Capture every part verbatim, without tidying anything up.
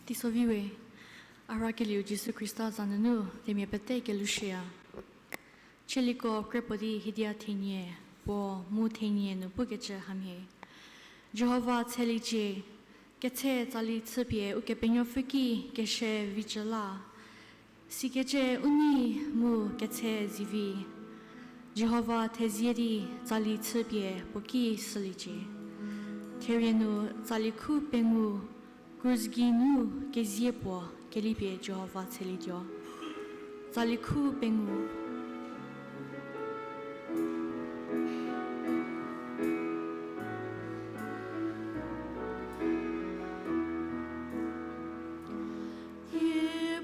Teisoviwe, a rakelieu Jisu Khrista za nunu themia pete kelushüya. Chieliko kre puo di hiedia thenie puo mu thenie nu pukecü hamhie. Jihova tsheliecie, ketse tsali chüpie Ukepenuopfü ki kese vicü la. Sikecü u nei mu ketse zivi. Jihova thezie di tsali chüpie puo ki süliecie. Therie nu tsali khu pengou, krus gei nu kezie puo kelipie Jihova tselietuo. Tsali khu pengou.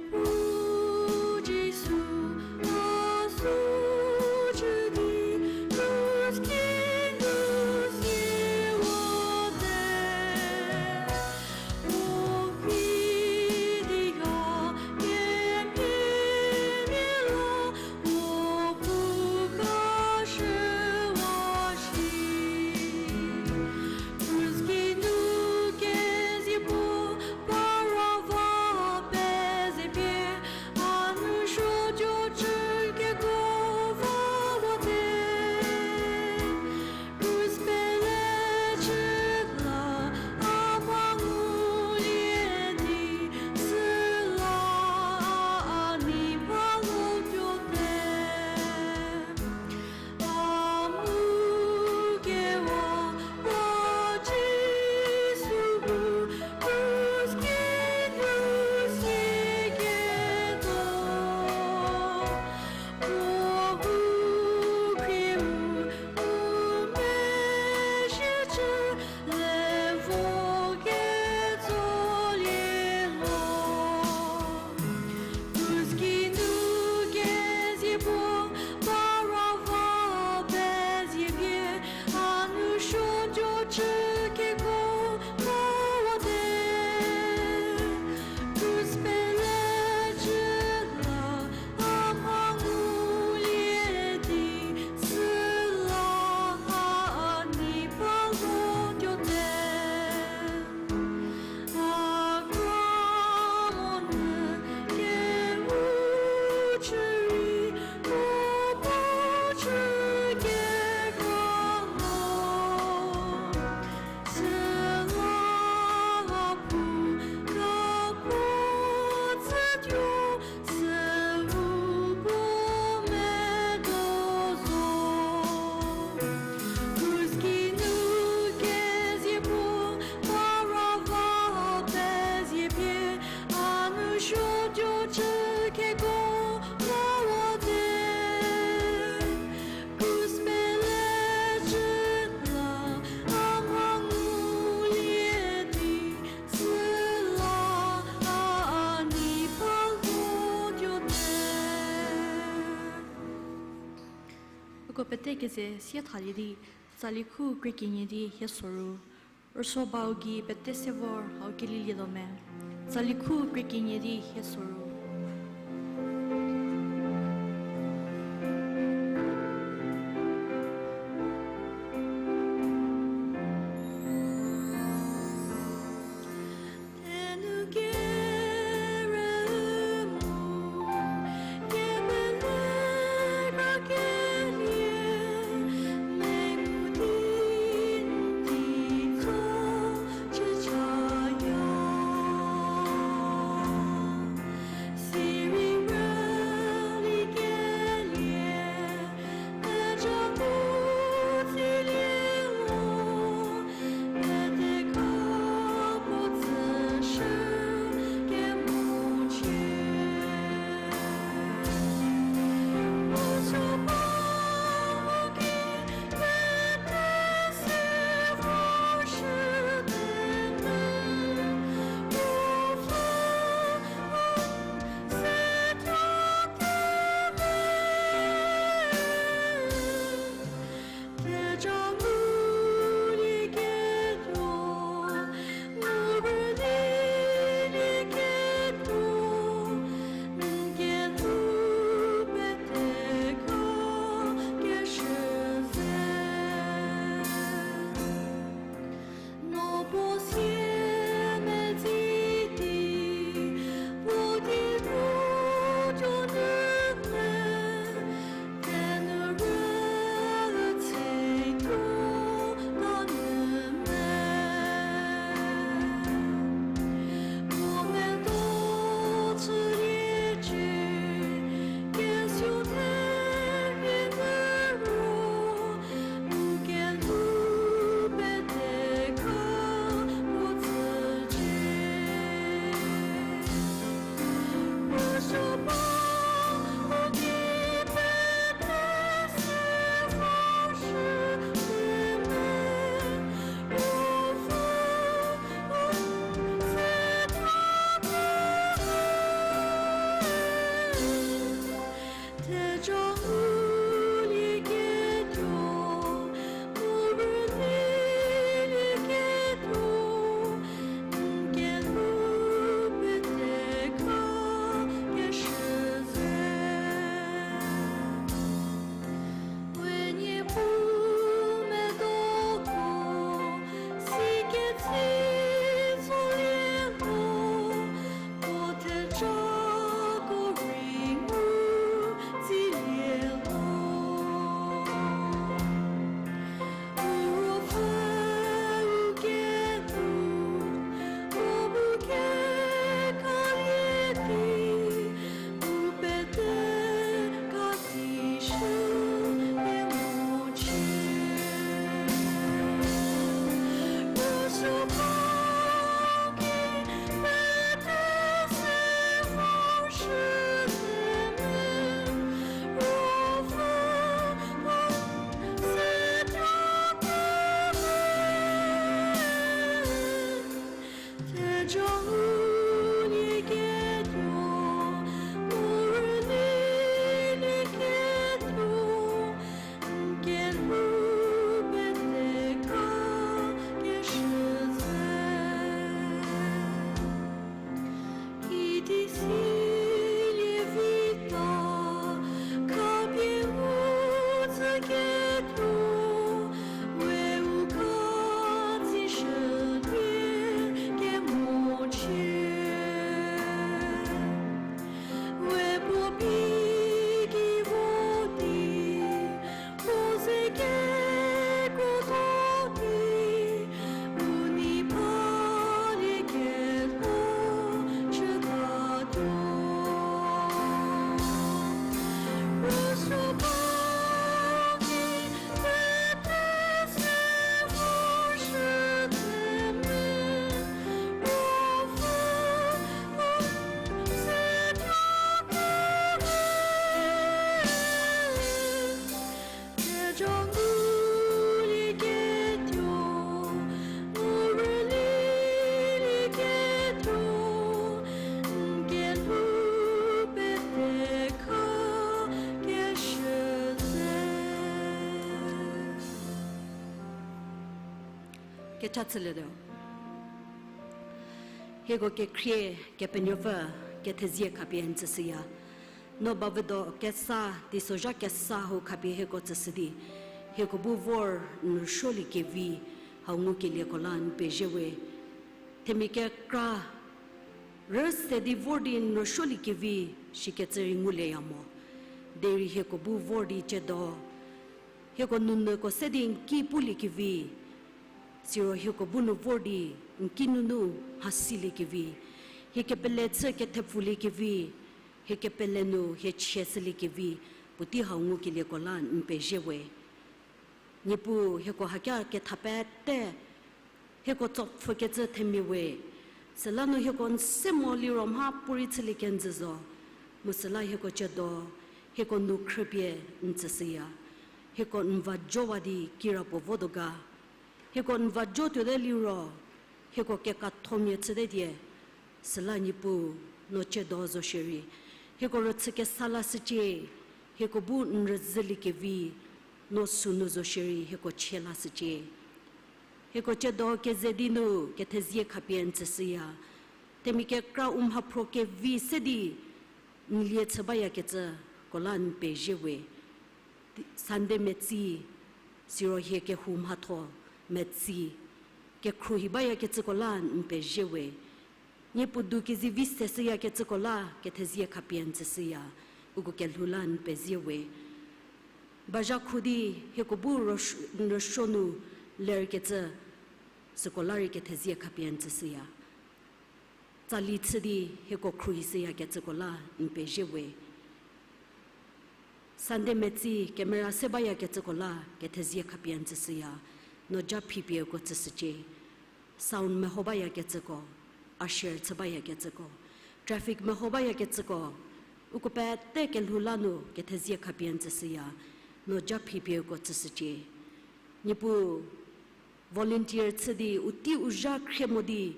Niepuu Jisu, a sü chü di, krus ki nu siewatie. Uko pete keze sie thalie di, tsali khu krie kenie di hie soru. Rüsuo bau gei pete se vor hau kelielietuo me. Tsali khu krie kenie di hie soru. Theja ngulieketuo, mu rülielieketuo, n kelhou pete khakeshü ze. Idi silie vita, khapie u tsüketuo, we u khatsishülie kemochie. We puo pie ki vo di, puo ze kekuotho di, u nei palieketuo chütatuo. Rüsuo ba ki pete se morosuo te me, Ruopfü, u se tuo kere. Theja ngulieketuo, mu rülielieketuo, n kelhou pete khakeshü ze. Kecha chülietuo. Hieko kekhrie Kepenuopfü, kethezie khapie n tsüshüya. No bavüdo kesa, teisozha kesa hau khapie hieko tsüshü di, hieko bu vor n rüsuoliekevi hau ngukelieko la n pezie we. Themia kekra rüse di vor di n rüsuoliekevi shikecü rei ngulieya mo. Derei hieko bu vor di tsiedo hieko nunyüko se di n ki puliekevi, siro hieko bu nu vor di n kinunu mhasiliekevi, hie kepele chü kethepfuliekevi, hie kepele nu hie chie shüliekevi, puotei hau ngukelieko la n pezie we. Niepuu hieko hakia ketha pete hieko tsopfhükecü themia we, süla nu hieko n se mo liro mha puorei chülie kenjü zo, mu süla hieko tsiedo hieko nu khrüpie n tsüshüya. Hieko n va jowa di kirapuo votuo ga. Hieko n va jo tuote liro, hieko kekathomia chüte die, süla Niepuu, no tsiedo zo shierei hieko rüchü kesa lashücie, hieko bu n rüzhüliekevi, no sünu zo shierei hieko chie lashücie. Hieko tsiedo keze di nu kethezie khapie n tsüshüya. Themia kekra u mhaphro kevi se di n lie chü bayakecüko la n pezie we. Sunday metsi, siro hie kehou mhatho metsi, kekhruohi bayakecüko la n pezie we. Niepuu du kezivi seshüyakecüko la kethezie khapie n tsüshüya, uko kelhou la n pezie we. Bazhakhu di hieko bu rüs-, n rüsuo nu lerkecü, süko la rei kethezie khapie n tsüshüya. Tsali chü di hieko khruohishüyakecüko la n pezie we. Sunday metsi camera se bayakecüko la kethezie khapie n tsüshüya, no ja phipie uko tsüshücie. Sound meho bayakecüko, usher chü bayakecüko, traffic meho bayakecüko, uko pete kelhou la nu kethezie khapie n tsüshüya, no ja phipie uko tsüshücie. Niepuu, volunteer chü di u tei u zha khrie mo di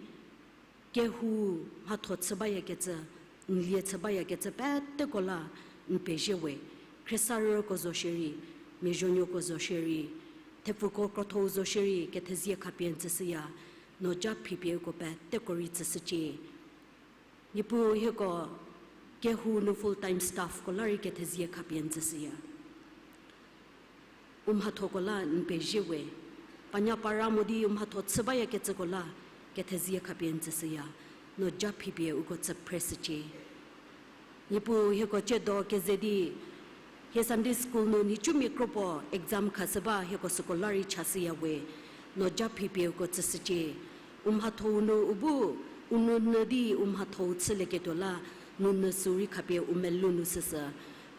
kehou mhatho chü bayakecü, n lie chü bayakecü peteko la n pezie we. Khriesarüko zo shierei, miazuonuoko zo shierei, thepfuko krotho-u zo shierei kethezie khapie n tsüshüya, no ja phipie uko peteko rei tsüshücie. Niepuu hieko kehou nu full time staffko la rei kethezie khapie n tsüshüya. U mhathoko la n pezie we, panya para mo di u mhatho chü bayakecüko la kethezie khapie n tsüshüya, no ja phipie uko tsüphreshücie. Niepuu hieko tsiedo keze di, hie Sunday school nu nhicumia kropuo exam khashü ba hieko süko la rei chashüya we, no ja phipie uko tsüshücie. U mhatho-u nu u bu, u nunyü di u mhatho-u chülieketuo la, nunyü sü rei khapie u melou nu shüshü.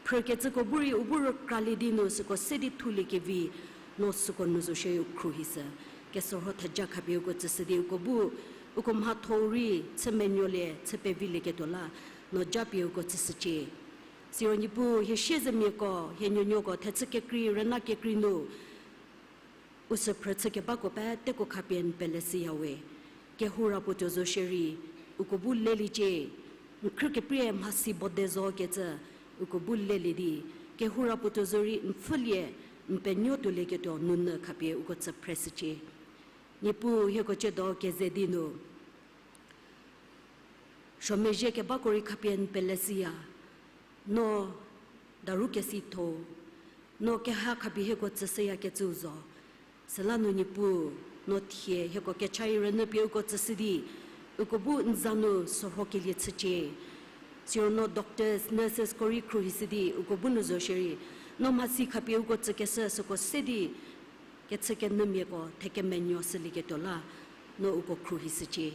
Phrükecüko bu rei u bu rükralie di nu süko se di thuliekevi, no süko nu zo shierei u khruohishü. Kesorho theja khapie uko tsüshü di uko bu, uko mhatho-u rei chü menuolie, chü pevilieketuo la, no ja pie uko tsüshücie. Siro Niepuu hie siezemiako, hie nuonuoko thechü kekrei, rüna kekrei nu u sü phrü chükebako peteko khapie n peleshüya we. Kehou ra puo tuo zo shierei, uko bu leliecie, n khrü keprie mhasi bode zo kecü, uko bu lelie di, kehou ra puo tuo zo rei n pfhülie, n penuo tuolieketuo nunu khapie uko tsü phreshücie. Niepuu hieko ciedo keze di nu, suomezhie kebako rei khapie n peleshüya, no daru kesitho, no keha khapie hieko tsüshüyakecüu zo. Süla nu Niepuu, no thie hieko kecha rünyü pie uko tsüshü di, uko bu n za nu sorhokelie chücie. Siro no doctors, nurses ko rei khruohishü di uko bu nu zo shierei, no mhasi khapie uko tsükeshü süko se di, kechükenyümiako thekemenuo shülieketuo la, no uko khruohishücie.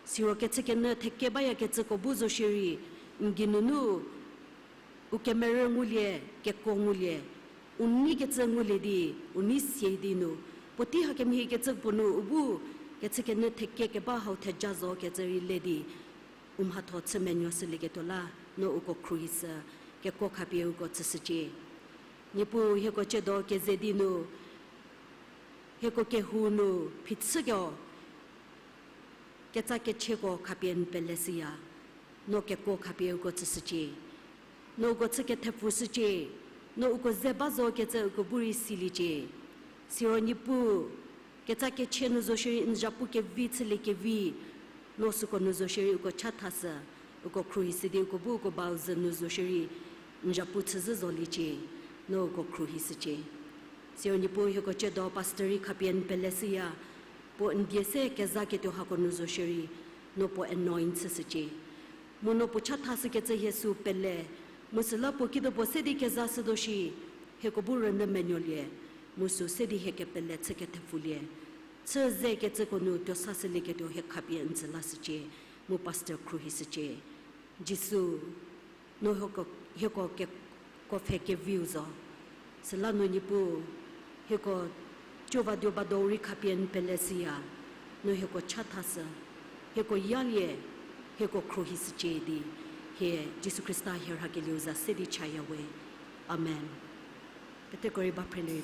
Siro kechükenyü theke bayakecüko bu zo shierei, n geinunu u kemerü ngulie, kekuo ngulie, u neikecü ngulie di, u nei sie di nu, puotei hakemhiekecü puo nu u bu kechükenyü theke keba hau theja zo kecü rei le di, u mhatho chü menuo shülieketuo la, no uko khruohishü, kekuo khapie uko tsüshücie. Niepuu hieko ciedo keze di nu, hieko kehou nu phichüko, ketsa kecheko khapie n peleshüya, no kekuo khapie uko tsüshücie. No uko chü kethepfushücie, no uko ze ba zo kecü uko bu rei siliecie. Siro Niepuu, ketsa keche nu zo shierei n zhapu kevi chüliekevi, no süko nu zo shierei uko chathashü, uko khruohishü di uko bu uko bau zhü nu zo shierei n zhapu chüzhü zoliecie, no uko khruohishücie. Siro Niepuu hieko ciedo pastor rei khapie n peleshüya, puo n die se kezaketuo hako nu zo shierei, no puo anoint chüshücie. Mu no puo chathashükecü hie sü pele, mu süla puo kido puo se di kezashütuo shi, hieko bu rünyü menuolie, mu sü se di hie kepele chü kethepfulie. Chü zekecüko nu tuo sashülieketuo hie khapie n tsü lashücie, mu pastor khruohishücie. Jisu, no hieko, hieko kekuo pfhe keviu zo. Süla nu Niepuu, hieko tuo va tuo ba do rei khapie n peleshüya, no hieko chathashü, hieko yalie, hieko khruohishücie di, hie Jisu Khrista hie rhakelieu za se di chaya we. Amen. Peteko rei ba phrelie.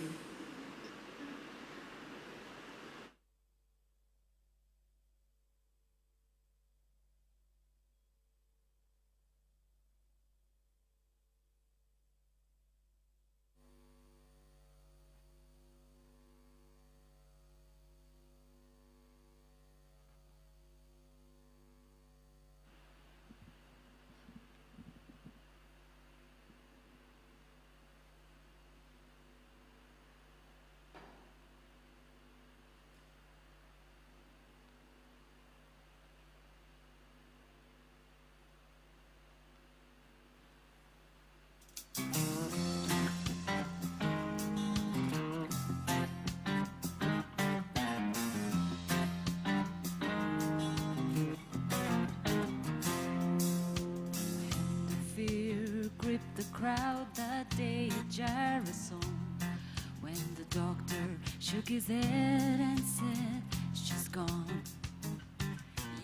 Fear gripped the crowd that day at Jairus' home, when the doctor shook his head and said, "She's gone."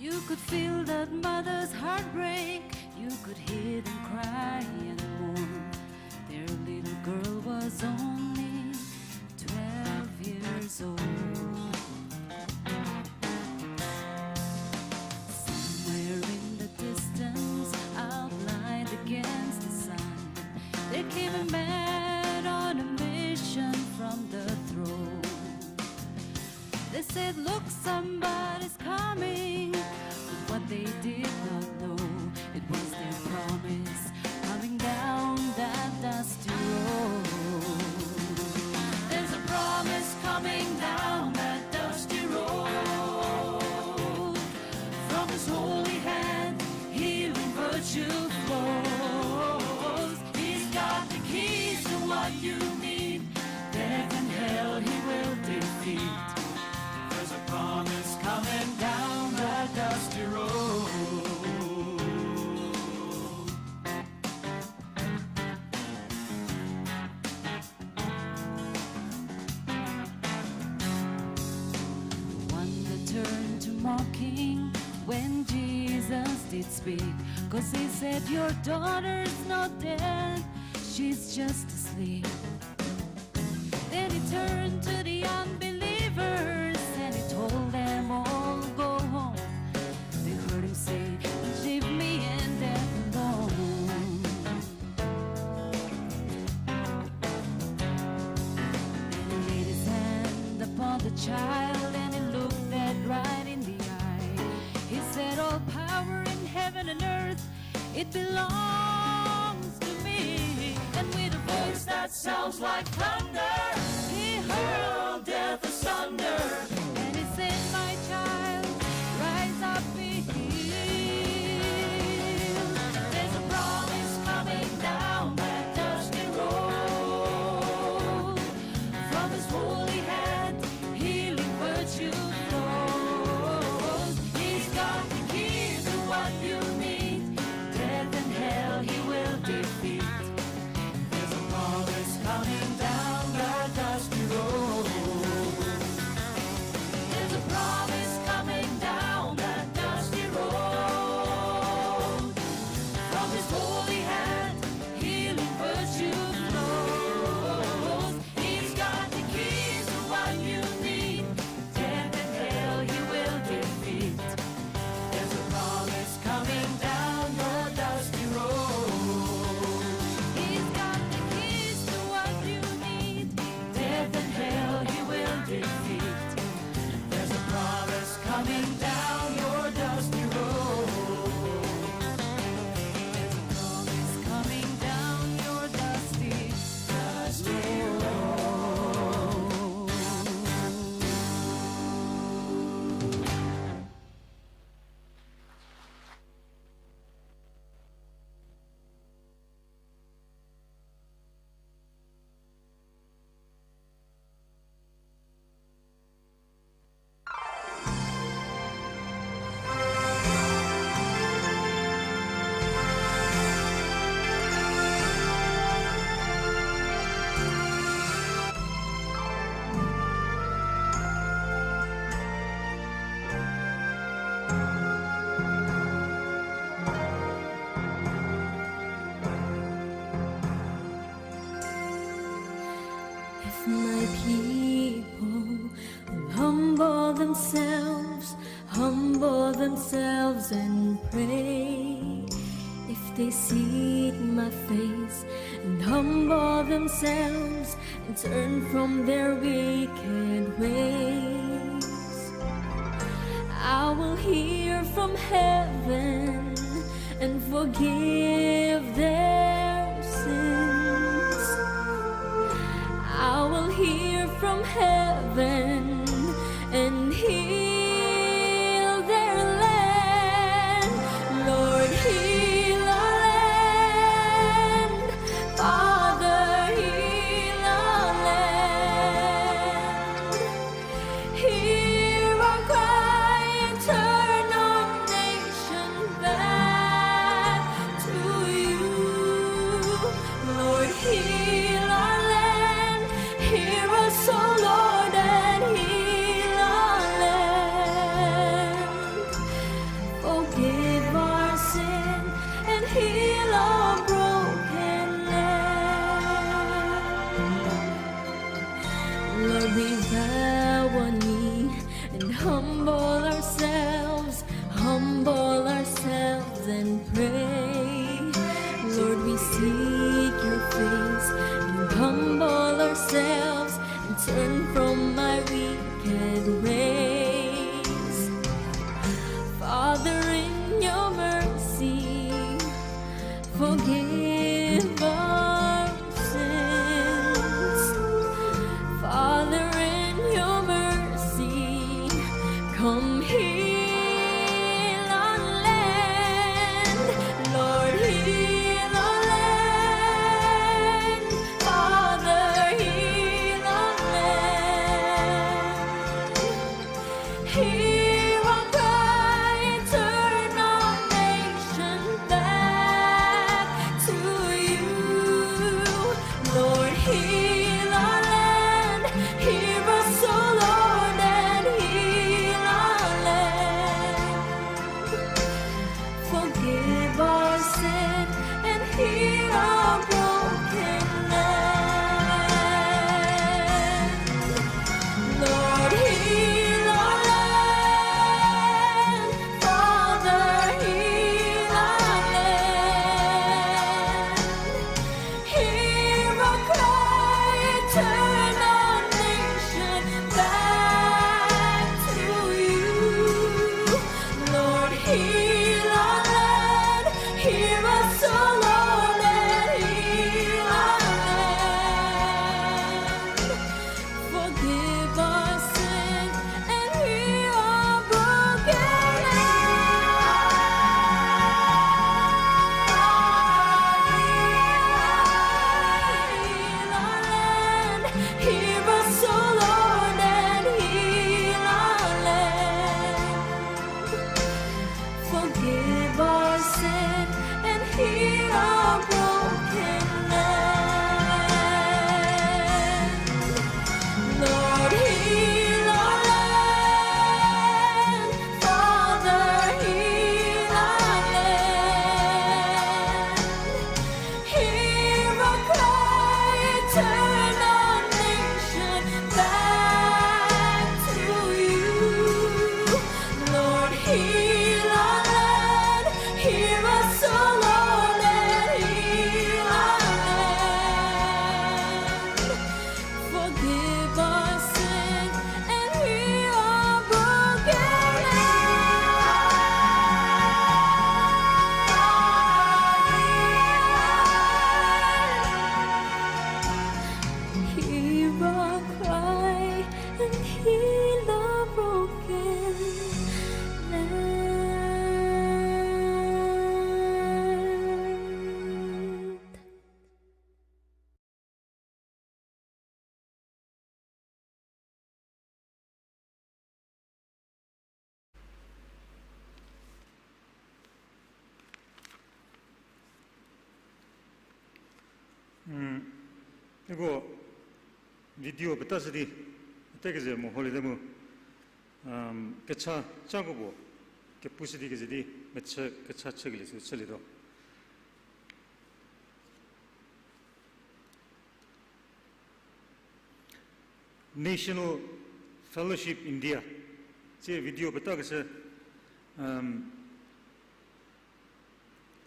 You could feel that mother's heartbreak. You could hear them cry and mourn. Their little girl was only twelve years old. Somewhere in the distance, outlined against the sun, there came a man on a mission from the throne. They said, "Look, somebody's coming." But what they did not know, it was their promise coming down that dusty road. There's a promise coming down that dusty road. From his holy hand, healing virtue flows. He's got the keys to what you need. Death and hell he will defeat. There's a promise coming down that dusty road. The one that turned to mocking when Jesus did speak, 'cause he said, "Your daughter's not dead, she's just asleep." Then he turned to the unbelievers and he told them all, "Go child and he looked death right in the eye. He said, "All power in heaven and earth, it belongs to me." And with a voice that sounds like thunder, he hurled death asunder. And he said, "My child, rise up, be healed." There's a promise coming down that dusty road. From his holy hand, healing virtue flows. He's got the keys to what you need. Death and hell he will defeat. There's a promise coming down that dusty road. There's a promise coming down that dusty road. From his holy hand, healing virtue flows. He's got the keys to what you need. Death and hell he will defeat. There's a promise coming down your dusty road. He's got the keys to what you need. Death and hell he will defeat. There's a promise coming down your dusty road. There's a promise coming down your dusty, dusty road. If my people will humble themselves, humble themselves and pray, if they seek my face and humble themselves and turn from their wicked ways, I will hear from heaven and forgive their sins. I will hear from heaven and heal their land. Lord, heal our land. Father, heal our land. Hear our cry and turn our nation back to you. Lord, heal our land. Hear us, O Lord, and heal our land. Forgive our sin and heal our broken land. Lord, we bow our knee and humble ourselves, humble ourselves and pray. Lord, we seek your face and humble ourselves and turn from my wicked ways. Father, in your mercy, forgive our sins. Father, in your mercy, come heal our land. Lord, heal our land. Father, heal our land. Uko video peta shü di, pete keze mo holiday mu, um, kecha chako puo, kepu shü di keze di, mechü kecha chükelie sü chülietuo. National Fellowship India. Tsie video peta keshü, um,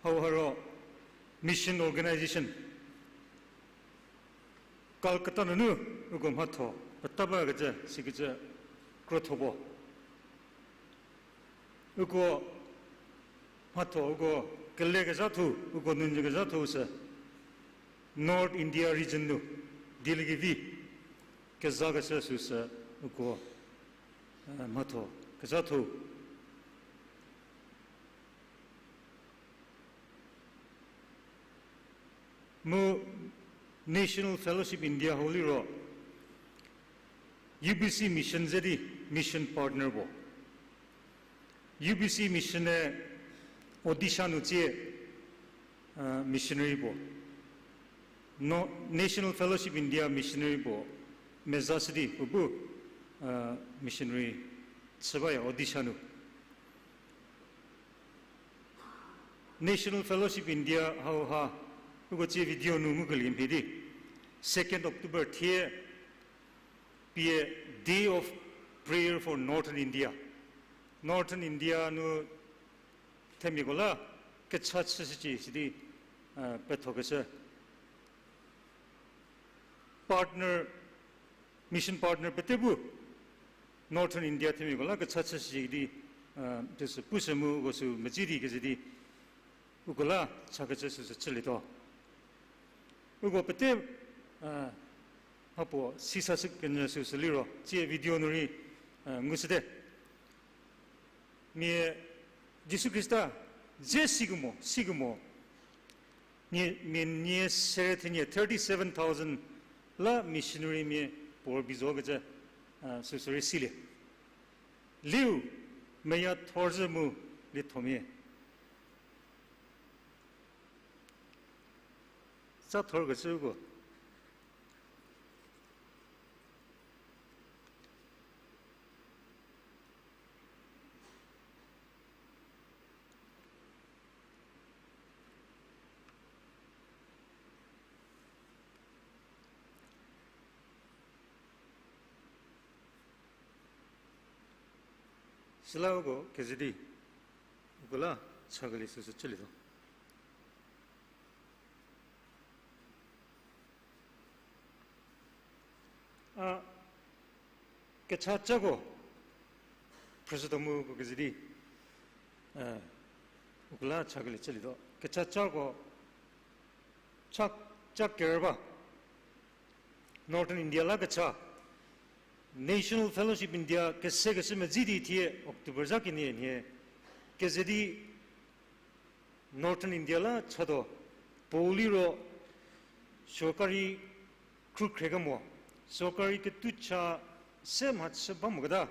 hauha ro mission organization Calcutta nunu uko mhatho peta bakecü, sikecü krotho puo. Uko mhatho, uko kelekezhatho, uko nunzükezhatho sü North India region nu dieliekevi kezakeshü süsü uko, eh, mhatho kezhatho. Mu National Fellowship India hau liro U B C Mission ze di mission partner puo. U B C Mission-e Odisha nu tsie, uh, missionary puo. No, National Fellowship India missionary puo mezashü di puo bu, uh, missionary chü baya Odisha nu. National Fellowship India hauha, uko tsie video nu ngukelie mhie di, second October thie pie Day of Prayer for Northern India. Northern India nu themiako la kecha chüshücie sidi, uh, pethokeshü. Partner, mission partner pete bu Northern India themiako la kecha chüshücie di, uh, tüsü pushü mu uko sü medzi di keze di uko la chakecü süsü chülietuo. Uko pete, uh, mhapuo sisashü kenyü süsü liro tsie video nu rei, uh, ngushüte. Mia Jisu Khrista dze sikemo, sikemo. Mia, mia nie sere thenie thirty seven thousand la missionary mia puo rübei zo kecü, uh, süsü rei silie. Liu meya thorzhü mu liethomia tsa thorkecüko Süla uko keze di uko la chakelie süsü chülietuo. A, kechachako, phrüshütuo mu uko keze di, eh, uko la chakelie chülietuo. Kechachako, cha, cha kerüba, Northern India la kecha, National Fellowship India kesekeshü medzi di thie October zha kenie nhie, keze di Northern India la chatuo, puo liro sorkari khrükhrie kemo, sorkari ketucha se mhachü ba moketa,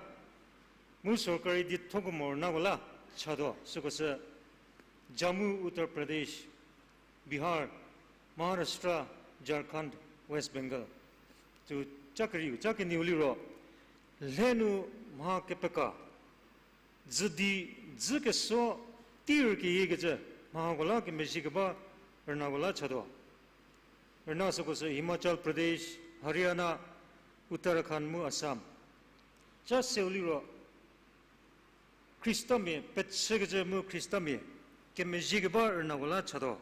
mu sorkari dietho kemo rünako la chatuo, süko sü Jammu, Uttar Pradesh, Bihar, Maharashtra, Jharkhand, West Bengal. Tsu cha kerieu, cha kenieu liro, lhe nu mha kepeka, dzü di, dzü keso, tir keyiekecü, mha hako la kemezhie keba, rünako la chatuo. Rüna süko sü Himachal Pradesh, Haryana, Uttarakhand mu Assam. Cha seu liro, Khristamia pechükecü mu Khristamia kemezhie keba rünako la chatuo.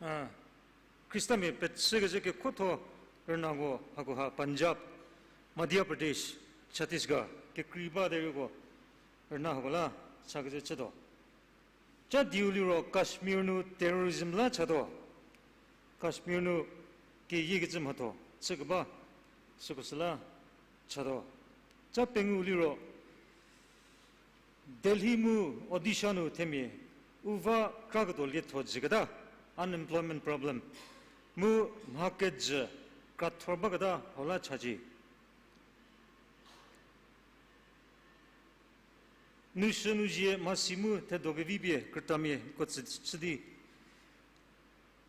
A, Khristamia pechükecü kekuotho rünako hakoha Punjab, Madhya Pradesh, Chhattisgarh, kekrei ba derei uko rüna hako la chakecü chütuo. Cha diu liro Kashmir nu terrorism la chatuo. Kashmir nu keyiekecü mhatho chükeba süko sü la chatuo. Cha pengou liro Delhi mu Odisha nu themia u va kraketuo lietho jüketa, unemployment problem, mu mha kejü krathor baketa hau la chacie. Nushü nuzie mhasi mu thedo kevi pie krütamia ko tsü, chü di.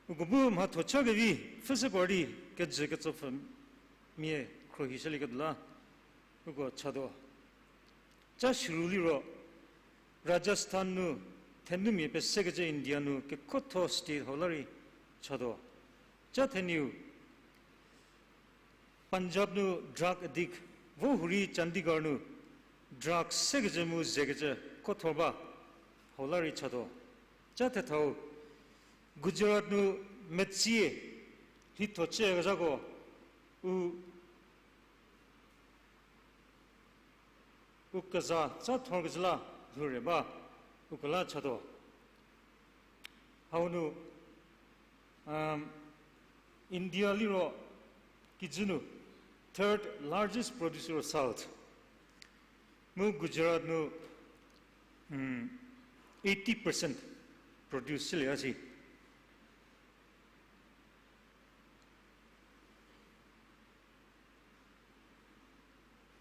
Uko bu mhatho cha kevi, pfhüse party kejü ketsopfhümia khruohishülieketuo la, uko chatuo. Ca shürhu liro, Rajasthan nu thenumia pesekecü India nu kekhotho state hau la rei chatuo. Ca theniu, Punjab nu drug addict, vo hurei Chandigarh nu drug sekecü mu zekecü khotho ba, hau la rei chatuo. Ca thethau, Gujarat nu metsie lhitho chüyakezhako, u, u keza ca thorkecü la lhoure ba, uko la chatuo. Hau nu, um, India liro kijü nu third largest producer of salt. Mu Gujarat nu, um, eighty percent produce chülie a si.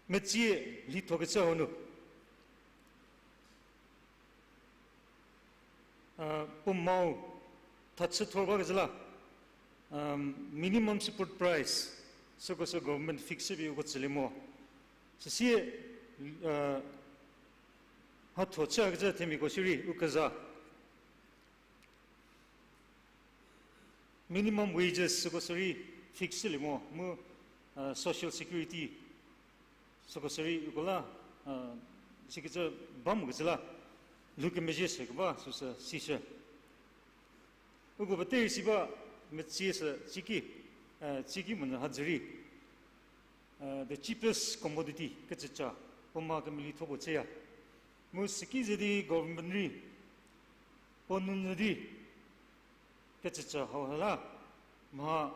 Metsie lhithokecü hau nu, puo mou thachü thor bakecü la, minimum support price süko sü government fix shüpie uko tsülie mo. Süsie mhatho chü hakecü themiako shierei u keza minimum wages süko sü rei fix shülie mo, mu social security süko sü rei uko la sikecü ba mokecü la lhoukemezhie sekeba süsü sishü. Uko pete rei si ba, metsie sü tsiki, tsiki monyü hadzü rei the cheapest commodity kecüca puo ma kemelitho puo chüya. Mu süki ze di government rei puo nunyü di kecüca hau ha la mha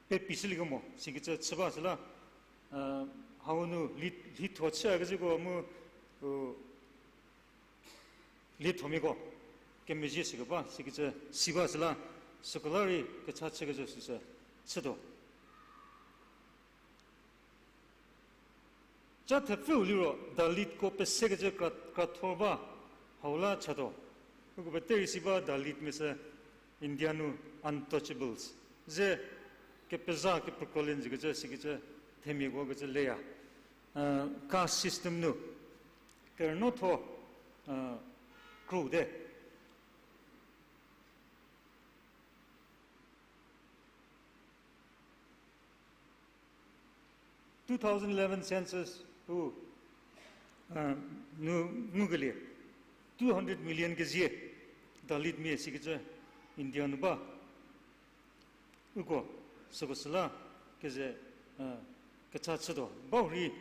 pepi shülie kemo sikecü chü ba süla, hau nu lhitho chü hakecüko mu u liethomiako kemezhie sekeba sikecü si ba süla, süko la rei kecha chükecü süsü chütuo. Ca thepfüu liro Dalitko pesekecü kra, krathor ba hau la chatuo. Uko pete rei si ba Dalitmia sü India nu untouchables ze kepeza kepekrolie njükecü sikecü themiako kecü leya. Caste system nu kerünuotho kru te. Two thousand eleven census u nu ngukelie two hundred million kezie Dalitmia sikecü India nu ba. Uko süko süla keze kecha chütuo ba hurei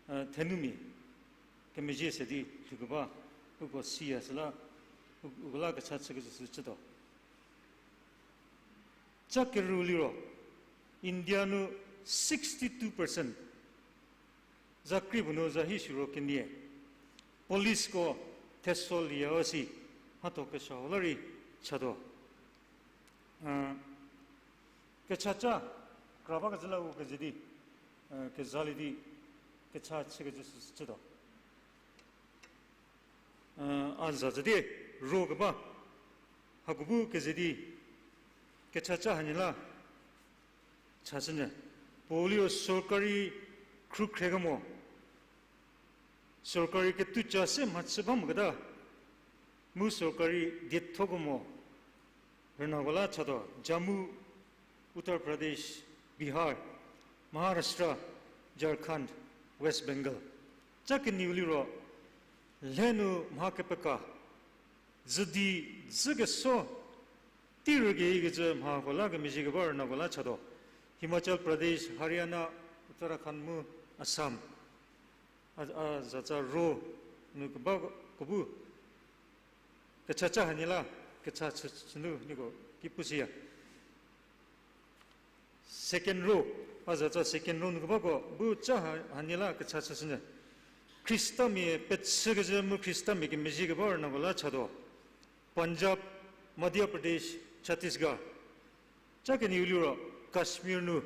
thenumia kemezhie se di lhoukeba uko siya süla uko la kecha chükecü sü chütuo. Ca kerü liro India nu sixty-two percent zakri puo nu zahi shiro kenie policeko theso liya si mhatho kesa hau la rei chatuo. Kechaca kra bakecü la u keze di kezalie di kecha chükecü sü chütuo. A za zhü di ro keba hako bu keze di kechaca hanie la chashünyü. Puo liro sorkari khrukhre kemo, sorkari kethuca se mhachü ba moketa, mu sorkari dietho kemo rünako la chatuo. Jammu, Uttar Pradesh, Bihar, Maharashtra, Jharkhand, West Bengal. Ca kenieu liro lhe nu mha kepeka zhü di dzü keso tei rükeikecü mhako la kemezhie keba rünako la chatuo. Himachal Pradesh, Haryana, Uttarakhand mu Assam. A, a zatsa ro nu kebako bu kechaca hanie la kecha chü, chünu nieko ki pushüya. Second row, a zatsa second row nu kebako bu ca ha, hanie la kecha chüshünyü. Khristamia pechükezhü mu Khristamia kemezhie keba rünako la chatuo. Punjab, Madhya Pradesh, Chhattisgarh. Ca kenieu liro Kashmir nu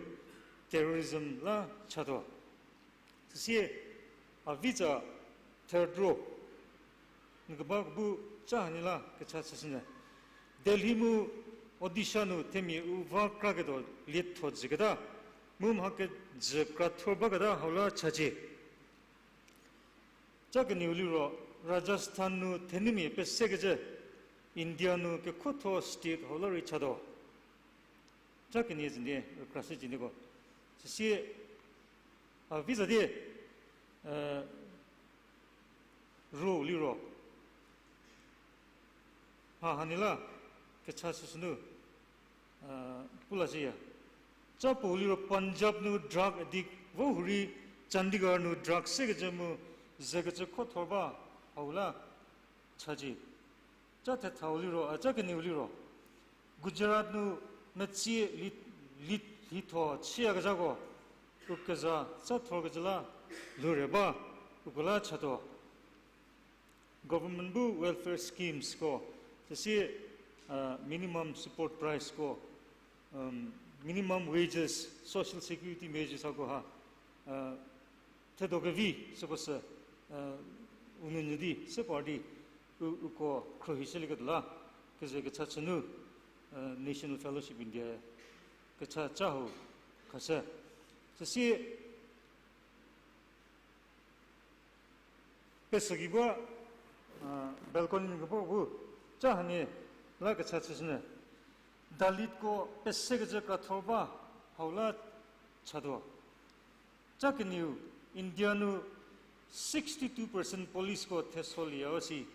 terrorism la chatuo. Süsie a vitsa Third row nu keba bu cha hanie la kecha chüshünyü. Delhi mu Odisha nu themia u va kraketuo lietho jüketa, mu mha kejü krathor baketa hau la chacie. Cha kenieu liro, Rajasthan nu thenumia pesekecü, India nu kekhotho state hau la rei chatuo. Cha kenie zünie rükrashücie nieko. Süsie, a, vi za die, e, ro liro, ha hanie la kecha chüshünyü, a, pu la zhieya. Cha puo liro Punjab nu drug addict vo hurei Chandigarh nu drug sekecü mu zekecü khothor ba hau la chacie. Cha thethau liro, a, cha kenieu liro, Gujarat nu metsie li, li, lhitho chüyakezhako, u keza cha thorkecü la lhoure ba, uko la chatuo. Government bu welfare schemesko, süsie, a, minimum support priceko, um, minimum wages, social security measures hako ha, a, thedo kevi süko sü, a, u nounyü di se par di, u, uko khruohishülieketuo la keze kecha chünyü, a, National Fellowship India kecha cha hau khashü. Süsie pesü ki ba, a, balcony nu keba bu cha hanie la kecha chüshünyü. Dalitko pesekecü krathor ba hau la chatuo. Cha kenieu, India nu sixty-two percent policeko thesolieya si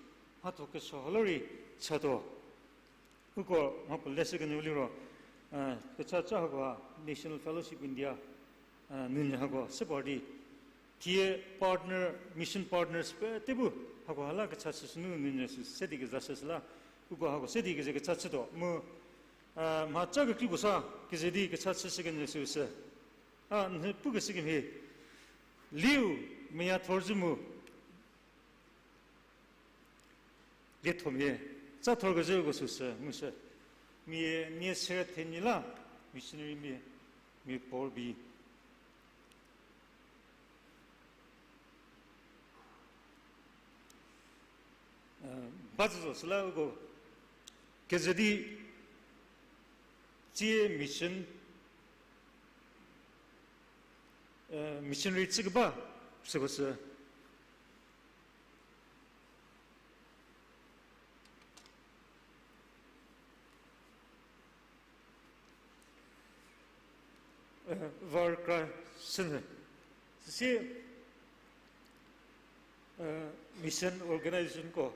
mhatho kesuo hau la rei chatuo. Uko mhapuo leshü kenieu liro, a, kecha cha hako ha National Fellowship India, a, nounyü hako se par di, thie partner, mission partners pete bu hako ha la kecha chüshünyü nounyü sü se di kezashü süla, uko hako se di keze kecha chütuo mu, a, mha cha kekrei puo sa keze di kecha chüshü kenyü süsü, a, n pukeshü kemhie, liu meya thor zhü mu liethomia cha thorkezhüko süsü ngushü. Mia nie serie thenyi la missionarymia, mia por bi, a, ba zhü zo süla uko keze di tsie mission, a, missionary chükeba süko sü e, var kra sünyü. Süsie, e, mission organizationko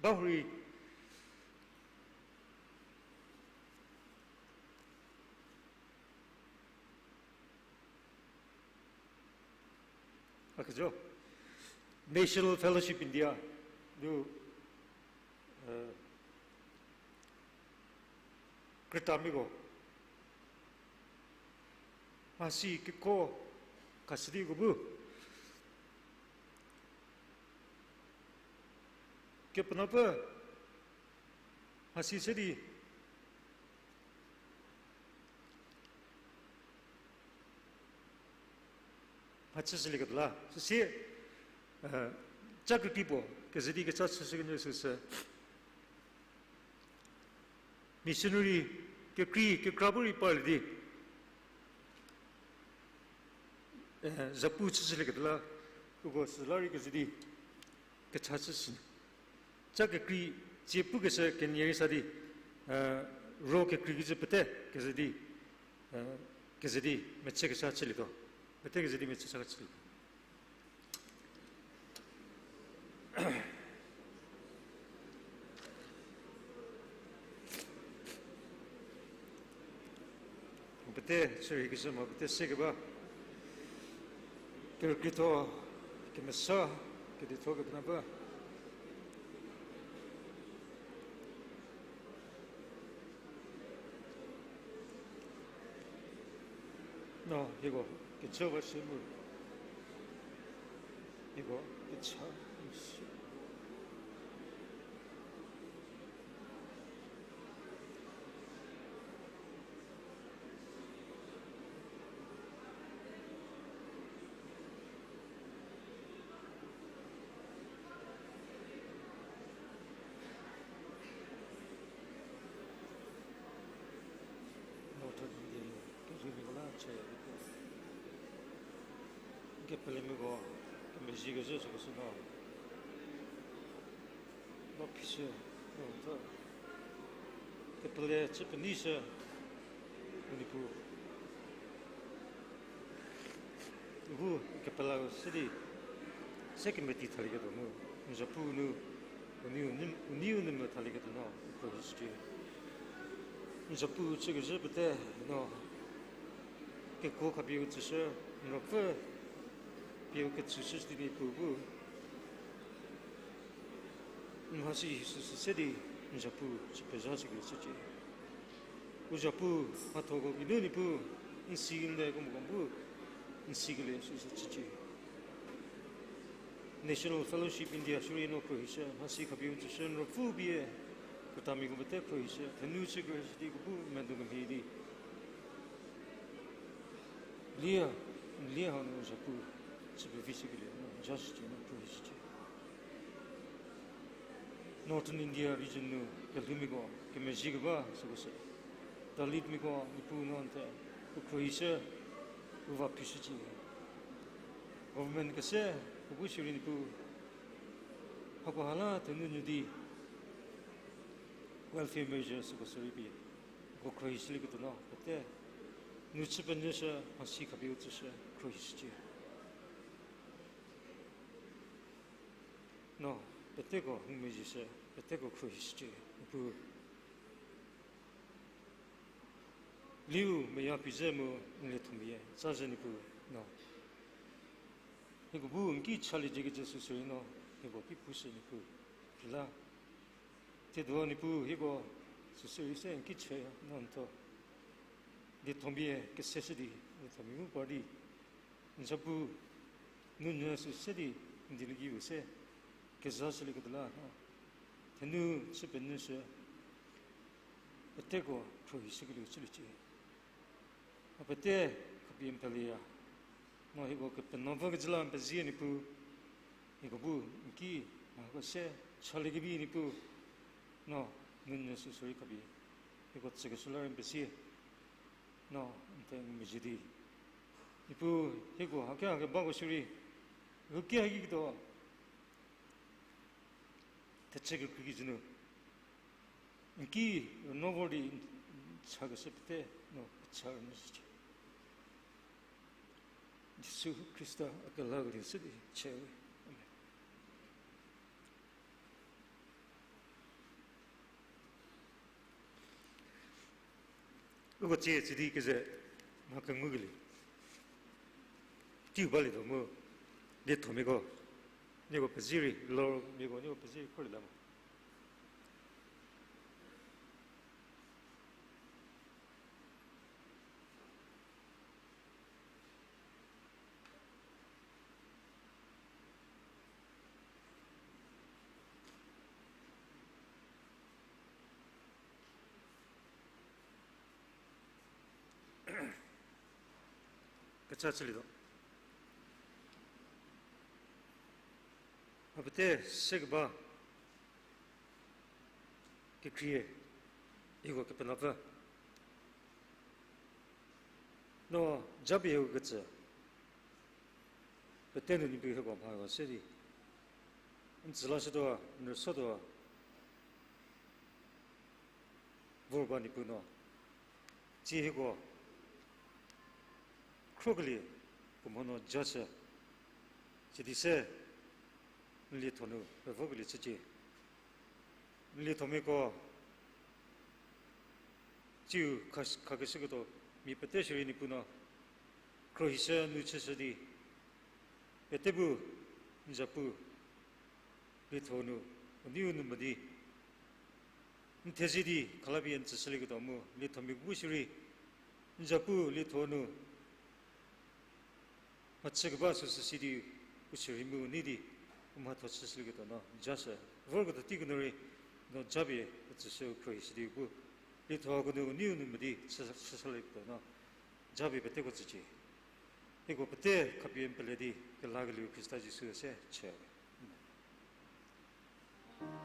ba hurei a kejo, National Fellowship India nu, e, krütamiako mhasi keko khashü diko bu Kepenuopfü mhasi se di mhachüshülieketuo la süsie, e, cha kekrei puo keze di kecha chüshü kenyü süsü missionary kekrei kekra bu rei parlie di, e, zapu chüshülieketuo la uko süla rei keze di kecha chüshü. Cha kekrei tsie pukeshü kenie rei sa di, e, ro kekreikecü pete keze di, e, keze di mechü kecha chülietuo. Pete keze di mechü kecha chülietuo. Pete chürhei keshü mo pete sekeba kerükrietho kemesa kedietho Kepenuopfü. No, hieko kechü ba shi mu. Hieko kecha shi. Kepelemiako, kemezhie kezhü süko sü no. Ba phi shü, no, tha. Kepele chü penei shü, u Niepuu. U bu kepela se di, se kemeti thalieketuo mu, n zapu nu, u niu, u niu nu me thalieketuo no, u khruohishücie. N zapu chükezhü pete, no, kekuo khapie u tsüshü, n ruopfü pie u ketsüshü di Niepuu bu. N mhasi süsü se di, n zapu chü pezha shükelie chücie. U zapu mhathoko geinu Niepuu, n si n le kemoko bu, n sikelie süsü chücie. National Fellowship India shierei no khruohishü, mhasi khapie u tsüshü, n ruopfü pie, krütamiako pete khruohishü, thenu chü khruohishü di kebou medo kemhie di. Lie, lie hanu zapu, chü pevi shükelie, no, jashücie, no, khruohishücie. Northern India region nu kelhoumiako kemezhie keba süko sü, Dalitmiako Niepuu no n the, u khruohishü, u va phishücie. Government kese, u bu shierei Niepuu, hakoha la thenu nyü di, welfare measure süko sü rei pie, uko khruohishülieketuo no, pete, nu chü penyüshü, mhasi khapie u tsüshü, khruohishücie. No, peteko ngumezhieshü, peteko khruohishücie, Niepuu. Liu meya phi ze mu n liethomia, tsa zhü Niepuu, no. Hieko bu n ki chaliecie kecü süsü rei no, hieko ki pushü Niepuu. Phi la. Thiedo Niepuu hieko süsü rei se n ki che no n tho. Liethomia keseshü di, liethomia mu par di. N zapu nu nyü süsü se di, n dieliekevi se. Kezashülieketuo la, no. Thenu chü penyüshü. Peteko khruohishükelieu chüliecie. A pete khapie n pelieya. No hieko kepenuopfü kecü la n pezie Niepuu. Hieko bu n ki mhako se chaliekevi Niepuu. No, n nyü süsü rei khapie hieko tsükeshü la rei n pezie. No, n the ngumezhie di. Niepuu, hieko haki haki bako shierei, u ki haki ketuo. Thechü kekrei kijü nu. N ki rüno vor di n chakeshü pete no kecha rünyüshücie. Jisu Khrista a kelakelieu se di chüwe. Amen. Uko tsie tsü di keze mha kengukelie tiu balietuo mu, liethomiako, nieko pezie rei, lor miako nieko pezie rei khorlie la mo. Kecha chülietuo. A pete sekeba kekhrie, hieko kepenuopfü. No japie hieko ketsü pete nu Niepuu hieko mhako se di n tsü lashütuo, n rüsotuo vor ba Niepuu no, tsie hieko khrokelie puo mho no jashü, sidi se n lietho nu pevokelie chücie. N liethomiako tsiu kha-, khakeshüketuo mia pete shierei Niepuu no khrohishü nu chüshü di, pete bu n zapu lietho nu, u niu nu mo di n thezie di khalapie n tsüshülieketuo mu liethomia bu shierei n zapu lietho nu mhachü keba süsü si di, u shierei mu u nei di u mhatho chüshülieketuo no jashü. Vorketuo teiko nu rei no japie u tsüshü u khrohishü di u bu lietho hako nu u niu nu mo di chü-, chüshülieketuo no japie peteko tsücie. Hieko pete khapie n pele di kelakelieu Khrista Jisu se chüwe. Amen.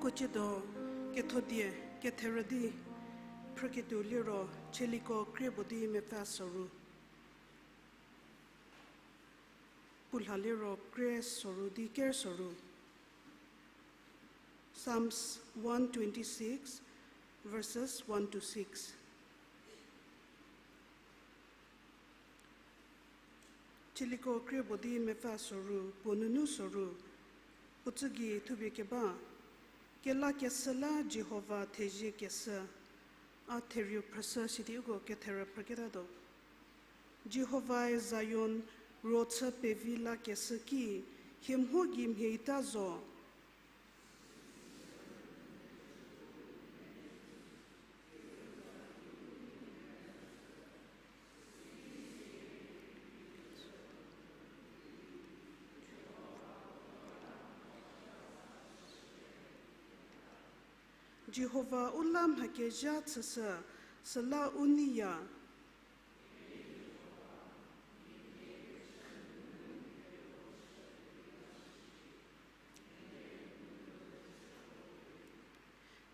Kochiedo kethodie ketherü di phrüketuo liro Chieliko krie puo di mepfü soru. Puo lha liro krie soru di ker soru. Psalms one twenty-six, verses one to six. Chieliko krie puo di mepfü soru, puo nunu soru, puo tsü gei thupie keba, kelakeshü la Jihova thezie keshü, a therieu phrüshü sidi uko ketherü phrüketatuo. Jihovae Zion ruochü pevi lakeshü ki, hie mho gei mhie ita zo. Jihova u la mhakezha chüshü, süla u neiya.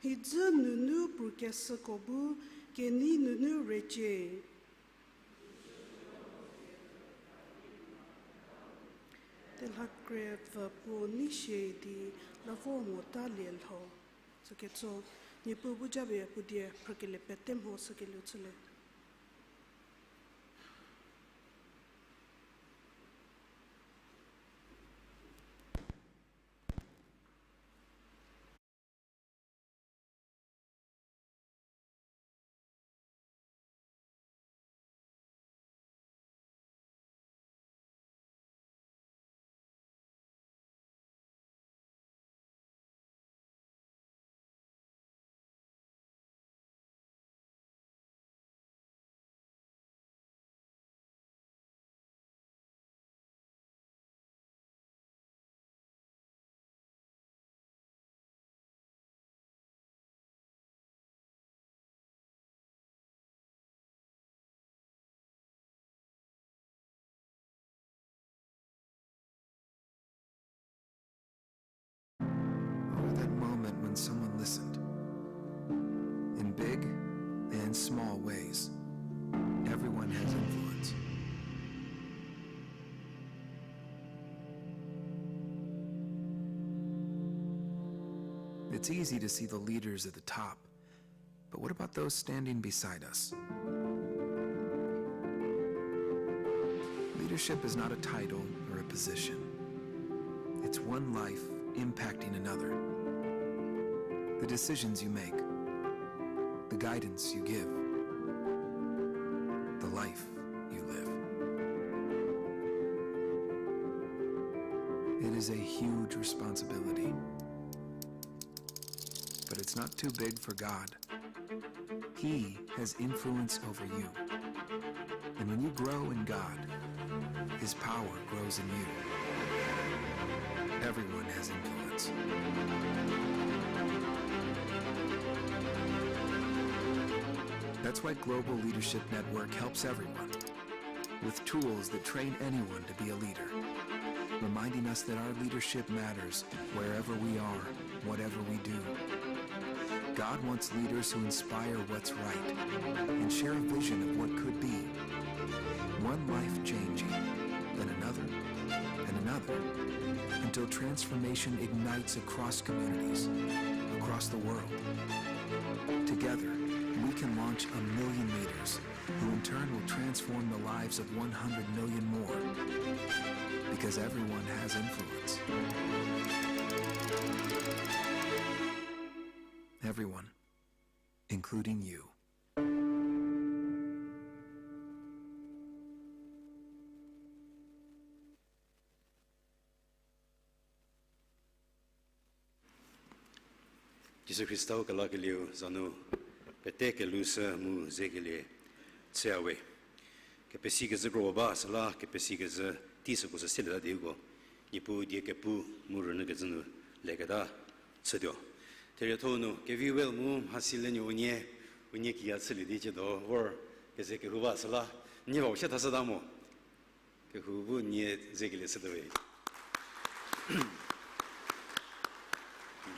Mhidzü nunu prukeshüko bu kenei nunu recie. Telhakre pfü puo nei shie di la vor motalie lho. Süketso, Niepuu bu japie puo die phrükelie pete mho sükelieu chülie. Oh, that moment when someone listened. In big and small ways, everyone has influence. It's easy to see the leaders at the top, but what about those standing beside us? Leadership is not a title or a position. It's one life impacting another. The decisions you make, the guidance you give, the life you live. It is a huge responsibility, but it's not too big for God. He has influence over you. And when you grow in God, His power grows in you. Everyone has influence. That's why Global Leadership Network helps everyone with tools that train anyone to be a leader, reminding us that our leadership matters wherever we are, whatever we do. God wants leaders who inspire what's right and share a vision of what could be. One life changing, then another, and another, until transformation ignites across communities, across the world. Together, we can launch a million leaders who in turn will transform the lives of one hundred million more. Because everyone has influence. Everyone, including you. Jisu Khrista-u kelakelieu za nu pete kelhou sü mu zekelie chüyawe. Kepesikecü kro ba süla kepesikecü tei süko sü selieta di uko Niepuu die kepu mu rünyükecü nu leketa chütuo. Therietho nu kevi wel mu mhasi lenuo unie, unie kiya chülie di chütuo vor keze kehou ba süla nie ba u sie thashüta mo. Kehou bu nie zekelie chütuowe.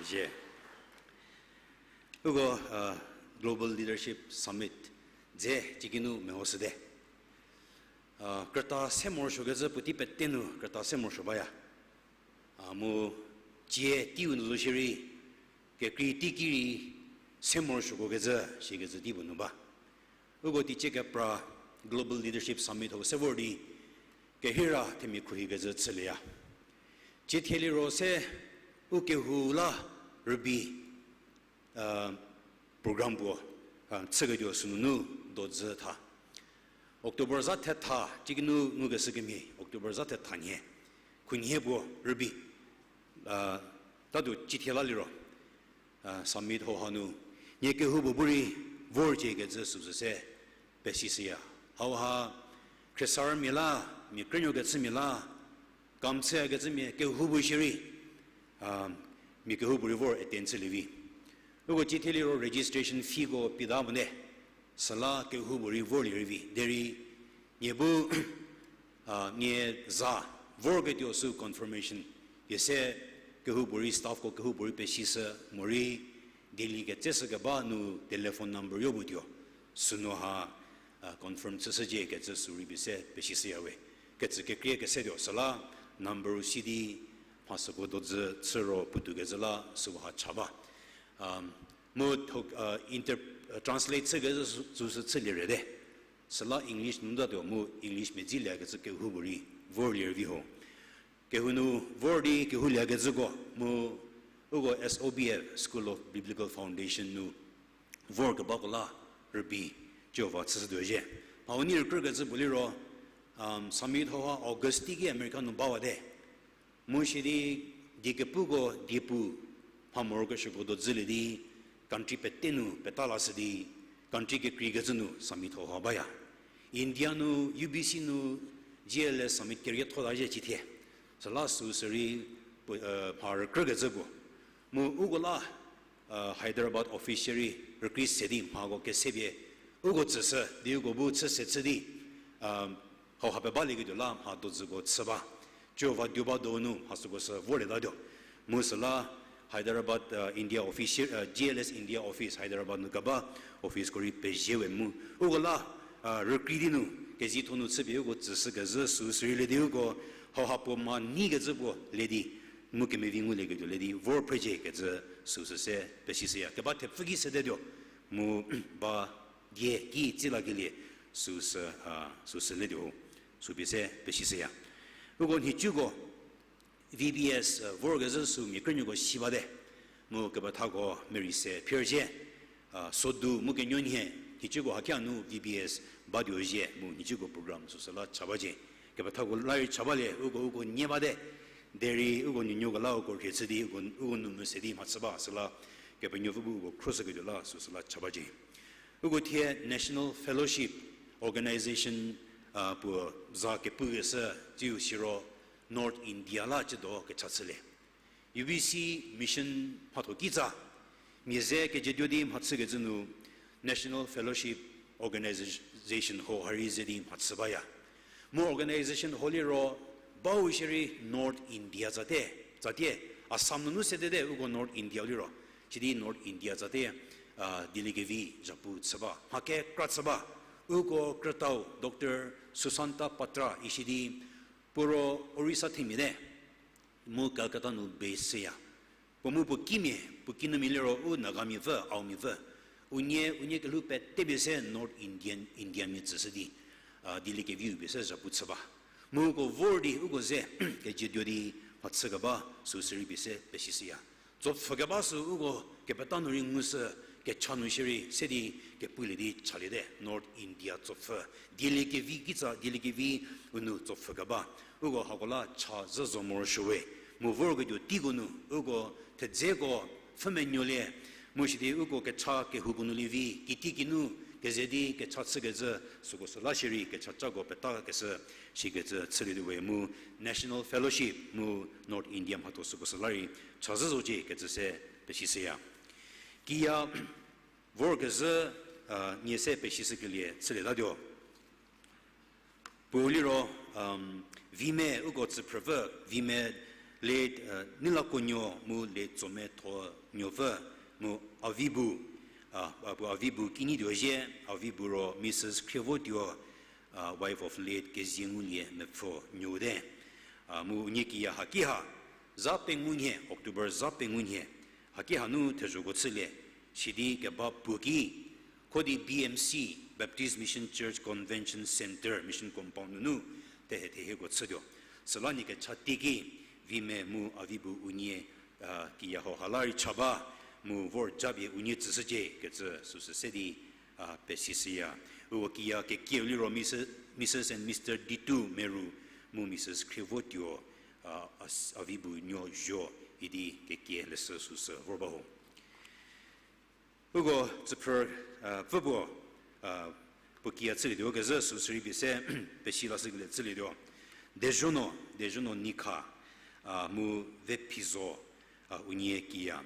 Zie. Uko, uh, Global Leadership Summit dze cikinu mehoshüte. Uh, krüta se morosuokecü puotei pete nu krüta se morosuo baya. A mu cie teiu nu zo shierei, kekrei teiki rei se morosuokecü, shikecü teipuo nu ba. Uko teicie kepra Global Leadership Summit hau se vor di, kehira themia khruohikecü chülieya. Cie thie liro se u kehou la rübei program puo, a, chüketuo sünunu dodzü tha. October za thetha, cikinu ngukeshü kemhie, October za thetha nhie, khunhie puo rübei, a, tatuo cie thie la liro, a, summit hau hanu, nie kehoupuo bu rei vorciekecü süsü se pesishüya. Hauha, khriesarümia la, mia krünuokechümia la, kam chüyakecümia kehoupuo shierei, a, mia kehoupuorei vor attend chülie vi. Uko cie thie liro registration feeko pieta mote, süla kehoupuorei vorlie rei vi. Derei nie bu, a, nie za vorketuo sü confirmation pie se kehoupuorei staffko kehoupuorei pesishü morei Delhi ketseshü keba nu telephone number yo puo tuo. Sünu ha, a, confirm chüshüciekecü sü rei pie se pesishüya we. Kecü kekrie kesetuo süla number si di mha süko dodzü chü ro puotou kecü la süha cha ba. A, mu, a, inter-, a, translate chükezhü sü, süsü chülie rete. Süla English nu tatuo mu English medziliekecü kehoupuorei vorlie rei vi ho. Kehou nu vor di kehouliekecüko mu uko S O B F, School of Biblical Foundation nu vorkebako la rübei Jihova chüshütuo zhie. Mha unei rükrükecü puo liro, um, summit hauha August teiki America nu bawate. Mu sidi die kepuko diepu mha morokesuoko dodzülie di country pete nu peta lashü di country kekreikecü nu summit hauha baya. India nu, U B C nu, G L S summit keriethota zhie cithie. Süla süsü rei, pu-, e, mha rükrükecü puo. Mu uko la, e, Hyderabad office shierei rükrei se di mhako kesepie uko tsüshü di uko bu chü se chü di, e, hauha pebalieketuo la mha dodzüko chü ba. Jihova duo ba donu mha süko sü vorlietatuo. Mu süla Hyderabad, e, India office, e, G L S India office Hyderabad nu keba officeko rei pezie we mu uko la, e, rükrei di nu kezitho nu chüpie uko tsüshükezhü süsü rei le di uko hauha puo ma neikecü puo le di mu kemevi ngulieketuo le di vor phreciekecü süsü se pesishüya. Keba thepfü ki sedetuo mu ba die ki tsilakelie süsü, a, süsü letuo ho. Süpie se pesishüya. Uko nhicuko V B S, e, vorkezhü sü mia krünuoko si bate. Mu kepethako merie se phierzhie, a, sodu mu kenuonhie, nhicuko hakia nu V B S batuo zhie mu nhicuko program süsü la cha bacie. Kepethako la rei cha balie, uko uko nie bate. Derei uko nuonuoko la uko rhie chü di uko, uko nu mese di mhachü ba süla Kepenuopfü bu uko khroshüketuo la süsü la cha bacie. Uko thie National Fellowship Organization, a, puo za kepukeshü tsiu siro North India la ciedo kecha chülie. U B C mission mhatho kitsa, mia ze kejietuo di mhachükecü nu National Fellowship Organization hau ha rei ze di mhachü baya. Mu organization hau liro bau shierei North India tsate, tsatie, Assam nunu setete uko North India liro. Sidi North India tsate, a, dieliekevi zhapu chü ba, mha kekra chü ba. Uko krütau Doctor Susanta Patra isi di, puo ro Orissa themia te, mu Calcutta nu base shüya. Puo mu puo kimia, puo kinumia liro u Nagamiapfü, Aomiapfü. Unie, unie kelhou petepie se North Indian, Indiamia tsüshü di, a, dieliekeviu pie se zhapu chü ba. Mu uko vor di uko ze kejietuo di mhachükeba süsü rei pie se pesishüya. Tsopfhükeba sü uko kepeta nu rei ngushü, kecha nu shierei se di kepulie di chaliete North India tsopfhü. Dieliekevi kitsa, dieliekevi u nu tsopfhükeba. Uko hako la cha zhü zo morosuo we. Mu vorketuo teiko nu uko thedzeko pfhümenuolie. Mu sidi uko kecha kehouko nu lievi, kitiekinu keze di kecha chükezhü, süko sü la shierei kechacako petakeshü, shikecü chülietuo we mu National Fellowship mu North India mhatho süko sü la rei cha zhü zocie kecü se pesishüya. Kiya vorkezhü, a, nie se pesishükelie chülietatuo. Puo liro, um, Vime uko tsüphrüpfü, Vime le, uh, Nilakonuo mu le Tsomethonuopfü mu Avibu A, a, puo Avibu kinyi tuo zhie, Avibu ro Mrs Khrievotuo, a, wife of late Keziengulie Mepfo Nuote. A, mu unie kiya haki ha, za pengou nhie, October za pengou nhie, haki hanu thezhoko chülie, sidi keba puo ki, khodi B M C, Baptist Mission Church Convention Centre, Mission Compound nunu, thehe thehieko chütuo. Süla nie kecha teiki, Vime mu Avibu unie, a, kiya hau ha la rei cha ba, mu vor japie unie tsüshücie kecü süsü se di, a, pesishüya. Uko kiya kekieu liro Mrs, Mrs and Mr Ditu Meru, mu Mrs Khrievotuo, a, a, Avibu nuo zuo idi kekie leshü süsü vor ba ho. Uko tsüphrü, a, pfü puo, a, puo kiya chülietuo kezhü süsü rei pie se, pesi lashükelie chülietuo. Dezhonuo, Dezhonuo Nikha, a, mu Vephizo, a, unie kiya.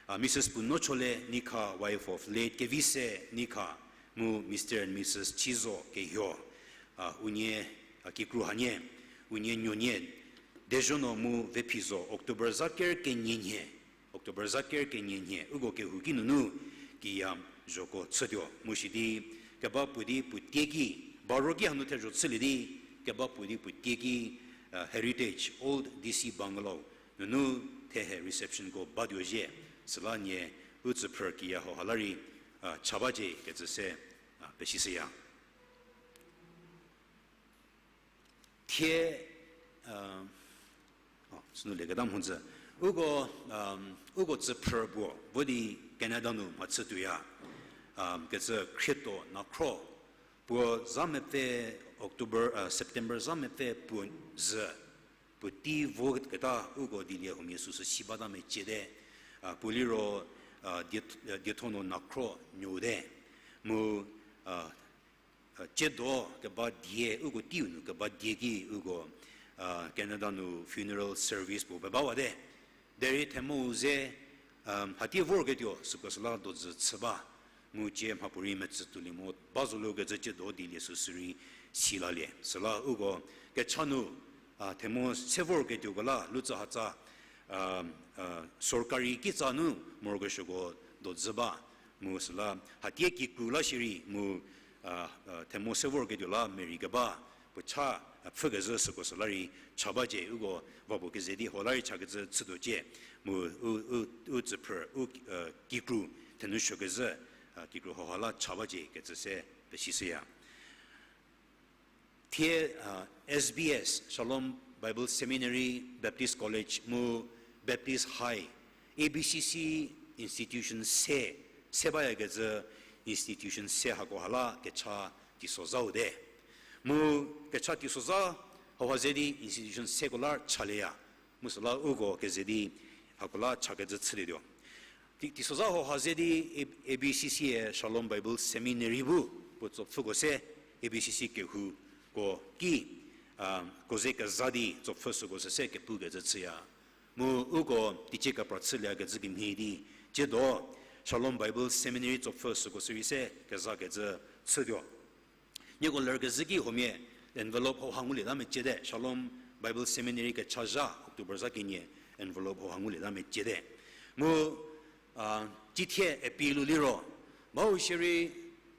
A, Mrs Punochole Nikha, wife of late Kevise Nikha, mu Mr and Mrs Chizo Kehio, a, unie, a, kikru hanie, unie nuonie, Dezhonuo mu Vephizo, October za ker kenie nhie, October za ker kenie nhie, uko kehou ki nunu kiya zhoko chütuo. Mu sidi keba puo di puo tieki, baro ki hanu thezho chülie di, keba puo di puo tieki, a, Heritage Old D C Bungalow nunu thehe receptionko batuo zhie, süla nie u tsüphrü kiya hau ha la rei, a, cha bacie kecü se, a, pesishüya. Thie, a, o, sünu leketa mhodzü. Uko, um, uko tsüphrü puo vo di Canada nu mhachü tuoya, um, kecü Khrietuo Nakhro. Puo za mepfü October, a, September za mepfü puo zü, puotei voketa uko dielie huomia süsü si bata meciete, a, puo liro, a, Die-, a, Diethonuo Nakhro Nuote. Mu, a, a, tsiedo keba die, uko teiu nu keba die ki uko, a, Canada nu funeral service puo pe bawate. Derei themou ze, a, mhatie vorketuo süko süla dozü chü ba. Mu tsie mhapuorei metsü tuolie mo ba zolukecü tsiedo dielie süsü rei si lalie. Süla uko kecha nu, a, themou se vorketuoko la lutsü hatsa, a, a, sorkari kitsa nu morokesuoko dozü ba. Mu süla hatie kikru la shierei mu, a, a, themou se vorketuo la merei keba puo cha, a, pfhükezhü süko süla rei cha bacie uko va puo keze di hau la rei chakecü chütuocie. Mu u, u, u tsüphrü, u, a, kikru, thenou suokezhü, a, kikru hau ha la cha bacie kecü se pesishüya. Thie, a, S B S, Shalom Bible Seminary, Baptist College mu Baptist High, A B C C institution se, se bayakecü institution se hako ha la kecha teisozhau te. Mu kecha teisozha hauha ze di institution seko la chalieya. Mu süla uko keze di hako la chakecü chülietuo. Tei-, teisozha hauha ze di A-, A B C C e Shalom Bible Seminary bu puo tsopfüko se A B C C kehouko ki, a, ko ze keza di tsopfü süko süse kepukecü chüya. Mu uko teicie kepra chüliekecü kemhie di, tsiedo Shalom Bible Seminary tsopfü süko sürei se kezakecü chütuo. Nieko lerkezhü ki huomia envelope hauha ngulieta meciete, Shalom Bible Seminary kechazha October za kenie envelope hauha ngulieta meciete. Mu, a, cithie appeal-u liro, bau shierei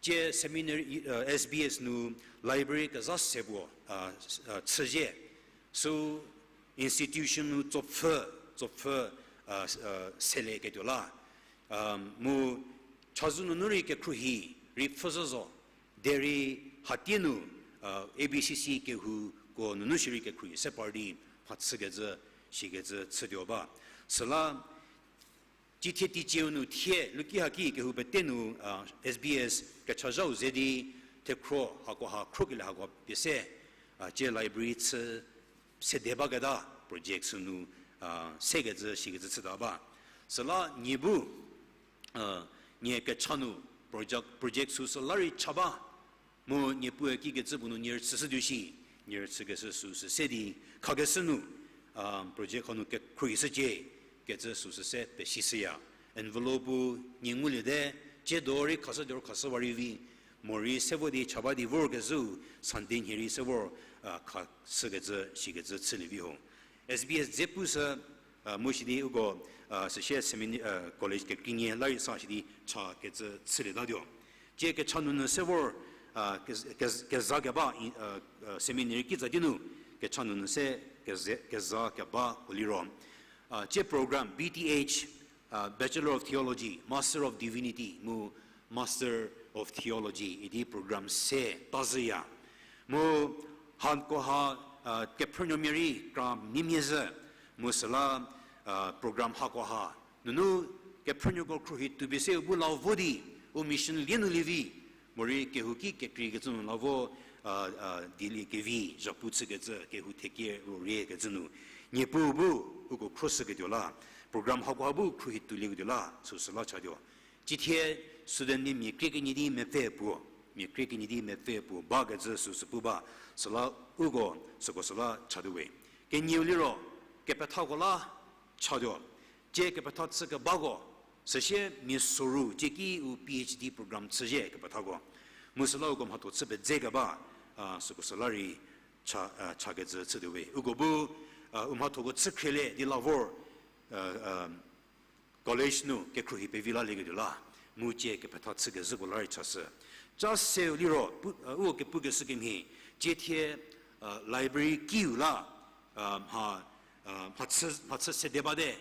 tsie seminary, a, S B S nu library kezha se puo, a, s-, a, chüzhie. Sü institution nu tsopfü, tsopfü, a, s-, a, selieketuo la. A, mu chazou nunu rei kekhruohi rei pfhüzhü zo. Derei hatie nu, a, A B C C kehouko nunu shierei kekhruohi se par di mhachükecü, shikecü chütuo ba. Süla cithie teicieu nu thie luki haki kehou pete nu, a, S B S kechazhau ze di thekhro hakoha khrokelie hako pie se, a, tsie library chü sede baketa project sünu, a, sekecü shikecü chüta ba. Süla nie bu, a, nie kecha nu project, project süsü la rei cha ba. Mu niepuue kikecü puo nu nie rüchüshütuo shi, nie rüchükeshü süsü se di khakeshü nu, a, project hanu kekhruohishücie kecü süsü se pesishüya. Envelope-u nie nguliete, tsiedo rei khashü di ro khashüwa rei vi, morei se vo di cha ba di vorkezhüu Sunday nhie rei se vor, a, khashükecü shikecü chülie vi ho. S B S dze pushü, Mu sidi uko, süsie semina-, college kekreinie la rei sa sidi cha kecü chülietatuo. Tie kecha nunu se vor, kez-, kez-, keza keba, seminary kitsa di nu, kecha nunu se keze-, keza keba ko liro, tie program B Th, Bachelor of Theology, Master of Divinity, mu Master of Theology idi program se tazhüya. Mu hakoha, kephrünuomia rei kra mimie zhü, mu süla, program hakoha nunu kephrünuoko khruohi tuo pie se u bu la vo di, u mission lie nu lievi, morei kehouki kekreikecü nu la vo, dieliekevi zhapu chükecü kehou thekie roriekecü nu, Niepuu bu uko khruoshüketuo la, program hakoha bu khruohi tuolieketuo la süsü la chatuo. Cithie studentmia mia krie kenie di mepfü puo, mia krie kenie di mepfü puo bakecü süsü pu ba, süla uko süko süla chatuo we. Kenieu liro, kepethako la chatuo, tie kepetha chükebako, süsie mia soru tieki u P H D program chüzhie kepethako. Mu süla uko mhatho chü pedze keba, süko süla rei cha, chakecü chütuo we. Uko bu, u mhathoko chükhrielie di la vor, college nu kekhruohi pevi lalieketuo la, mu tie kepetha chükezhüko la rei chashü. Ca seu liro, pu-, uko kepukeshü kemhie, tie thie, library kiu la, mha, mhachü, mhachü sede bate,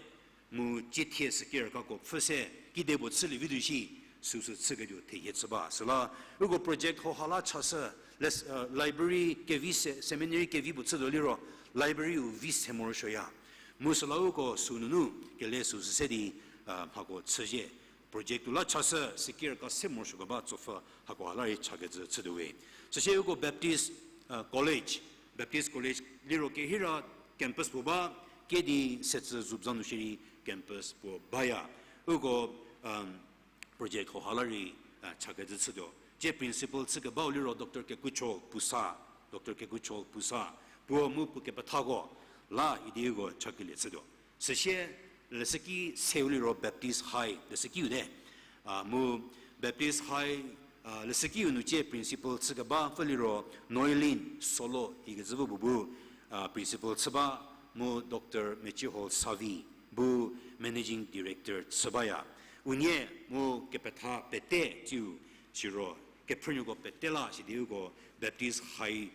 mu tie thie sükirkako pfhü se, kedipuo chülievi tuo shi, süsü chüketuo thehie chü ba. Süla, uko project hauha la chashü, library kevi se, seminary kevi puo chütuo liro, library-u vi se morosuoya. Mu süla uko sünunu kele süsü se di, mhako chüzhie. Project-u la chashü, sükirka se morosuokeba tsopfü hakoha la rei chakecü chütuo we. Süsie uko Baptist, college, Baptist College liro kehira campus puo ba, kedi setsü zubza nu shierei campus puo baya. Uko, project hauha la rei, chakecü chütuo. Tie principal chükebau liro Doctor Kekucho Pusa, Doctor Kekucho Pusa, puo mu puo kepethako la idi uko chakelie chütuo. Süsie, leshüki seu liro Baptist High leshükiu te. Mu Baptist High, leshükiu nu tie principal chükeba pfü liro Noelin Solo ikecü vo puo bu, principal chü ba, mu Doctor Mechihol Savi bu managing director chü baya. Unie mu kepetha pete tsiu siro kephrünuoko pete la sidi uko Baptist High,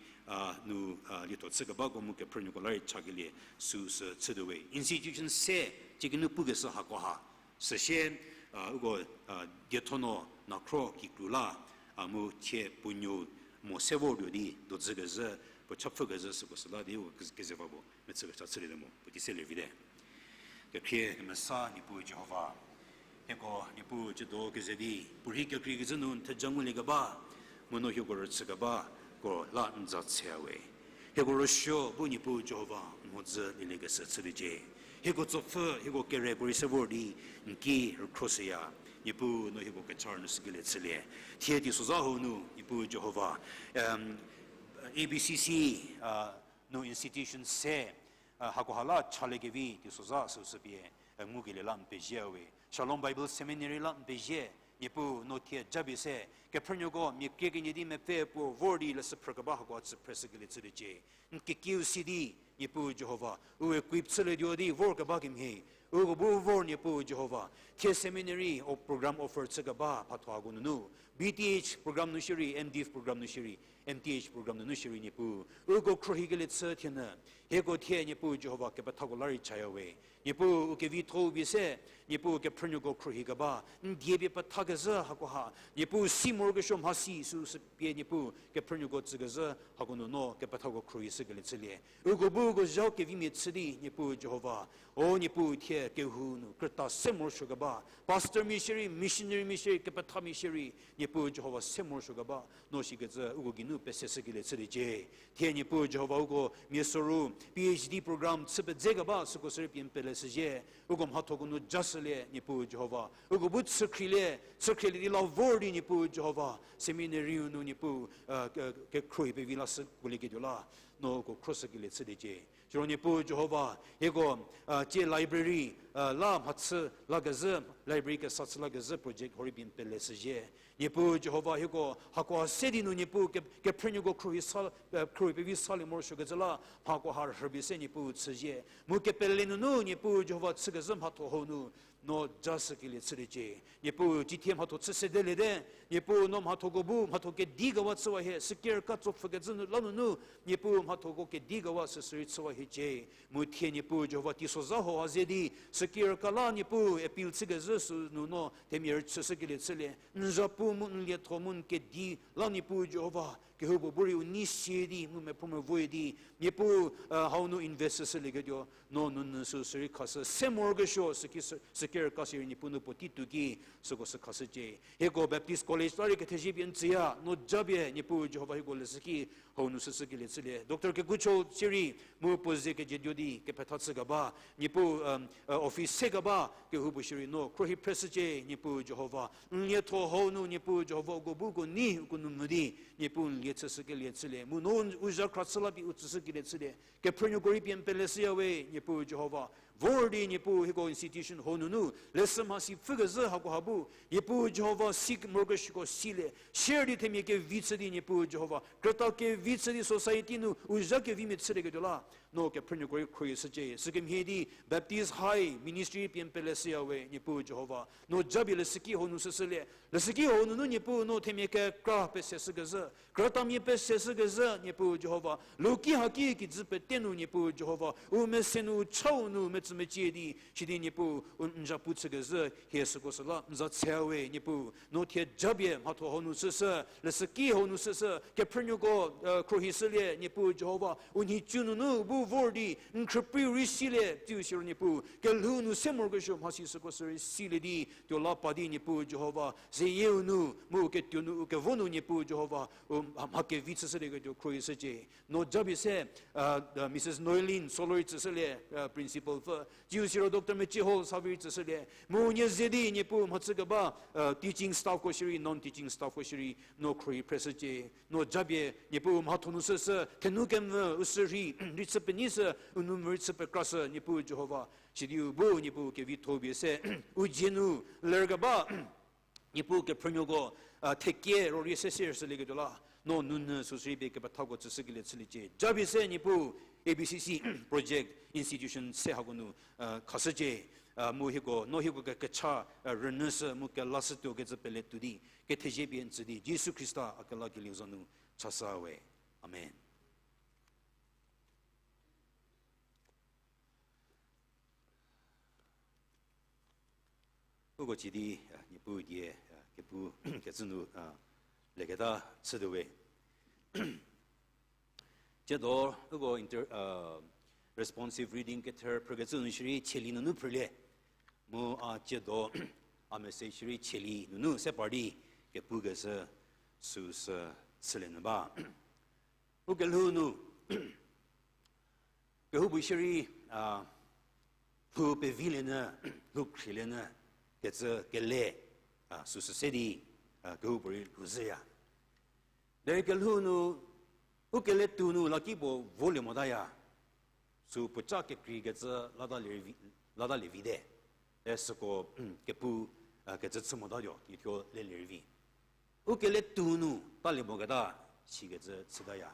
nu, lietho chükebako mu kephrünuoko la rei chakelie süsü chütuo we. Institution se, tiekinu pukeshü hakoha. Süsie, uko, diethonuo nakhro kikru la, mu thie puo nuo mo se vortuo di dozükezhü, puo chapfhükezhü süko süla di u keze va puo mechü kecha chülie le mo puo ki selie vite. Kekhrie kemesa Niepuu Jihova, hieko Niepuu tsiedo keze di puorhi kekreikecü nu n theja nguliekeba, mu no hieko rüchükebako la n za tshüya we. Hieko rüsuo bu Niepuu Jihova n mhodzü lieliekeshü chüliecie. Hieko tsopfü, hieko kereko rei se vor di n ki rükhroshüya. Niepuu no hieko kecha rünyü shükelie chülie. Thie teisozha hau nu Niepuu Jihova, A B C C, nu institution se, hakoha la chaliekevi teisozha süsü pie, ngukelie la n pezie we. Shalom Bible Seminary la n pezie, Niepuu no thie japie se kephrünuoko mia krie kenie di mepfü puo vor di leshü phrükeba hakoha tsü phreshükelie chüliecie. N kekiu si di, Niepuu Jihova, u equip chülietuo di vorkeba kemhie, uko bu vor Niepuu Jihova, thie seminary o program offer chükeba mhatho hako nunu, B Th program nu shierei, M Div program nu shierei, M Th program nunu shierei Niepuu, uko khruohikelie chü thienyü, hieko thie Niepuu Jihova kepethako la rei chaya we. Niepuu u kevitho-u pie se, Niepuu kephrünuoko khruohikeba n die pie pethakezhü hakoha, Niepuu si morokesuo mhasi süsü pie Niepuu kephrünuoko tsükezhü hako nu no kepethako khruohishükelie chülie. Uko bu uko zhau kevimia chü di Niepuu Jihova, o Niepuu thie kehou nu krüta se morosuokeba, pastormia shierei, missionarymia shierei, kepethamia shierei, Niepuu Jihova se morosuokeba no shikecü uko geinu peseshükelie chüliecie. Thie Niepuu Jihova uko mia soru P H D program chü pedze keba süko sürei pie n peleshüzhie, uko mhathoko nu jashülie Niepuu Jihova, uko bu chükhrielie, chükhrielie di la vor di Niepuu Jihova, seminary-u nu Niepuu, ke-, kekhruohi pevi lashükolieketuo la, no uko khroshükelie chüliecie. Siro Niepuu Jihova, hieko, a, tsie library, a, la mhachü lakezhü, library kesa chü lakezhü project huorei pie n pele shüzhie. Niepuu Jihova, hieko hakoha se di nu Niepuu ke-, kephrünuoko khruohi sa, a, khruohi pevi salie morosuokecü la, mhakoha rhüpie se Niepuu chüzhie. Mu kepele nunu Niepuu Jihova chükezhü mhatho hau nu, no ja shükelie chüliecie. Niepuu, cithie mhatho chü sedeliete, Niepuu, no mhathoko bu mhatho kedi kewa chüwa hie, süki rüka tsopfhükecü nu la nunu, Niepuu, mhathoko kedi kewa süsü rei chüwa hiecie. Mu thie Niepuu Jihova teisozha hau ha ze di, süki rüka la Niepuu appeal chükezhü sünu no themia rüchüshükelie chülie. N zhapu mu n lietho mu n kedi la Niepuu Jihova, kehoupuo bu rei u nei sie di, mu mephoumevü di, Niepuu, a, hau nu invest shüshülieketuo, no nounyü süsü rei khashü, se morokesuo, süki sü-, süki rüka sirei Niepuu nu puotei tuo ki, süko sü khashücie. Hieko Baptist College la rei kethezie pie n tsüya, no japie Niepuu Jihova hieko leshüki hau nu shüshükelie chülie. Doctor Kekucho sirei mu puo ze kejietuo di kepetha chükeba, Niepuu, um, office se keba kehoupuo shierei no khruohi phreshücie, Niepuu Jihova. N lietho hau nu Niepuu Jihova uko bu uko nei uko nu mvü di, Niepuu n lie chüshükelie chülie. Mu no u zhakhra chü la pie u tsüshükelie chülie. Kephrünuoko rei pie n pele shüya we, Niepuu Jihova. Vor di Niepuu hieko institution hau nunu, leshü mhasi pfhükezhü hakoha bu, Niepuu Jihova si morokesuoko silie. Share di themia kevi chü di Niepuu Jihova. Krüta kevi chü di society nu, u zha kevimia chülieketuo la. No kephrünuoko rei khruohi shücie. Sükemhie di Baptist High Ministry pie n pele shüya we, Niepuu Jihova. No japie leshüki hau nu shüshülie. Leshüki hau nunu Niepuu no themia kekra peseshükezhü. Krütamia peseshükezhü, Niepuu Jihova. Luki haki kijü pete nu, Niepuu Jihova. U mese nu, u chau nu, metsümecie di. Sidi Niepuu, u n zhapu chükezhü, hie süko süla, n za tse we, Niepuu. No thie japie mhatho hau nu shüshü, leshüki hau nu shüshü, kephrünuoko, khruohi shülie, Niepuu Jihova. U nhicu nunu, bu vor di, n khrüprei rei silie, tsiu siro Niepuu. Kelhou nu se morokesuo mhasi süko sü rei silie di, tuo la pa di Niepuu Jihova. Zeyieu nu, mu u ketuo nu, u kevo nu Niepuu Jihova. U mha kevi chüshülieketuo khruohi shücie. No japie se, Mrs Noelin Solori tsüshülie, principal pfü. Tsiu siro Doctor Meciho Saviri tsüshülie. Mu nie ze di Niepuu mhachükeba, teaching staffko shierei, non-teaching staffko shierei, no khruohi phreshücie. No japie Niepuu mhatho nu shüshü, thenu kemvü, u sürhei, rei chü penyi shü, u numvü rei chü pekrashü, Niepuu Jihova. Sidi u bu Niepuu kevitho pie se, u dzie nu, lerkeba, Niepuu kephrünuoko, thekie rorie se se rüshülieketuo la, no nounyü süsü rei pie kepethako tsüshükelie chüliecie. Japie se Niepuu, A B C C project institution se hako nu, khashücie, mu hieko, no hieko ke kecha, rünyüshü mu kelashütuo kecü pele tuo di, kethezie pie n tsü di, Jisu Khrista a kelakelieu za nu, chasa we. Amen. Uko ci di, Niepuu die, kepu, kecü nu, leketa chütuo we. Tsiedo, uko inter-, responsive reading kether phrükecü nu shierei Chieli nunu phrülie. Mu a tsiedo, a message shierei Chieli nunu se par di kepukeshü süsü chülie nyü ba. Ukelhou nu, kehoupuo shierei, lhou pevilie nyü, lhou khrielie nyü, kecü kele, süsü se di, kehoupuorei lhouzhüya. Derei kelhou nu, ukeletu nu lakipuo volie motaya. Sü puoca kekreikecü latalie vi-, latalie vite. E süko, kepu, kecü chü motatuo, tithuo lelie rei vi. Ukeletu nu talie moketa, sikecü chütaya.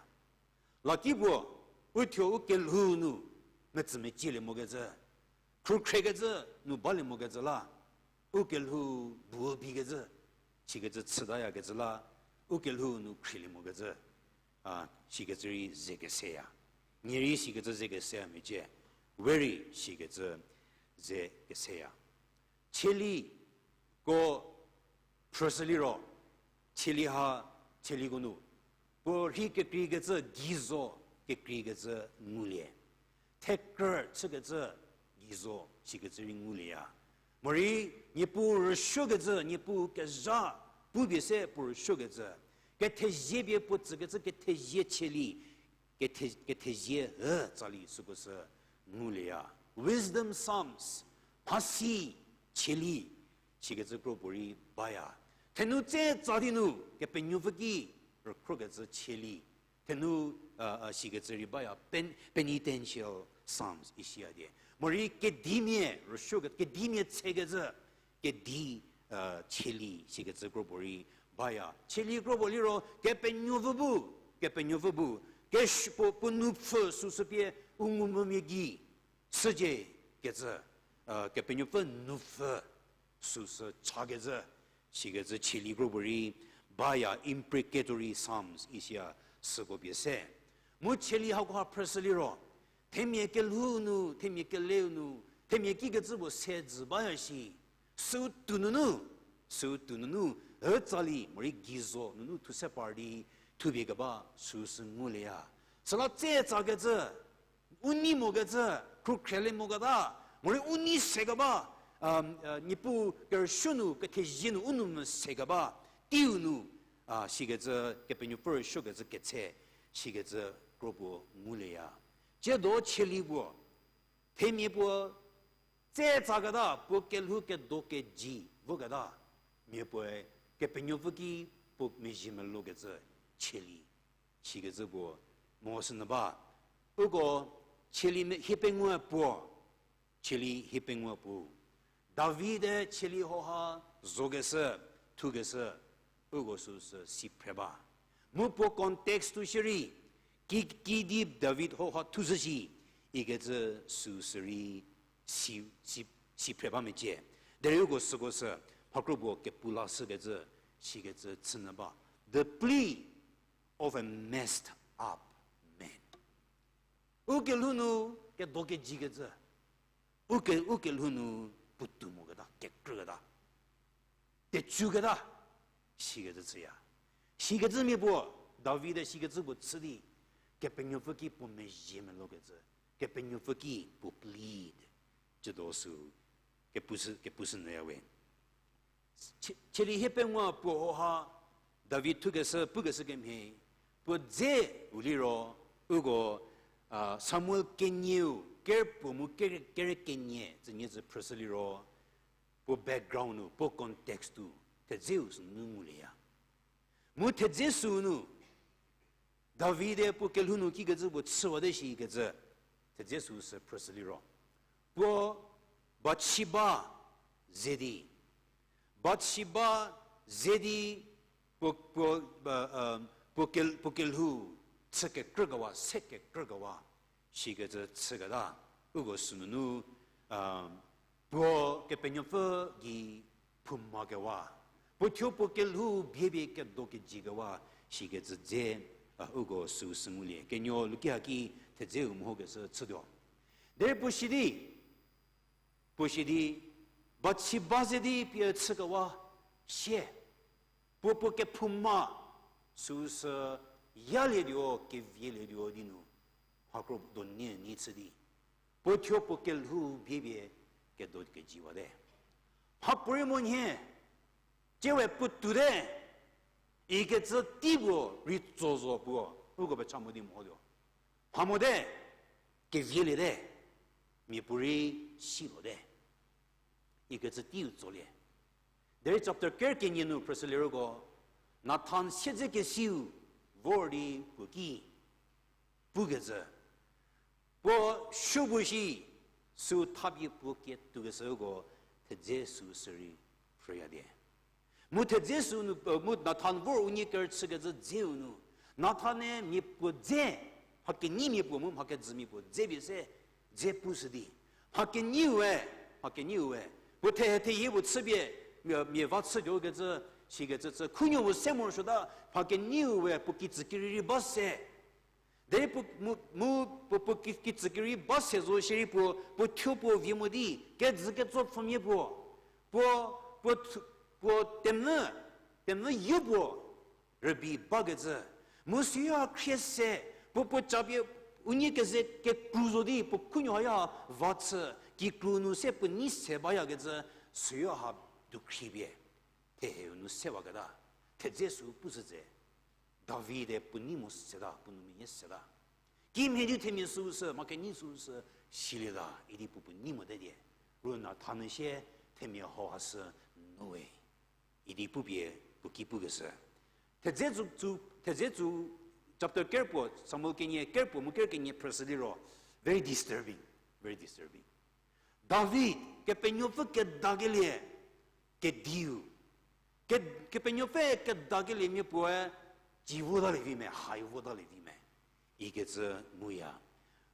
Lakipuo, uthuo ukelhou nu, metsümecielie mokecü. Khrukhrekecü, nu balie mokecü la. Ukelhou bu bikecü, sikecü chütayakecü la. Ukelhou nu khrielie mokecü. A, sikecü rei ze keseya. Nie rei sikecü ze keseya mecie. We rei sikecü ze keseya. Chieli ko phrüshü liro, Chieli ha, Chieliko nu, puo rhi kekreikecü geizo kekreikecü ngulie. Thekrü chükecü geizo sikecü rei ngulieya. Morei, Niepuu rüsuokecü, Niepuu kezha pupie se puo rüsuokecü. Kethezie pie puo tsükecü kethezie Chieli, kethe-, kethezie hü tsali süko sü ngulieya. Wisdom Psalms, mhasi Chieli, sikecü kro puorei baya. Thenu tse tsa di nu, Kepenuopfü ki rükhrokecü Chieli. Thenu, a, a, sikecü rei baya, pen-, penitential psalms isiya die. Morei kedimia rüsuo ke, kedimia tsekecü, kedi, a, cheli sikecü kropuo rei baya. Cheli kropuo liro, Kepenuopfü bu, Kepenuopfü bu, kesh-, puo, puo nupfü süsü pie u ngumvümia gei shücie kecü, a, Kepenuopfü nupfü süsü chakecü, sikecü cheli kropuo rei baya, imprecatory psalms isiya süko pie se. Mu cheli hakoha phrüshü liro, themia kelhou nu, themia keleu nu, themia kikecü puo se dzü baya shi, süu tou nunu, süu tou nunu, ütsali morei geizo nunu thuse par di, thupie keba süsü ngulieya. Süla tse tsakecü, u nei mokecü, khrukhrelie moketa, morei u nei sekeba, a, a, Niepuu kerüsuo nu, kethezie nu, u nou mvü sekeba, teiu nu, a, sikecü, Kepenuopfü rüsuokecü ketse, sikecü kropuo ngulieya. Tsiedo cheli puo, themia puo, tse tsaketa, puo kelhou kedo keji voketa, mia puoe, Kepenuopfü ki puo mezhie melou kecü, cheli. Sikecü puo, mo sünyü ba. Uko, cheli me-, hiepengou puo, cheli hiepengou puo. David-e cheli hauha zokeshü, thukeshü, uko süsü si phre ba. Mu puo context tu shierei, ki, kidi David hauha thushü shi, ikecü süsü rei si, si, si phre ba mecie. Derei uko süko sü, mhakro puo kepu lashükecü, sikecü chünyü ba. The plea of a messed up man. U kelhou nu kedo kejikecü. U ke, u kelhou nu puotou moketa, kekrüketa, tecüketa, sikecü chüya. Sikecü mia puo, David-e sikecü puo chü di, Kepenuopfü ki puo mezhie melou kecü, Kepenuopfü ki puo plead, cüdo sü, kepu sü, kepu sü nyüya we. Chie-, cheli hiepengou puo hauha David thukeshü, pukeshü kemhie, puo dze u liro, uko, a, Samuel kenieu, ker puo mu ker-, kere kenie, tsünie tsü phrüshü liro, puo background nu, puo context tu, thedzeu sünu ngulieya. Mu thedze sünu, David-e puo kelhou nu kikecü puo chüwate shikecü, thedze süsü phrüshü liro, puo Bathsheba ze di, Bathsheba ze di, puo, puo, a, a, puo kel-, puo kelhou chü kekrükewa, se kekrükewa, shikecü chüketa, uko sünunu, a, puo Kepenuopfü gei phouma kewa, puo thuo puo kelhou bie bie kedo kejikewa, shikecü dze, a, uko süu sü ngulie. Kenuo luki haki thedzeu mehokeshü chütuo. Derei puo shi di, puo shi di, Bathsheba ze di pie chükewa, sie, puo puo kephouma, süu sü yalietuo, kevielietuo di nu, mhakro do nie ni chü di, puo thuo puo kelhou bie bie kedo kejiwate. Mhapuorei mo nhie, tsie we puotoute, ikecü tei puo rei tso zo puo, uko pecha mo di mehotuo. Mha mote, kevieliete, miapuorei si lote, ikecü teiu tsolie. Derei chapter ker kenie nu phrüshü liro ko, Nathan siedzekesiu vor di puo ki pukecü, puo supuo shi, süu thapie puo kietuokeshüko, thedze süu sü rei phrüya die. Mu thedze süu nu, mu Nathan vor unie kerüchükecü dzeu nu, Nathan-e mia puo dze, mha kenyimia puo mu mha kejümia puo dze pie se, dze pushü di, mha kenyiue, mha kenyiue, puo thehe theyie puo chüpie, mia, mia va chütuokecü, sikecü chü khunuo puo se morosuota, mha kenyiue puo kitsü keri rei ba se. Derei puo mu, mu puo, puo ki, kitsü keri ba se zo shierei puo, puo thuo puo vie mo di, kejü ketso pfhümia puo, puo, puo thu-, puo temvü, temvü yo puo, rübei bakecü. Mu süu ha khrie se, puo, puo capie, unie keze kekru zo di, puo khunuo haya va chü, kikru nu se puo nei se bayakecü, süu ha dukhripie, theheu nu sewaketa, thedze süu pushü tse. David-e puo nei mo seta, puo nou meyie seta. Kimhie di themia süu sü, mha kenyi süu sü, silieta, idi puo puo nei mote die. Ru Nathan-e sie, themia hau ha sü, no we. Idi pupie, puo ki pukeshü. Thedze tsu, tsu, thedze tsu, Chapter kerpuo, Samuel kenie kerpuo mu ker kenie phrüshü liro, very disturbing, very disturbing. David, Kepenuopfü kedakelie, kediu. Ke-, Kepenuopfü kedakelie mia puoe, ci votalie vi me, hai votalie vi me. Ikecü nguya.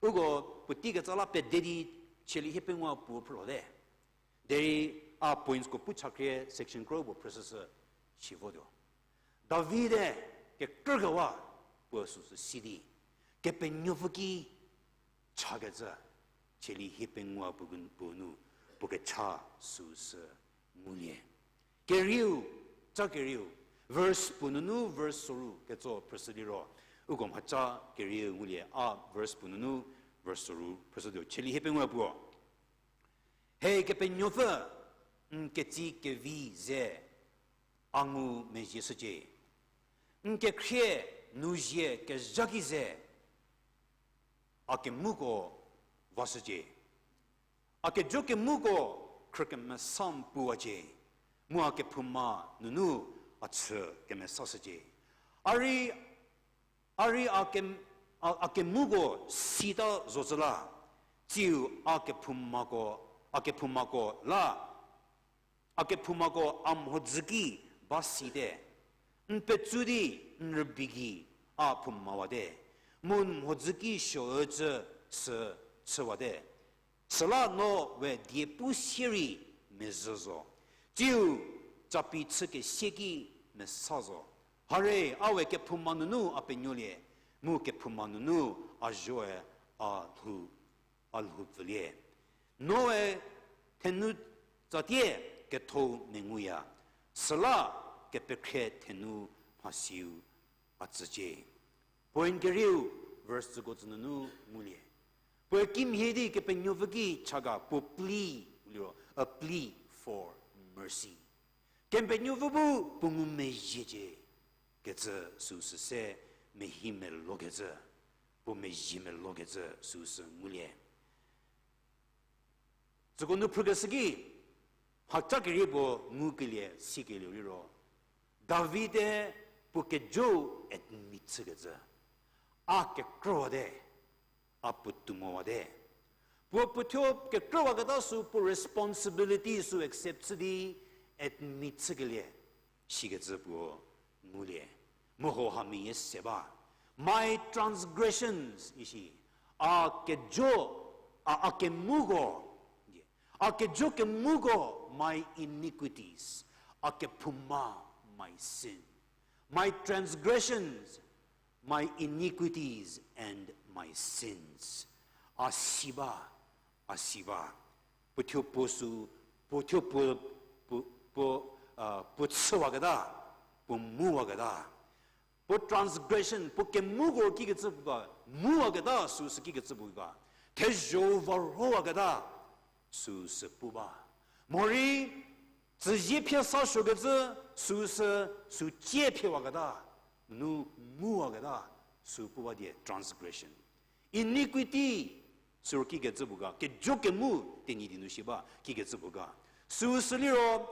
Uko puotei ketsa la pede di cheli hiepengou puo phrülote. Derei a pointsko pu chakhrie section kro puo phrüshüshü si votuo. David-e kekrükewa puo süsü si di, Kepenuopfü ki chakecü, cheli hiepengou puo nu, puo kecha süsü ngulie. Kerieu, ca kerieu, verse puo nunu verse soru ketso phrüshü liro, uko mhaca kerieu ngulie, a verse puo nunu verse soru phrüshütuo, cheli hiepengou puo. He Kepenuopfü, n ketsie kevi ze a ngu mezhieshücie. N kekhrie nu zie kezha ki ze a kemuko vashücie. A kejo kemuko khrü kemesa puwacie, mu a kephouma nunu a chü kemesashücie. A rei, a rei a ke, a, a kemuko sita zocü la, tsiu a kephoumako, a kephoumako la, a kephoumako a mhodzü ki ba site, n petsu di n rübei gei a phoumawate, mu n mhodzü ki suoücü sü chüwate. Süla no we die pu sie rei mezhü zo, tsiu capi chü kesie ki mesa zo. Hare, a we kephouma nunu a penuolie, mu kephouma nunu a zhoe a lhou, a lhou pfülie. Noe thenu tsatie ketho menguya, süla kepekhrie thenu mhasiu a tsücie. Point kerieu, verse tsüko tsü nunu ngulie. Puoe kimhie di Kepenuopfü ki chaga puo plea, liro, a plea for mercy. Kepenuopfü bu puo ngumezhiecie kecü süsü se mehi melokecü, puo mezhie melokecü süsü ngulie. Süko nu phrükeshü ki, mhaca kerie puo ngukelie sikelie liro, David-e puo kejo admit chükecü, a kekrüwate, a puotou mowate. Puo puothuo kekrüwaketa sü puo responsibility sü accept chü di admit chükelie, sikecü puo ngulie. Mu hauha meyie se ba. My transgressions, isi. A kejo, a, a kemuko, a kejo kemuko, my iniquities. A kephouma, my sin. My transgressions, my iniquities and my sins. A si ba, a si ba. Puothuo puo sü, puothuo puo, puo, puo, puo chüwaketa, puo muwaketa. Puo transgression, puo kemuko kikecü puo ga, muwaketa süsü kikecü puo ga. Thezho varhowaketa süsü pu ba. Morei, tsüzie phie sa suokecü süsü, sü cie phiewaketa, nu muwaketa, sü pu ba die transgression. Iniquity, sü kikecü puo ga, kejo kemu, Tenyidie nu shi ba, kikecü puo ga. Süsü liro,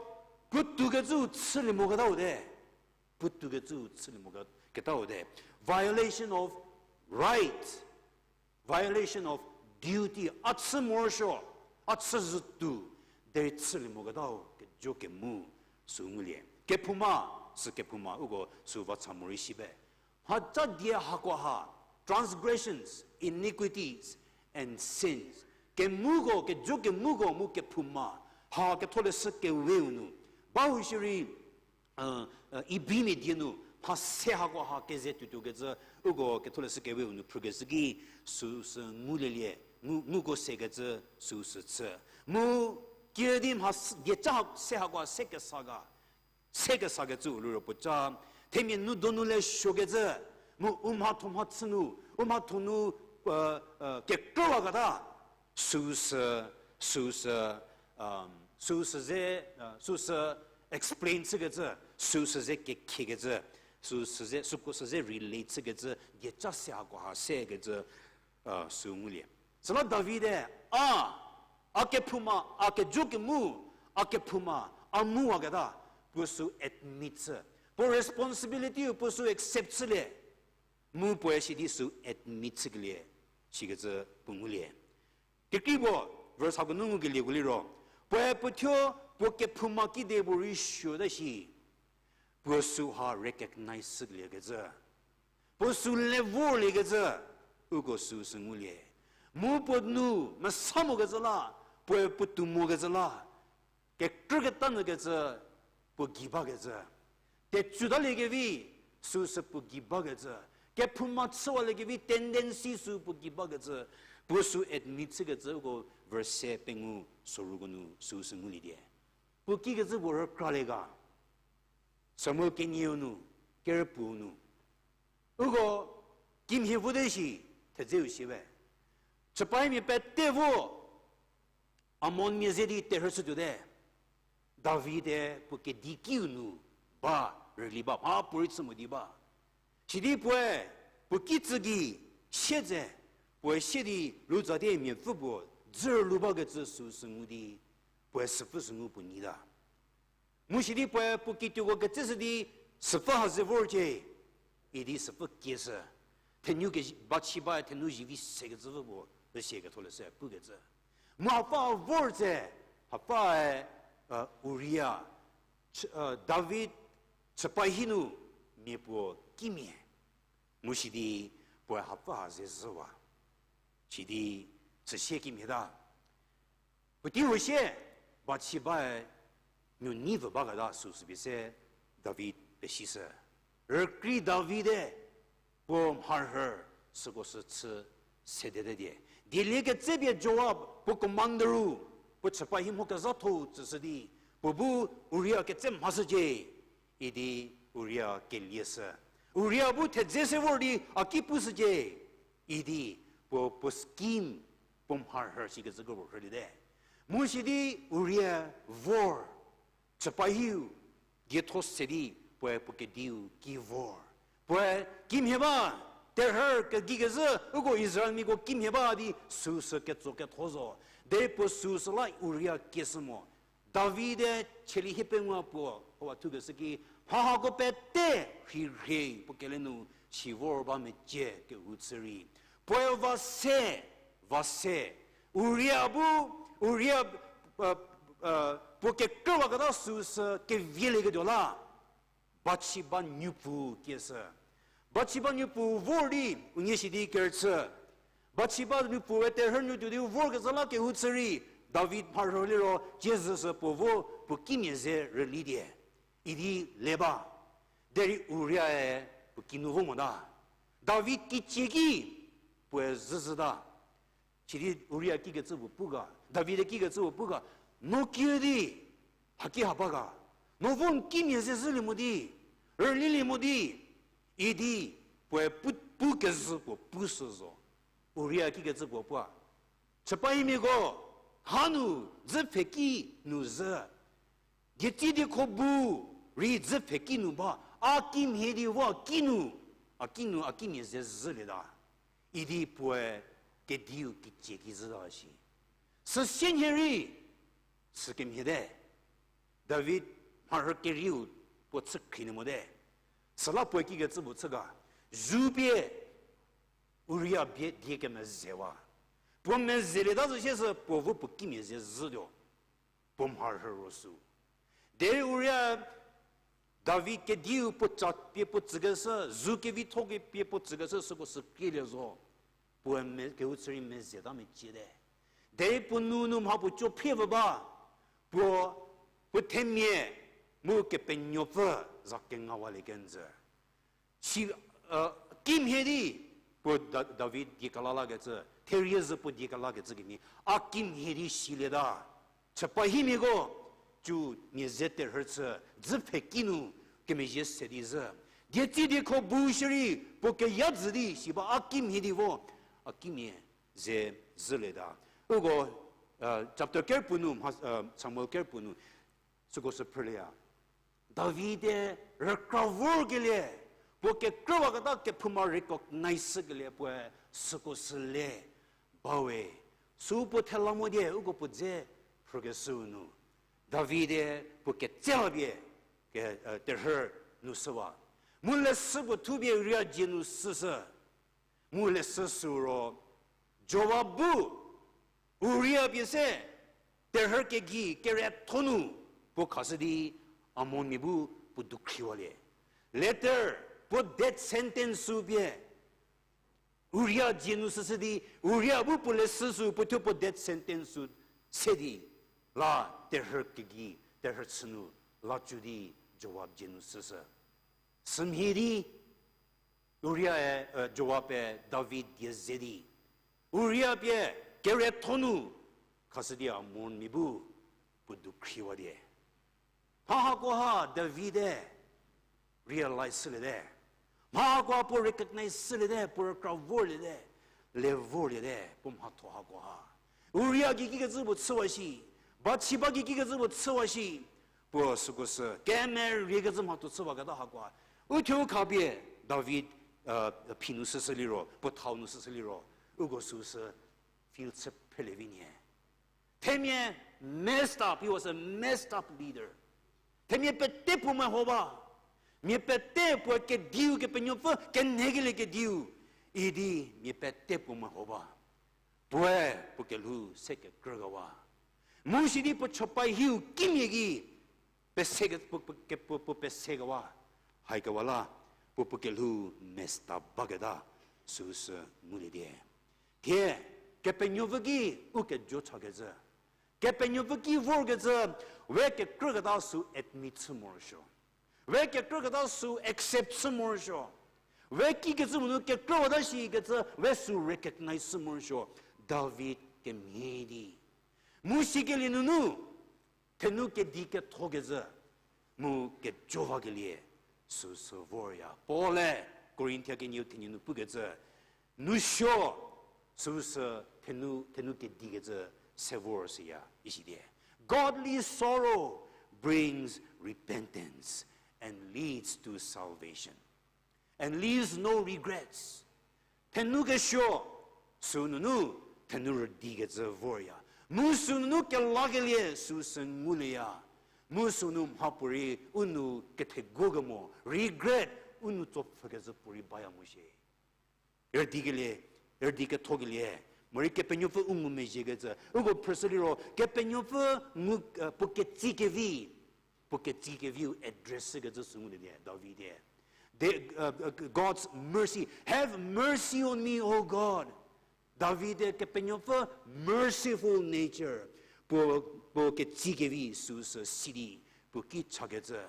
puotoukecü chülie moketau te. Puotoukecü chülie mo ke-, ketau te. Violation of right, violation of duty. A chü morosuo, a chü zhütuo, derei chülie moketau kejo kemu sü ngulie. Kephouma, sü kephouma, uko sü va cha morei shi be. Mhaca die hakoha, transgressions, iniquities, and sins. Kemuko, kejo kemuko mu kephouma, ha ketholeshü keweu nu. Bau shierei, ibimia die nu, mha se hakoha keze tuotuokecü, uko ketholeshü keweu nu phrükeshü ki, süsü ngulielie, ngu, nguko sekecü, süsü chü. Mu, kiüdi mha s-, dieca ha-, se hakoha se kesa ga. Se kesakecü u liro puoca, themia nu donu le suokecü, mu u mhatho mhachü nu, u mhatho nu, kekrüwaketa, süsü, süsü, süsü ze, süsü explain chükecü, süsü ze kekhiekecü, süsü ze, süko sü ze relate chükecü, dieca se hakoha sekecü, sü ngulie. Süla David-e, a, a kephouma, a kejo kemu, a kephouma, a muwaketa, puo sü admit chü. Puo responsibility-u puo sü accept chülie. Mu puoe sidi sü admit chükelie, sikecü puo ngulie. Kekreipuo, verse hako nu ngukelieko liro, puoe puothuo puo kephouma kide puo rei suota shi, puo süha recognize chükeliekecü, puo sü le vorliekecü, uko süsü ngulie. Mu puo nu mesa mokecü la, puoe puotou mokecü la, kekrüketa nyükecü, puo gei bakecü. Tecutaliekevi, süsü puo gei bakecü. Kephouma chüwaliekevi tendency sü puo gei bakecü. Puo sü admit chükecü uko verse se pengou soruko nu süsü ngulie die. Puo kikecü puo rükralie ga. Samuel kenieu nu, kerüpuo nu. Uko kimhie vote shi, thedzeu shi we. Chüpaimia pete vo, Amonmia ze di terhü chütuote. David-e puo kedi kiu nu ba, rüli ba, mha puorei chü mo di ba. Sidi puoe, puo kitsü gei, siedze, puoe sie di lutsatie miapfü puo, dzürü lu bakecü süsü ngu di, puoe süpfü sü ngu puo nyita. Mu sidi puoe puo kituoko ketseshü di, süpfü ha ze vorcie, idi süpfü kieshü. Thenu ke Bathsheba-e thenu zivi sekecü vü puo, rüsie ketholeshü pukecü. Mu hapfü vor tse, hapfü-e, Uria, David chüpahi nu mia puo kimia. Mu sidi puoe hapfü ha ze zhüwa. Sidi süsie kimhieta. Puotei huo sie, Bathsheba-e nuo nei pfü baketa süsü pie se David pesishü. Rükrei David-e puo mharhü süko sü chü sedete die. Dielieketsepie Joab puo commander-u, puo chüpahi mho kezhatho-u tsüshü di, puo bu Uria ketse mhashücie, idi Uria kelieshü. Uria bu thedze se vor di a ki pushücie, idi puo, puo scheme, puo mharhü shikecü kro puo rhüliete. Mu sidi Uria vor, chüpahiu dietho se di puoe puo kediu ki vor. Puoe kimhie ba, terhü kegeikezhü, uko Israelmiako kimhie ba di süsü ketso ketho zo. Derei puo süsü la Uria kieshü mo. David-e cheli hiepengou puo, uwa thukeshü ki, mha hako pete rhirhie puo kele nu si vor ba mecie kehou chü rei. Puoe va se, va se. Uria bu, Uria, puo kekrüwaketa süsü kevielieketuo la. Bathsheba nuopfü kieshü. Bathsheba nuopfü vor di, unie sidi kerüchü. Bathsheba nuopfüe terhü nu tuo di vorkezha la kehou chü rei, David mharhü liro, tsiezhü sü puo vo, puo kimia ze rüli die. Idi le ba. Derei Uria-e puo kinu vo mota. David kicie ki, puoe zhüzhüta. Sidi Uria kikecü puo pu ga, David-e kikecü puo pu ga, no kiü di, haki ha ba ga, no vo n kimia ze zhülie mo di, rülilie mo di, idi puoe pu, pu kezhü puo pushü zo. Uria kikecü puo pua. Chüpaimiako, hanu, dzü pfheki nu zhü. Dietsi diekho bu rei dzü pfheki nu ba, a kimhie di vo a ki nu, a ki nu, a kimia ze zhülieta. Idi puoe kediu kicie ki zhüta shi. Süsienhie rei, sü kemhiete. David mharhü kerieu puo chü khrie nu mote. Süla puoe kikecü puo chü ga, zu pie Uria bie die kemezewa. Puo mezelieta zo sie sü puo vo puo kimia ze zhütuo. Puo mharhü ro sü. Derei Uria David kediu puo tsa pie puo tsükeshü, zu kevitho kepie puo tsükeshü süko sü kielie zo. Puoe me, kehou chü rei mezeta meciete. Derei puo nou nu mha puo co phrie vü ba. Puo, puo themia mu kepenuopfü za kengawalie kenjü. Si, kimhie di puo Da-, David die kela lakecü, therie zhü puo die kelakecü kemhie, a kimhie di silieta. Chüpahimiako, cu mia ze terhü chü, dzü pfheki nu kemezhie se di zhü. Dietsi diekho bu shierei, puo keya jü di si ba a kimhie di vo, a kimhie ze zhülieta. Uko, chapter ker puo nu, mha, Samuel ker puo nu, süko sü phrülieya. David-e rükra vorkelie, puo kekrüwaketa kephouma recognize shükelie puoe süko sü le bawe. Sü puo thela mo die uko puo dze phrükeshüu nu, David-e puo ketsela pie ke, terhü nu shüwa. Mu leshü puo thupie Uria dzie nu süshü. Mu leshü sü ro, Joab bu Uria pie se, terhü kegei kerietho nu, puo khashü di Amonmia bu puo dukhriwalie. Letter, puo death sentence sü pie, Uria dzie nu süshü di, Uria bu puo leshü sü puo thuo puo death sentence sü se di, la terhü kegei, terhü chü nu, la cü di Joab dzie nu süshü. Sümhie di, Uria-e, Joab-e David die ze di, Uria pie kerietho nu khashü di Amonmia bu puo dukhriwalie. Mha hakoha David-e realize shüliete. Mha hakoha puo recognize shüliete, puo rükra vorliete, le vorliete, puo mhatho hakoha. Uria gei kikecü puo chüwa shi, Bathsheba gei kikecü puo chüwa shi, puo süko sü, kemeriekecü mhatho chüwaketa hakoha. Uthuo khapie David, phi nu süshü liro, puo thau nu süshü liro, uko süsü feel chü phrelie vi nie. Themia messed up, he was a messed up leader. Themia pete puo meho ba. Mia pete puo kediu Kepenuopfü kenhekelie kediu idi mia pete puo meho ba. Puoe puo kelhou se kekrükewa. Mu sidi puo chopai hiu kimia ki pese ke, puo, puo, ke, puo, puo pese kewa, haikewa la, puo puo kelhou messed up baketa, süsü ngulie die. Thie, Kepenuopfü ki u kejo chakecü, Kepenuopfü ki vorkecü, we kekrüketa sü admit chü morosuo. We kekrüketa sü accept chü morosuo. We kikecü monu kekrüwata shikecü we sü recognize chü morosuo. David kemhie di. Mu sikelie nunu, thenu kedi kethokecü, mu kejowakelie, süsü vorya. Paul-e Korinthia kenieu thenie nu pukecü, nu suo, süsü thenu, thenu kedikecü se vor süya, isi die. Godly sorrow brings repentance and leads to salvation and leaves no regrets. Thenu kesuo, sünunu, thenu rüdikecü vorya. Mu sünunu kelakelie, süsü ngulieya. Mu sünu mhapuorei u nu kethegu kemo, regret, u nu tsopfhükecü puorei baya mo shie. Rüdikelie, rüdi kethokelie, morei Kepenuopfü u ngumezhiekecü. Uko phrüshü liro, Kepenuopfü ngu, puo ketsi kevi, puo ketsi keviu address shükecü sü ngulie die, David-e. God's mercy. Have mercy on me, O God. David-e Kepenuopfü merciful nature. Puo, puo ketsi kevi süsü si di, puo ki chakecü.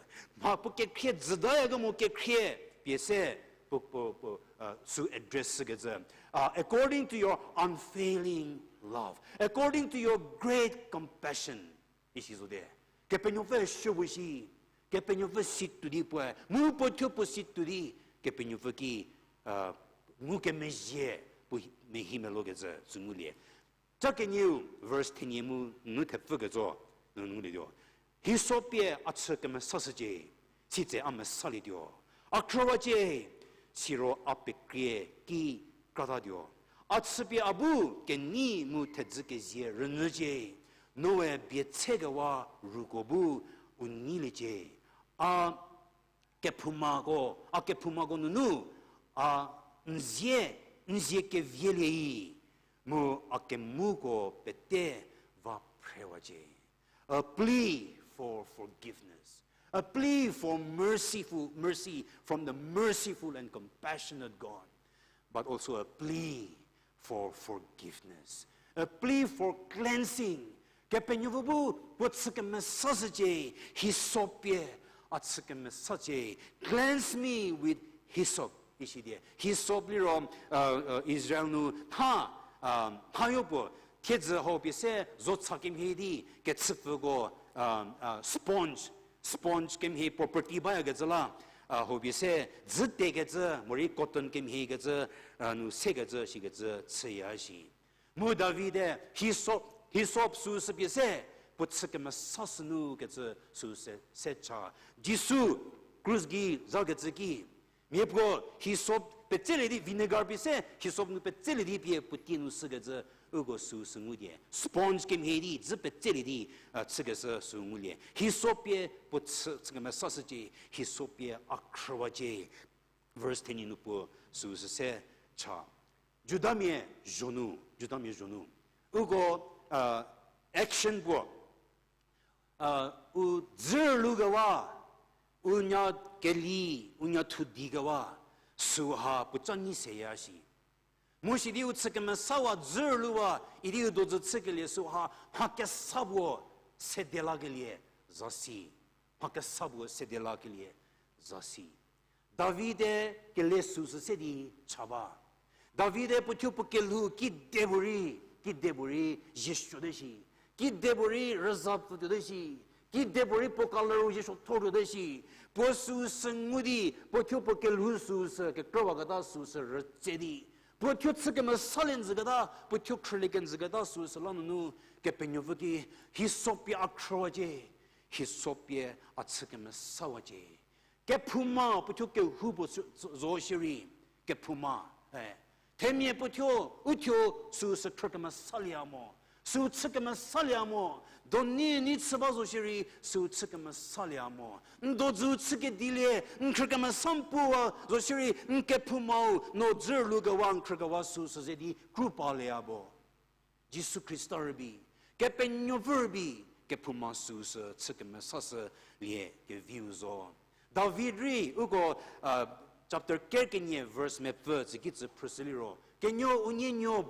Mha puo kekhrie jütayakemo kekhrie pie se, puo, puo, puo, sü address shükecü. According to your unfailing love, according to your great compassion. Isi zo die. Kepenuopfü supuo shi, Kepenuopfü si tuo di puoe, mu puo thuo puo si tuo di, Kepenuopfü ki, ngukemezhie, puo mehi melokecü sü ngulie. Cha kenieu, verse thenie mu nu thepfü ketso, nu ngulietuo. Hisop pie a chü kemesashücie, sitse a mesalietuo. A khrüwacie, siro a pekrie ki kratatuo. A chüpie a bu kenei mu thedzü kezie rünyücie, noe bie tsekewa ruko bu u neiliecie. A kephoumako, a kephoumako nunu, a n zie, n zie kevielie, mu a kemuko pete va phrewacie. A plea for forgiveness, a plea for merciful mercy from the merciful and compassionate God, but also a plea for forgiveness, a plea for cleansing. Kepenuopfü bu puo chü kemesashücie, hisop pie a chü kemesashücie, cleanse me with hyssop, isi die. Hyssop liro, Israel nu tha, thayo puo, thiedzü hau pie se zo cha kemhie di, kechüpfüko, sponge, sponge kemhie property bayakecü la, hau pie se, dzütekecü, morei cotton kemhiekecü, nu sekecü, shikecü, chüya shi. Mu David-e, hyssop, hyssop süsü pie se, puo chü kemesashü nu kecü süsü se cha. Jisu, krus gei zakecü ki, miapuo hyssop petselie di, vinegar pie se hyssop nu petselie di pie puo tie nu shükecü, uko süu sü ngulie. Sponge kemhie di dzü petselie di, a, chükeshü süu ngulie. Hyssop pie puo chü, chü kemesashücie, hyssop pie a khrüwacie. Verse thenie nu puo süu sü se cha. Judamia zho nu, Judamia zho nu. Uko, a, action puo, a, u dzürlukewa, u nya keli, u nya thudi kewa, süu ha puoca nyi seya shi. Mu sidi u chü kemesawa dzürluwa, idi u dozü chükelie süu ha, mha kesa puo sede lakelie zasi. Mha kesa puo sede lakelie zasi. David-e kele süu sü se di cha ba. David-e puothuo puo kelhou kedipuorei, kedipuorei ziesuote shi. Kedipuorei rüza pfütuote shi. Kedipuorei puo colour-u ziesuo thotuote shi. Puo süu sü ngu di, puothuo puo kelhou süu sü kekrüwaketa süu sü rütse di. Puothuo chü kemesalie njüketa, puothuo khrülie kenjüketa süu sü la nunu, Kepenuopfü ki, hyssop pie a khrüwacie, hyssop pie a chü kemesawacie. Kephouma puothuo kehoupuo zo shierei, kephouma, e, themia puothuo, uthuo süu sü khrü kemesalieya mo. Süu chü kemesalieya mo. Doni ni chü ba zo shierei, süu chü kemesalieya mo. N dozü chü kedilie, n khrü kemesa n puwa zo shierei, n kephoumau, no dzürlukewa, n khrükewa süu sü ze di kru palieya bo. Jisu Khrista rübei, Kepenuopfü rübei, kephouma süu sü chü kemesashülie keviu zo. David rei, uko, a, chapter ker kenie verse mepfü tsü ki tsü phrüshü liro. Kenuo unienuo,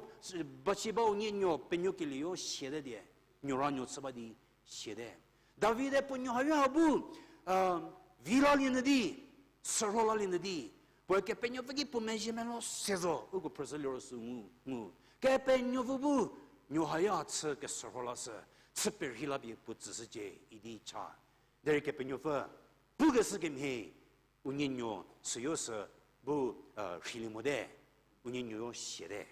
Bathsheba unienuo, penuokelieu siate die, nuoranuo chü ba di siate. David-e puo nuo hayo ha bu, a, vi lalie nyü di, sürho lalie nyü di, puoe Kepenuopfü ki puo mezhie melo se zo, uko phrüshü liro süu ngu, ngu. Kepenuopfü bu, nuo hayo ha chü kesürho lashü, chü perhei la pie puo tsüshücie, idi cha. Derei Kepenuopfü, pukeshü kemhie, unienuo süyo sü bu, a, rheilie mote, unienuo yo siate.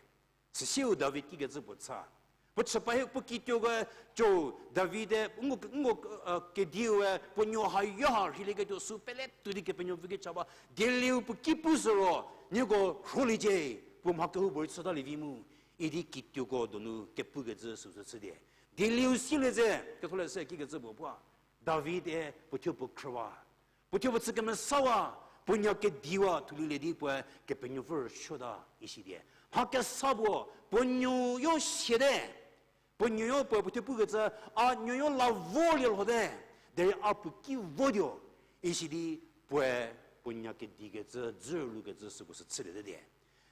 Süsieu David kikecü puo cha. Puo chü pa hi puo kituoko co David-e, nko, nko, a, kediue, puo nuo hayo ha rheilieketuo süu pele tuo di Kepenuopfü ki cha ba. Dielieu puo ki pushü ro, nieko rholiecie, puo mha kehoupuorei chütalie vi mu, idi kituoko donu kepukecü süu sü chüdie. Dielieu silie ze, ketholeshü kikecü puo puo. David-e puothuo puo khrüwa. Puothuo puo chü kemesawa, puo nya kediwa, thulilie di puoe Kepenuopfü rüsuota isidie. Mha kesa puo, puo nuo yo siate. Puo nuo yo puoe puothuo pukecü, a nuo yo la vorlie lhote. Derei a puo ki votuo. Isi di puoe puo nya kedikecü, dzürlukecü süko sü chüliete die.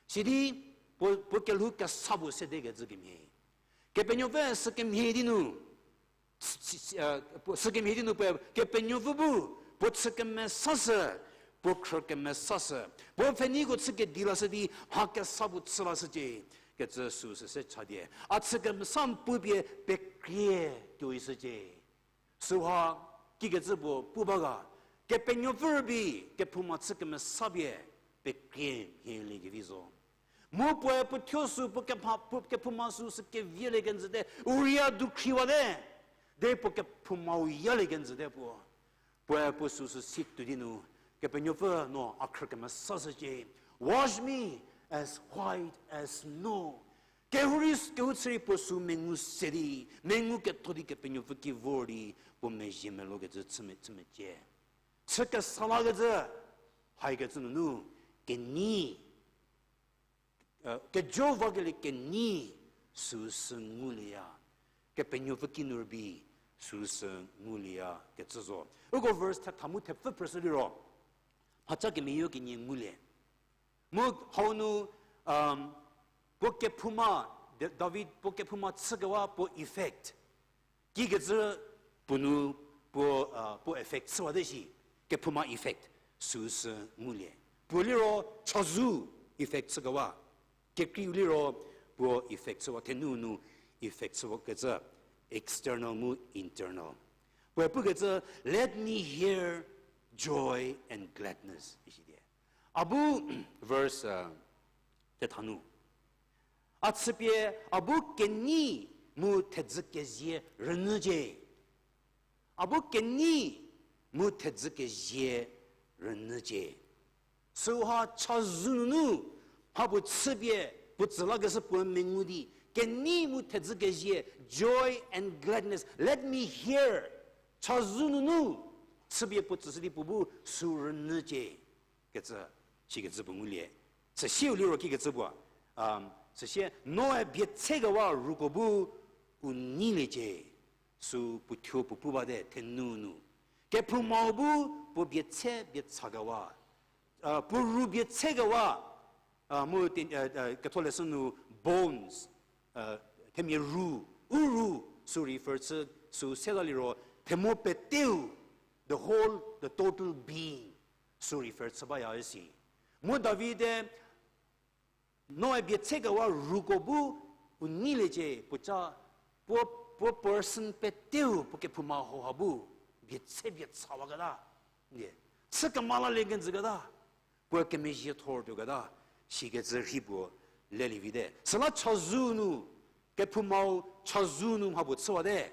Sidi puo, puo kelhou kesa puo sedekecü kemhie. Kepenuopfü sü kemhie di nu, sü, sü, sü kemhie di nu puoe Kepenuopfü bu, puo chü kemesashü, puo khrü kemesashü, puo pfheniko chü kedi lashü di mha kesa puo chü lashücie, kecü süu sü se chadie. A chü kemesa n pu pie pekrie tuo ishücie. Süha kikecü puo pu ba ga, Kepenuopfü rübei, kephouma chü kemesa pie pekrie mhie liekevi zo. Mu puoe puo thuo sü puo kepha, puo kephouma süu sü kevielie kenjüte, Uria dukhriwate, derei puo kephoumau yalie kenjüte puo. Puoe puo süu sü si tuo di nu, Kepenuopfü no a khrü kemesashücie, Wash me as white as snow. Kehou rei, kehou chü rei puo süu mengu se di, mengu ketho di Kepenuopfü ki vor di, puo mezhie melokecü chü me, chü mecie. Chü kesa lakecü, haikecü nunu, kenei, kejo vakelie kenei süu sü ngulieya, Kepenuopfü kinu rübei süu sü ngulieya kecü zo. Uko verse thetha mu thepfü phrüshü liro, mhaca kemeyieu kenie ngulie. Mu hau nu, puo kephouma, David puo kephouma chükewa puo effect kikecü puo nu puo, puo effect chüwate shi, kephouma effect süu sü ngulie. Puo liro chazou effect chükewa, kekreiu liro puo effect chüwa, thenu nu effect chüwakecü, external mu internal. Puoe pukecü, Let me hear joy and gladness, isidie. A bu, verse, thetha nu, a chüpie, a bu kenei mu thedzü kezie rünyücie. A bu kenei mu thedzü kezie rünyücie. Süha chazou nunu, mha puo chüpie, puo tsü lakeshü puo mengu di, kenei mu thedzü kezie, joy and gladness. Let me hear. Chazou nunu, chüpie puo tsüshü di puo bu sü rünyücie. Kecü, sikecü puo ngulie. Süsieu liro kikecü puo, um, süsie, noe bie tsekewa ruko bu u neiliecie. Sü puo thuo puo pu bate, thenu nu. Kephoumau bu puo bie tse bie tsakewa. Uh, puo ru bie tsekewa. Uh, mu, uh, uh, ketholeshü nu bones, uh, themia ru, u ru, sü refer chü, sü seta liro, themo peteu, the whole, the total being, sü refer chü baya isi. Mu Davide, noe bie tsekewa ruko bu u neiliecie puoca, puo, puo person peteu puo kephouma hauha bu, bie tse bie tsawaketa. Chü kemalalie kenjüketa. Puoe kemezhie thor tuoketa. Sikecü rhi puo lelie vite. Süla chazou nu, kephoumau chazou nu mha puo chüwate.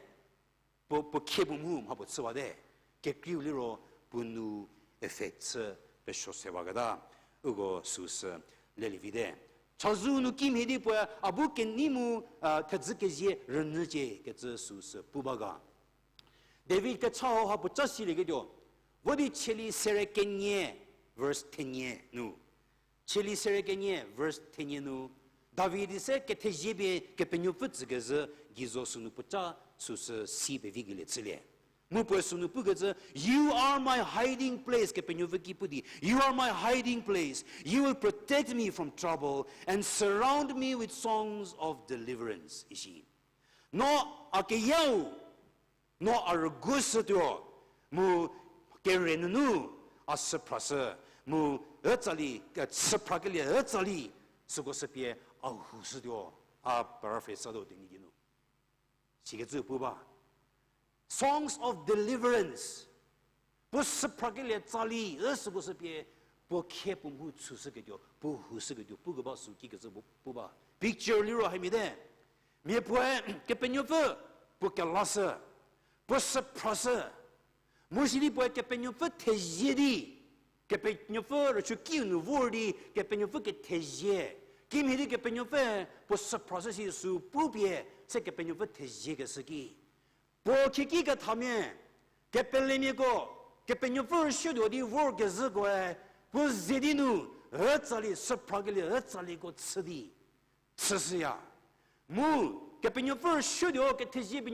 Puo, puo khie puo mhu mha puo chüwate. Kekreiu liro puo nu effect chü pesuo sewaketa. Uko süsü lelie vite. Chazou nu kimhie di puoe a bu kenei mu, a, thedzü kezie rünyücie kecü süsü pu ba ga. David kecha hauha puoca silieketuo. Vo di Cheli sere kenie, verse thenie nu. Cheli sere kenie, verse thenie nu. David se kethezie pie Kepenuopfü tsükezhü geizo sünu puoca süsü si pevikelie chülie. Mu puoe sünu pukecü, You are my hiding place, Kepenuopfü ki pu di, You are my hiding place. You will protect me from trouble and surround me with songs of deliverance, isi. No a keyau, no a rügushütuo, mu kere nunu a süphrashü, mu ütsali, süphrakelie ütsali, süko sü pie a hushütuo, a paraphrase satuo Tenyidie nu. Sikecü pu ba. Songs of deliverance. Puo süphrakelie tsali, ü süko sü pie, puo khie puo mhu chüshüketuo, puo hushüketuo, pukeba sü kikecü pu, pu ba. Picture liro hamia te. Mia puoe, Kepenuopfü, puo kelashü, puo süphrashü. Mu sidi puoe Kepenuopfü thezie di, Kepenuopfü rüchükiu nu vor di, Kepenuopfü kethezie. Kimhie di Kepenuopfü puo süphrashü si sü pupie, se Kepenuopfü theziekeshü ki. Puo khieki kethamia, kepelemiako, Kepenuopfü rüsuotuo di vorkezhükoe, puo ze di nu, ütsali, süphrakelie, ütsaliko chü di, chüshüya. Mu, Kepenuopfü rüsuotuo, kethezie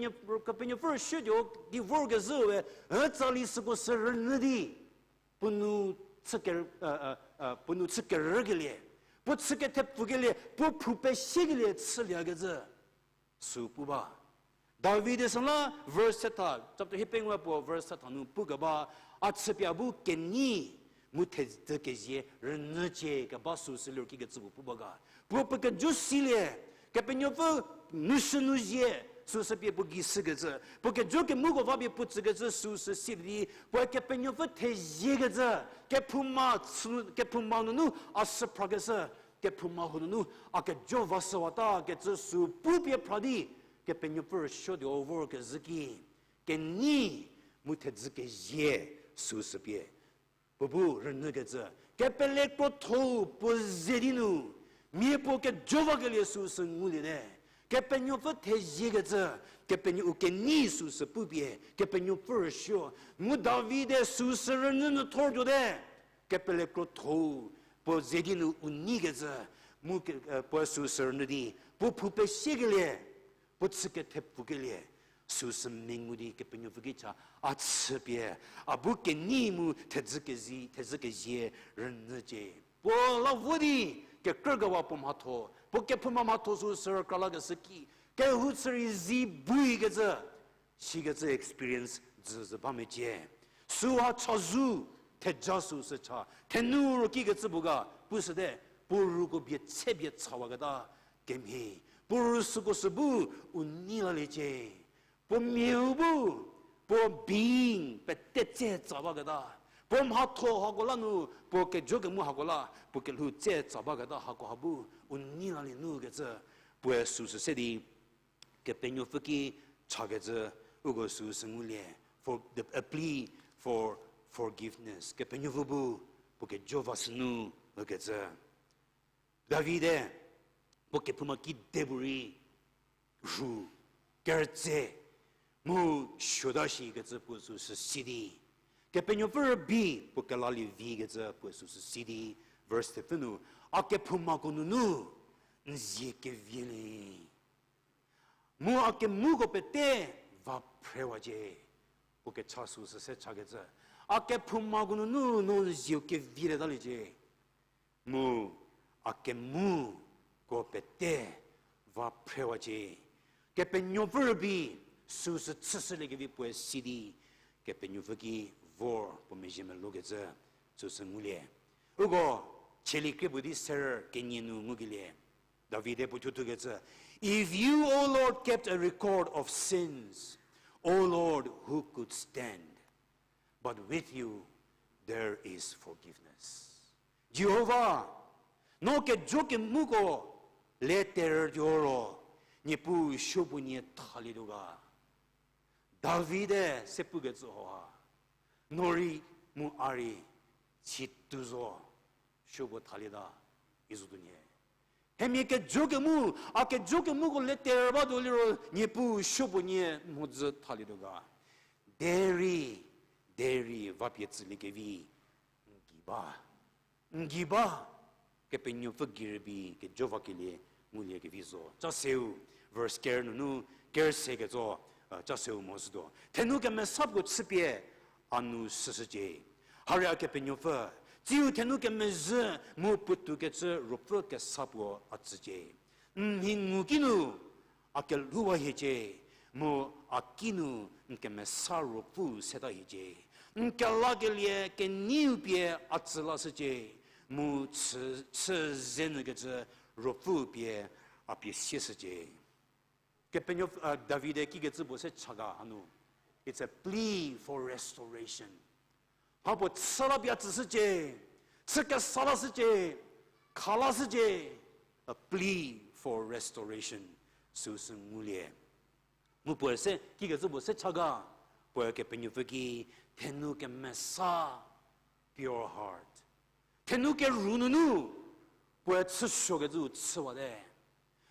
Kepenuopfü rüsuotuo di vorkezhüe, ütsali süko sü rünyü di, puo nu chü ke, puo nu chü kerükelie, puo chü kethepfukelie, puo phou pesiekelie chüliekecü. Sü pu ba. David-e süla verse thetha, chapter hiepengou puo verse thetha nu pukeba, a chüpie a bu kenei mu thedzü kezie rünyücie keba süsü liro kikecü puo pu ba ga. Puo puo kejo silie, Kepenuopfü nu shü nu zie, süsü pie puo gei shükecü. Puo kejo kemuko va pie puo tsükecü süsü silie di, puoe Kepenuopfü theziekecü, kephouma, kephouma nunu a süphrakeshü, kephouma hau nunu a kejo vashüwata kecü sü pupie phra di, Kepenuopfü rüsuotuo vorkezhü ki, kenei mu thedzü kezie süsü pie puo bu rünyükecü, kepele krotho-u puo ze di nu, mia puo kejo vakelie süsü nguliete. Kepenuopfü theziekecü, Kepenuo-, u kenei süsü pupie, Kepenuopfü rüsuo, mu David-e süsü rünyü nu thortuote. Kepele krotho-u puo ze di nu u neikecü, mu ke-, puoe süsü rünyü di, puo phou pesiekelie, puo chü kethepfukelie, süsü mengu di Kepenuopfü ki cha, a chüpie, a bu kenei mu thedzü kezi-, thedzü kezie rünyücie. Puo la vo di, kekrükewa puo mhatho, puo kephouma mhatho süsü rükra lakeshü ki, kehou chü rei zi buikecü, sikecü experience dzü zü ba mecie. Süha chazou, theja süsü cha, thenu ro kikecü puo ga, pushüte, puo ruko bie tse bie chawaketa, kemhie, puo ru süko sü bu, u nei laliecie. Puo miau bu, puo being pete tse tsa baketa. Puo mhatho hako la nu, puo kejo kemu hako la, puo kelhou tse tsa baketa hako ha bu, u nei lalie nu kecü, puoe süsü se di, Kepenuopfü ki chakecü, uko süsü ngulie, for the, a plea for forgiveness. Kepenuopfü bu, Puo kejo va sünu, ükecü. Davide, puo kephouma kide puorei, rhu, kerütse, mu suota shikecü puo süsü si di. Kepenuopfü rübei puo kelalie vikecü puo süsü si di. Verse thepfü nu, a kephoumako nunu, n zie kevielie. Mu a kemuko pete va phrewacie. Puo kecha süsü se chakecü. A kephoumako nunu no n zieu kevielietaliecie. Mu a kemuko pete va phrewacie. Kepenuopfü rübei süsü chüshüliekevi puoe si di. Kepenuopfü ki vor puo mezhie melou kecü süsü ngulie. Uko, Cheli krie puo di serü kenie nu ngukelie. Davide puo thuthukecü, If you, O Lord, kept a record of sins, O Lord, who could stand? But with you there is forgiveness. Jihova, no kejo kemuko le terütuo ro, Niepuu supuonie thalietuo ga. Davide se pukecü hoha, no rei mu a rei, situo zo, supuo thalieta, izotuo nie. Themia kejo kemu, a kejo kemuko le terü batuo liro Niepuu supuonie mhodzü thalietuo ga. Derei, derei va pie tsüliekevi, n gei ba. N gei ba, Kepenuopfü gei rübei kejo vakelie nguliekevi zo. Ca seu, verse ker nunu, ker se ketso, ca seu mo sütuo. Thenu kemesa puo chüpie, a nu süshücie. Haria Kepenuopfü, tsiu thenu kemezhü mu puotou kecü ruopfü kesa puo a tsücie. N mhi ngu kinu, a kelhouwa hiecie, mu a kinu n kemesa ruopfü seta hiecie. N kelakelie keneiu pie a tsü lashücie, mu chü, chü ze nyükecü ruopfü pie a pie sieshücie. Kepenuopfü, Davide kikecü puo se cha ga hanu. It's a plea for restoration. Mha puo chü la pie a tsüshücie, chü kesa lashücie, kha lashücie, a plea for restoration, süsü ngulie. Mu puoe se, kikecü puo se cha ga, puoe Kepenuopfü ki, thenu kemesa, pure heart. Thenu kerhu nunu, puoe chüsuokecü chüwate.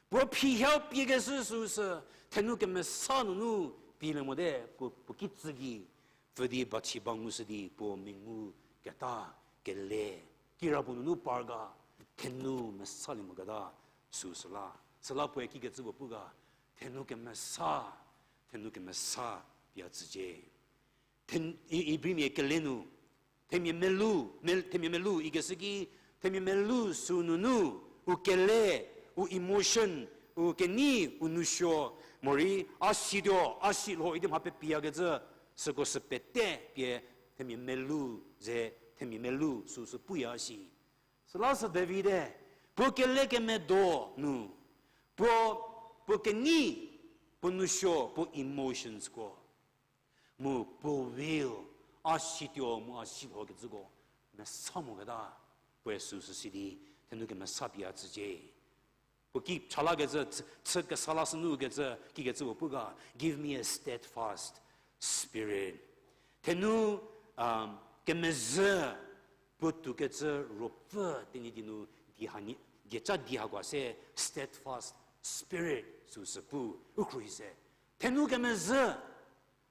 Puo phi hiau piekeshü süsü, thenu kemesa nunu, pielie mote, puo, puo ki tsü gei, pfü di bachi ba ngushü di, puo mengu keta, kele, kirapuo nunu par ga, thenu mesalie moketa, süsü la. Süla puoe kikecü puo pu ga, thenu kemesa, thenu kemesa pie a tsücie. Then, I, Ibrimia kele nu, themia melu, mel-, themia melu ikeshü ki, themia melu sü nunu, u kele, u emotion, u kenei, u nousuo, morei, a situo, a silho idi mha pepiyakecü, süko sü pete pie, themia melu, ze, themia melu süsü puya shi. Süla sü Davide, puo kele kemedo nu, puo, puo kenei, puo nousuo, puo emotionsko. Mu puo will, a situo mu a silhokecüko, mesa moketa, puoe süsü si di, thenu kemesa pie a tsücie. Puo ki chalakecü, chü, chü kesa lashü nukecü, kikecü puo pu ga, give me a steadfast spirit. Thenu, kemezhü, puotou kecü ruopfü, Tenyidie nu, dieca di hakoa se, steadfast spirit, süsü pu, u khruohi se. Thenu kemezhü,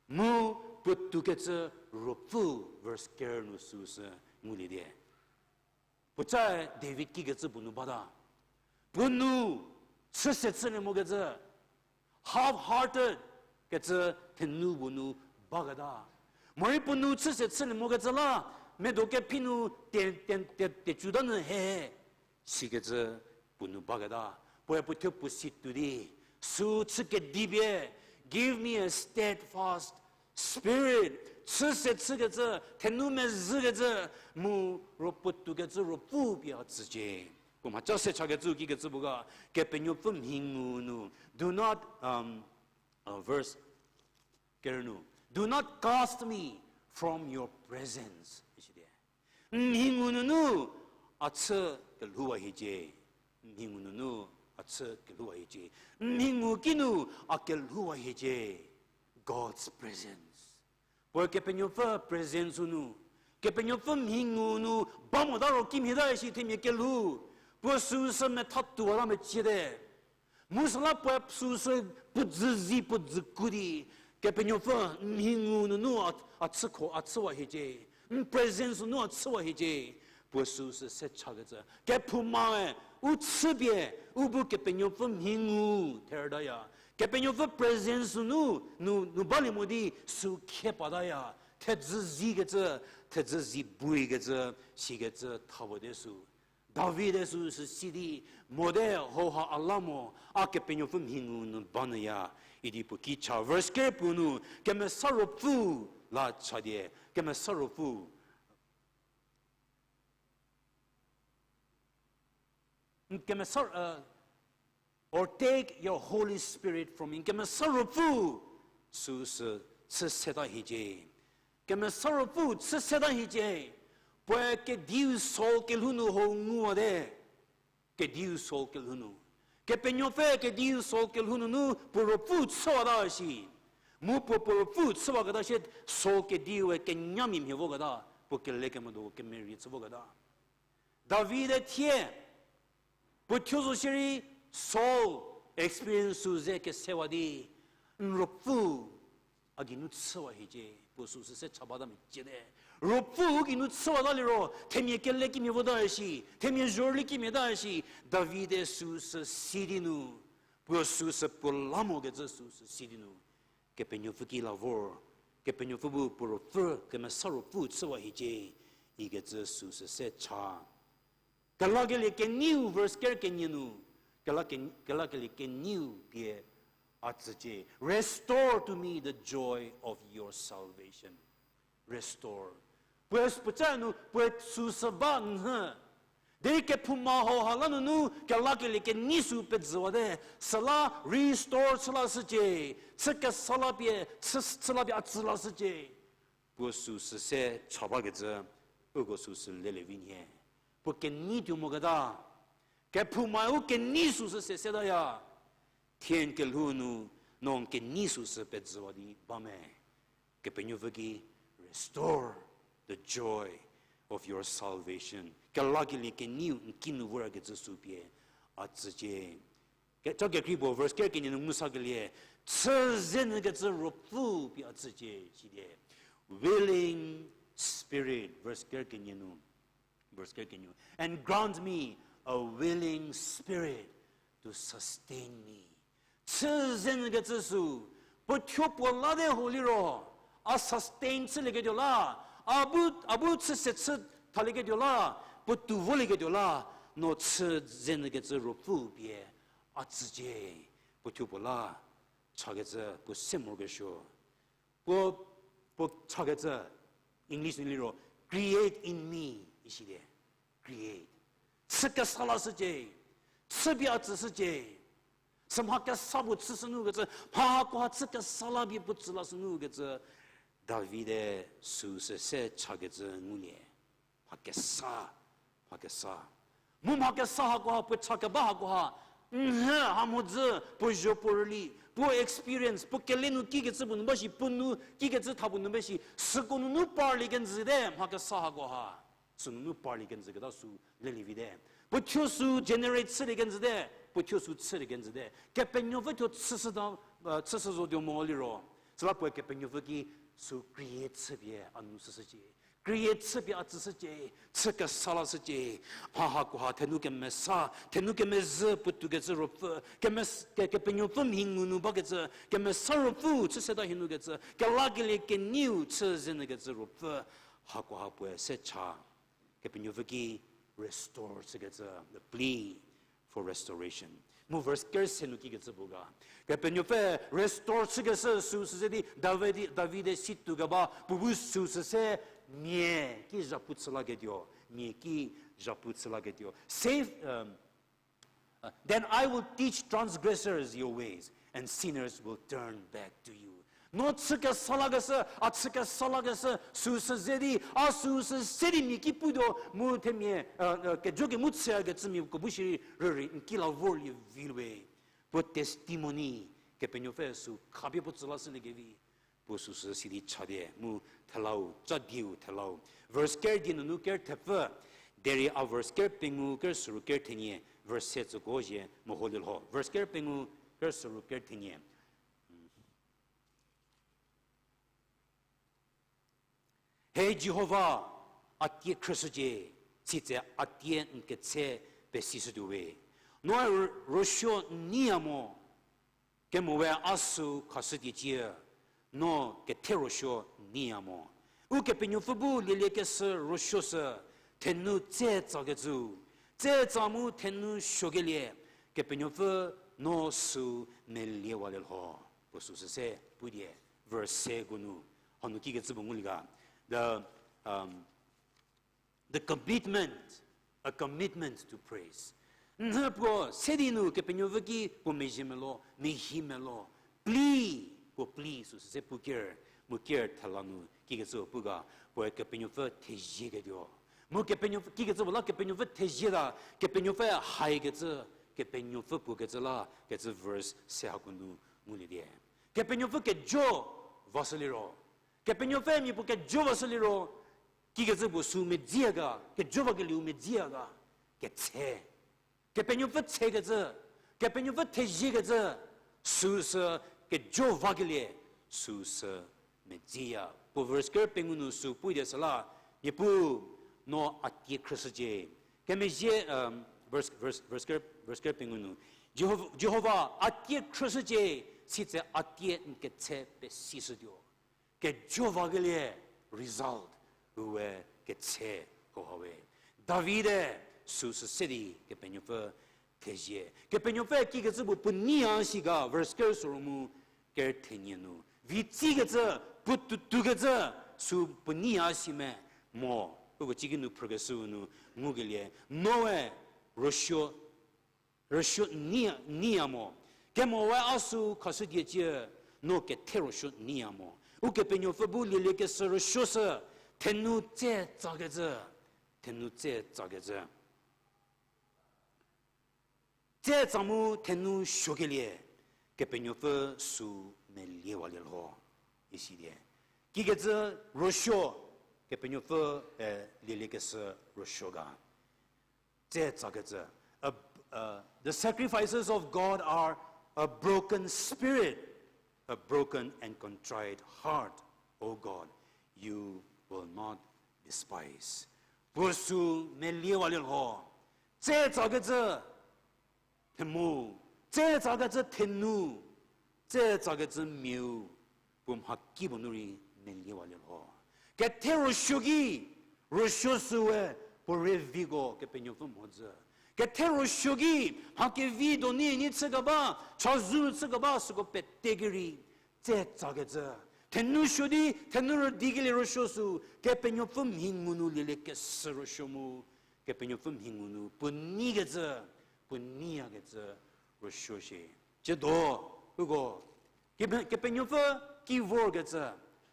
mu puotou kecü ruopfü, verse ker nu süsü ngulie die. Puocae David kikecü puo nu bata. Puo nu chüse chülie mokecü, half-hearted kecü thenu puo nu baketa. Morei puo nu chüse chülie mokecü la, medo kephi nu te, te, te, tecüta nyü he, sikecü puo nu baketa. Puoe puo thuo puo si tuo di, sü chü kedipie, give me a steadfast spirit, chüse chükecü, thenu mezhükecü, mu ruopfü tuokecü ruopfü pie a tsücie. Puo mhaca se chakecü kikecü puo ga, Kepenuopfü mhi ngu nu, do not, um, uh, verse ker nu, do not cast me from your presence, ishidi. N mhi ngu nunu a chü kelhouwa hiecie. N mhi ngu nunu a chü kelhouwa hiecie. N mhi ngu kinu a kelhouwa hiecie. God's presence. Puoe Kepenuopfü presence-u nu, Kepenuopfü mhi ngu nu ba mota ro kimhie ta shi themia kelhou. Puo süu sü metha tuota meciete. Mu süla puoe süu sü puo dzüzi puo dzüku di, Kepenuopfü n mhi ngu nunu a, a chükho a chüwa hiecie. N presence nunu a chüwa hiecie. Puo süu sü se chakecü. Kephoumae u chüpie, u bu Kepenuopfü mhi ngu therütaya. Kepenuopfü presence nunu, nu, nu balie mo di süu khie pataya. Thedzü zikecü, thedzü zi buikecü, sikecü thabo te sü. David-e süu sü si di, mote hauha a la mo, a Kepenuopfü mhi ngu nu ba nyüya, idi puo ki cha. Verse ker puo nu, Kemesa Ruopfü la cha die, Kemesa Ruopfü. N Kemesa, uh, or take your Holy Spirit from me. N Kemesa Ruopfü süu sü chü seta hiecie. Kemesa Ruopfü chü seta hiecie. Puoe kediu Saul kelhou nu hou nguwate. Kediu Saul kelhou nu. Kepenuopfü kediu Saul kelhou nunu puo ruopfü chüwata shi. Mu puo puo ruopfü chüwaketa shie Saul kediue kenyamia mhie voketa. Puo kelekemedo kemerie chü voketa. David-e thie, puo thuo zo shierei Saul experience süu ze kesewa di, n ruopfü a geinu chüwa hiecie, puo süu sü se cha bata meciete. Ruopfü u geinu chüwata liro, themia kele kimhie vota shi, themia zhorüli kimhie ta shi, David-e süu sü si di nu, puo süu sü puo la mokecü süu sü si di nu, Kepenuopfü ki la vor, Kepenuopfü bu puo ruopfü, Kemesa Ruopfü chüwa hiecie, ikecü süu sü se cha. Kelakelie kenieu verse ker kenie nu, kela ke-, kelakelie kenieu pie a tsücie. Restore to me the joy of your salvation. Restore. Puoe s-, puoca nu, puoe süu sü ba nhü. Derei kephouma hauha la nunu, kelakelie kenei süu pezüwate. Süla restore chü lashücie. Chü kesa la pie, chü, chü la pie a tsü lashücie. Puo süu sü se cha bakecü, uko süu sü lelie vi nhie. Puo kenei tuo moketa. Kephoumae u kenei süu sü se setaya. Thie n kelhou nu, no n kenei süu sü pezüwa di ba me. Kepenuopfü ki restore the joy of your salvation. Kelakelie keneiu n kinu vorakecü süu pie a tsücie. Ke-, cha kekrei puo verse ker kenie nu ngusakelie, chü zenyükecü ruopfü pie a tsücie, sidi. Willing spirit, verse ker kenie nu. Verse ker kenie nu. And grant me a willing spirit to sustain me. Chü zenyükecü süu, puo thuo puo late ho liro, a sustain chülieketuo la, a bu, a bu chü se chü thalieketuo la, puo tou volieketuo la, no chü zenyükecü ruopfü pie a tsücie, puo thuo puo la, chakecü puo se morokesuo. Puo, puo chakecü, English nu liro, create in me, isidi. Create. Chü kesa lashücie. Chü pie a tsüshücie. Sü mha kesa puo chüshü nukecü, mha hakoha chü kesa la pie puo tsü lashü nukecü, David-e süu sü se chakecü ngulie. Mha kesa, mha kesa. Mu mha kesa hakoha, puo cha keba hakoha, nhü ha mhodzü, puo zho puo rüli, puo experience, puo kele nu kikecü puo nu ba shi, puo nu kikecü tha puo nu ba shi, süko nunu parlie kenjüte, mha kesa hakoha. Sünunu parlie kenjüketa süu lelie vite. Puo thuo süu generate chülie kenjüte, puo thuo süu chülie kenjüte. Kepenuopfü thuo chüshüta, chüshü zotuo mo liro. Süla puoe Kepenuopfü ki süu create chüpie a nu shüshücie. Create chüpie a tsüshücie, chü kesa lashücie. Mha hakoha thenou kemesa, thenou kemezhü puotou kecü ruopfü, kemes-, ke-, Kepenuopfü mhi ngu nu bakecü, kemesa ruopfü chü seta hie nukecü, kelakelie keneiu chü zenyükecü ruopfü, hakoha puoe se cha. Kepenuopfü ki restore chükecü, the plea for restoration. Mu verse ker se nu kikecü puo ga. Kepenuopfü restore chükeshü süu sü se di David, David-e si tou keba puo bu süu sü se mia ki zhapu chü laketuo, mia ki zhapu chü laketuo. Save, um, uh, then I will teach transgressors your ways, and sinners will turn back to you. No chü kesa lakeshü, a chü kesa lakeshü süu sü ze di, a süu sü se di mia ki putuo mu themia, uh, uh, kejo kemu chüyakecümia ko bu shierei rürei n ki la vorlie vi we. Puo testimony, Kepenuopfü süu khapie puo tsü lashüliekevi. Puo süsü sidi chadie, mu thelau, ca dieu thelau. Verse ker die nunu ker thepfü, derei a verse ker pengou ker süru ker thenie, verse se tsüko zhie meho lielho. Verse ker pengou ker süru ker thenie. He Jihova, a tie khrüshücie, sitse a tie n ketse pesishütuo we. No ro-, rosuo n neiya mo, kemo we a süu khashüdiecie, no kethe rosuo n neiya mo. Ukepenuopfü bu lieliekeshü rosuo sü, thenu tse tsakecü, tse tsa mu thenu suokelie, Kepenuopfü no süu meliewalielho. Puo süsü se pudie, verse se ko nu, hanu kikecü puo ngulie ga, the, um, the commitment, a commitment to praise. Nhü puo se di nu Kepenuopfü ki puo mezhie melo, mehi melo, plea, puo plea süsü se pu ker, mu ker thela nu kikecü pu ga, puoe Kepenuopfü thezieketuo. Mu Kepenuopfü, kikecü puo la Kepenuopfü thezie ga, Kepenuopfü haikecü, Kepenuopfü puo kecü la, kecü verse se hako nu ngulie die. Kepenuopfü kejo vashüliro. Kepenuopfü mia puo kejo vashüliro. Kikecü puo süu medziya ga, kejo vakelieu medziya ga, ketse. Kepenuopfü tsekecü, Kepenuopfü theziekecü, süu sü kejo vakelie, süu sü medziya. Puo verse ker pengou nu süu pudi süla, Niepuu, no a tie khrüshücie. Kemezhie, um, verse, verse, verse ker, verse ker pengou nu. Jihov-, Jihova, a tie khrüshücie, sitse a tie n ketse pesishütuo. Kejo vakelie result, uwe ketse hauha we. David-e süu sü se di Kepenuopfü thezie. Kepenuopfü kikecü puo puo neiya shi ga, verse ker süru mu ker thenie nu. Vitsikecü, puo tuotuokecü, süu puo neiya shi me mo. Uko ciki nu phrükeshüu nu ngukelie. Noe, rüsuo, rüsuo neiya, neiya mo. Kemo we a süu khashüdiecie, no kethe rüsuo neiya mo. Ukepenuopfü bu lieliekeshü rüsuo sü, thenu tse tsakecü, thenu tse tsakecü. Tse tsa mu thenu suokelie, Kepenuopfü süu meliewalielho, isi die. Kikecü rüsuo, Kepenuopfü, eh, lieliekeshü rüsuo ga. Tse tsakecü, a, uh, the sacrifices of God are a broken spirit, a broken and contrite heart, O God, you will not despise. Puo süu meliewalielho, tse tsakecü themu, tse tsakecü thenu, tse tsakecü miau, puo mhakipuo nu rei meliewalielho. Kethe rüsuo ki, rüsuo süwe puo rüviko Kepenuopfü mhodzü. Kethe rüsuo ki, mha kevi doni nyi chükeba, chazou chükeba süko pete ki rei, tse tsakecü. Thenu suo di, thenu rüdikelie rüsuo sü, Kepenuopfü mhi ngu nu lieliekeshü rüsuo mu, Kepenuopfü mhi ngu nu puo neikecü, puo neiyakecü rüsuo shie. Tsiedo, uko, Kepe-, Kepenuopfü ki vorkecü,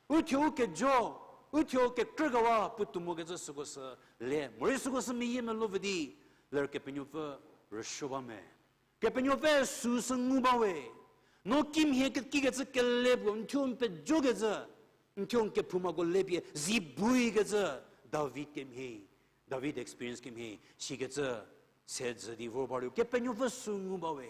uthuo u kejo, uthuo kekrükewa puotou mokecü süko sü le, morei süko sü meyie melo vü di, ler Kepenuopfü rüsuo ba me. Kepenuopfü süu sü ngu ba we. No kimhie ke-, kikecü kele puo, n thuo n pejokecü, n thuo n kephoumako lepie, zi buikecü, David kemhie, David experience kemhie, sikecü, se zhü di vor ba ru, Kepenuopfü süu ngu ba we.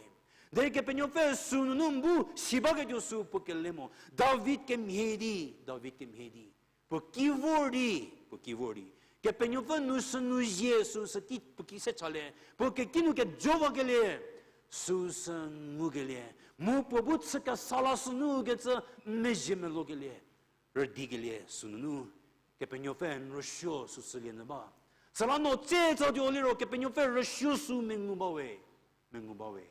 Derei Kepenuopfü süu nunu n bu si baketuo süu puo kele mo, David kemhie di, David kemhie di. Puo ki vor di, puo ki vor di. Kepenuopfü nu sü nu zie süu sü ki, puo ki se chalie, puo keki nu kejo vakelie, süu sü ngukelie. Mu puo bu chü kesa la sünu kecü n mezhie melokelie, rüdikelie sünunu. Kepenuopfü n rüsuo süsülie nyü ba. Süla no tse tsatuo liro Kepenuopfü rüsuo süu mengu ba we. Mengu ba we.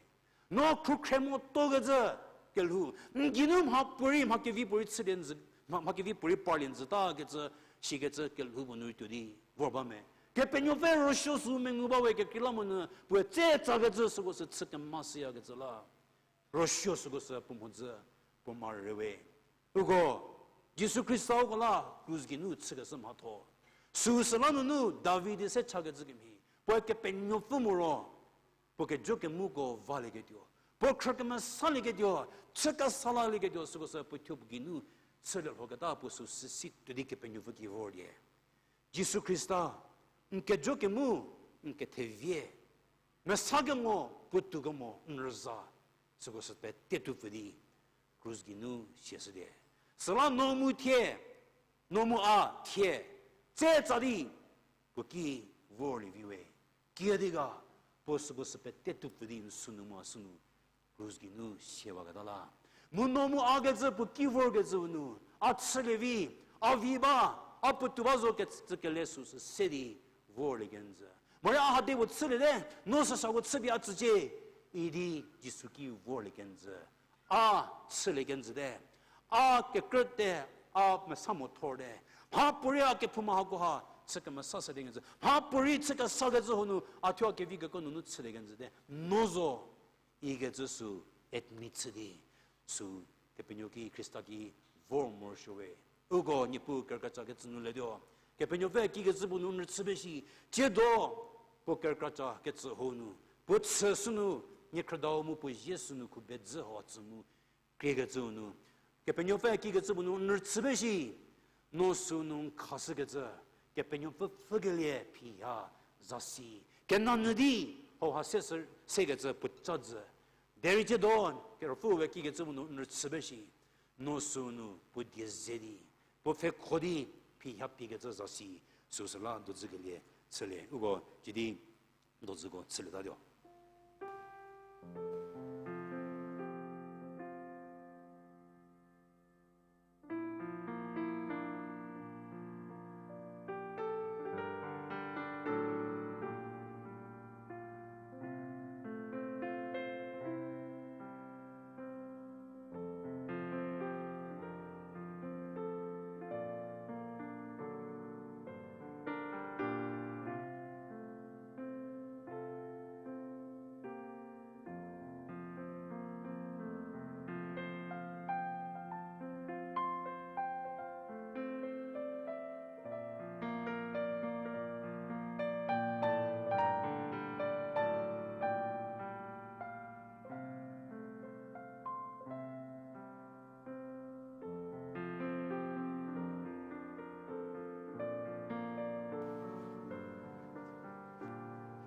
No khrukhre mo tokecü kelhou. N geinu mha puorei, mha kevi puorei chülie njü, mha, mha kevi puorei parlie njütakecü, sikecü kelhou puo nu tuo di vor ba me. Kepenuopfü rüsuo süu mengu ba we kekreilamonyü, puoe tse tsakecü süko sü chü kemashüyakecü la. Rüsuo süko sü puo mhodzü, puo mare we. Uko, Jisu Khrista uko la krus geinu chükeshü mhatho. Süu süla nunu David se chakecü kemhie, puoe Kepenuopfü moro, puo kejo kemuko valieketuo, puo khrü kemesalieketuo, chü kesa lalieketuo süko sü puo thuo puo geinu chülie lhoketa puo süu süsi tuo di Kepenuopfü ki vorlie. Jisu Khrista, n kejo kemu, n kethevie, mesa kemo, puotou kemo, n rüza, süko sü pete tuopfü di krus geinu siashülie. Süla no mu thie, no mu a thie, tse tsa di, puo ki vorlie vi we. Kiüdi ga, puo süko sü pete tuopfü di n sünu mu a sünu krus geinu siawaketa la. Mu no mu a kecü puo ki vorkecüu nu, a chülie vi, a vi ba, a puotou ba zo kecü kele süu sü se di vorlie kenjü. Morei a hade puo chüliete, no süsako chüpie a tsücie, idi Jisu ki vorlie kenjü. A chülie kenjüte. A kekrüte, a mesa mo thorte. Mhapuorei a kephouma hakoha chü kemesa sülie kenjü. Mhapuorei chü kesa kecü hanu, a thuo a kevi keko nunu chülie kenjüte. No zo, ikecü süu admit chü di, süu Kepenuopfü ki Khrista ki vor morosuo we. Uko Niepuu kerükra cha kecü nu letuo. Kepenuopfü kikecü puo nu n rüchü ba shi, tsiedo puo kerükra cha kecü hau nu, puo chü sünu, niekhrüdau mu puo zie sünu khubedzü hau tsü mu, kriekecüu nu, Kepenuopfü kikecü puo nu n rüchü ba shi, no sünu n khashükecü, Kepenuopfü pfhükelie phiha zasi, kenanyü di, hauha se sü, sekecü puo ca jü. Derei tsiedo, Ruopfüe kikecü puo nu n rüchü ba shi, no sünu puo die ze di, puo pfhekho di, phiha phikecü zasi, süu süla dozükelie chülie. Uko, cidi, dozüko chülietatuo.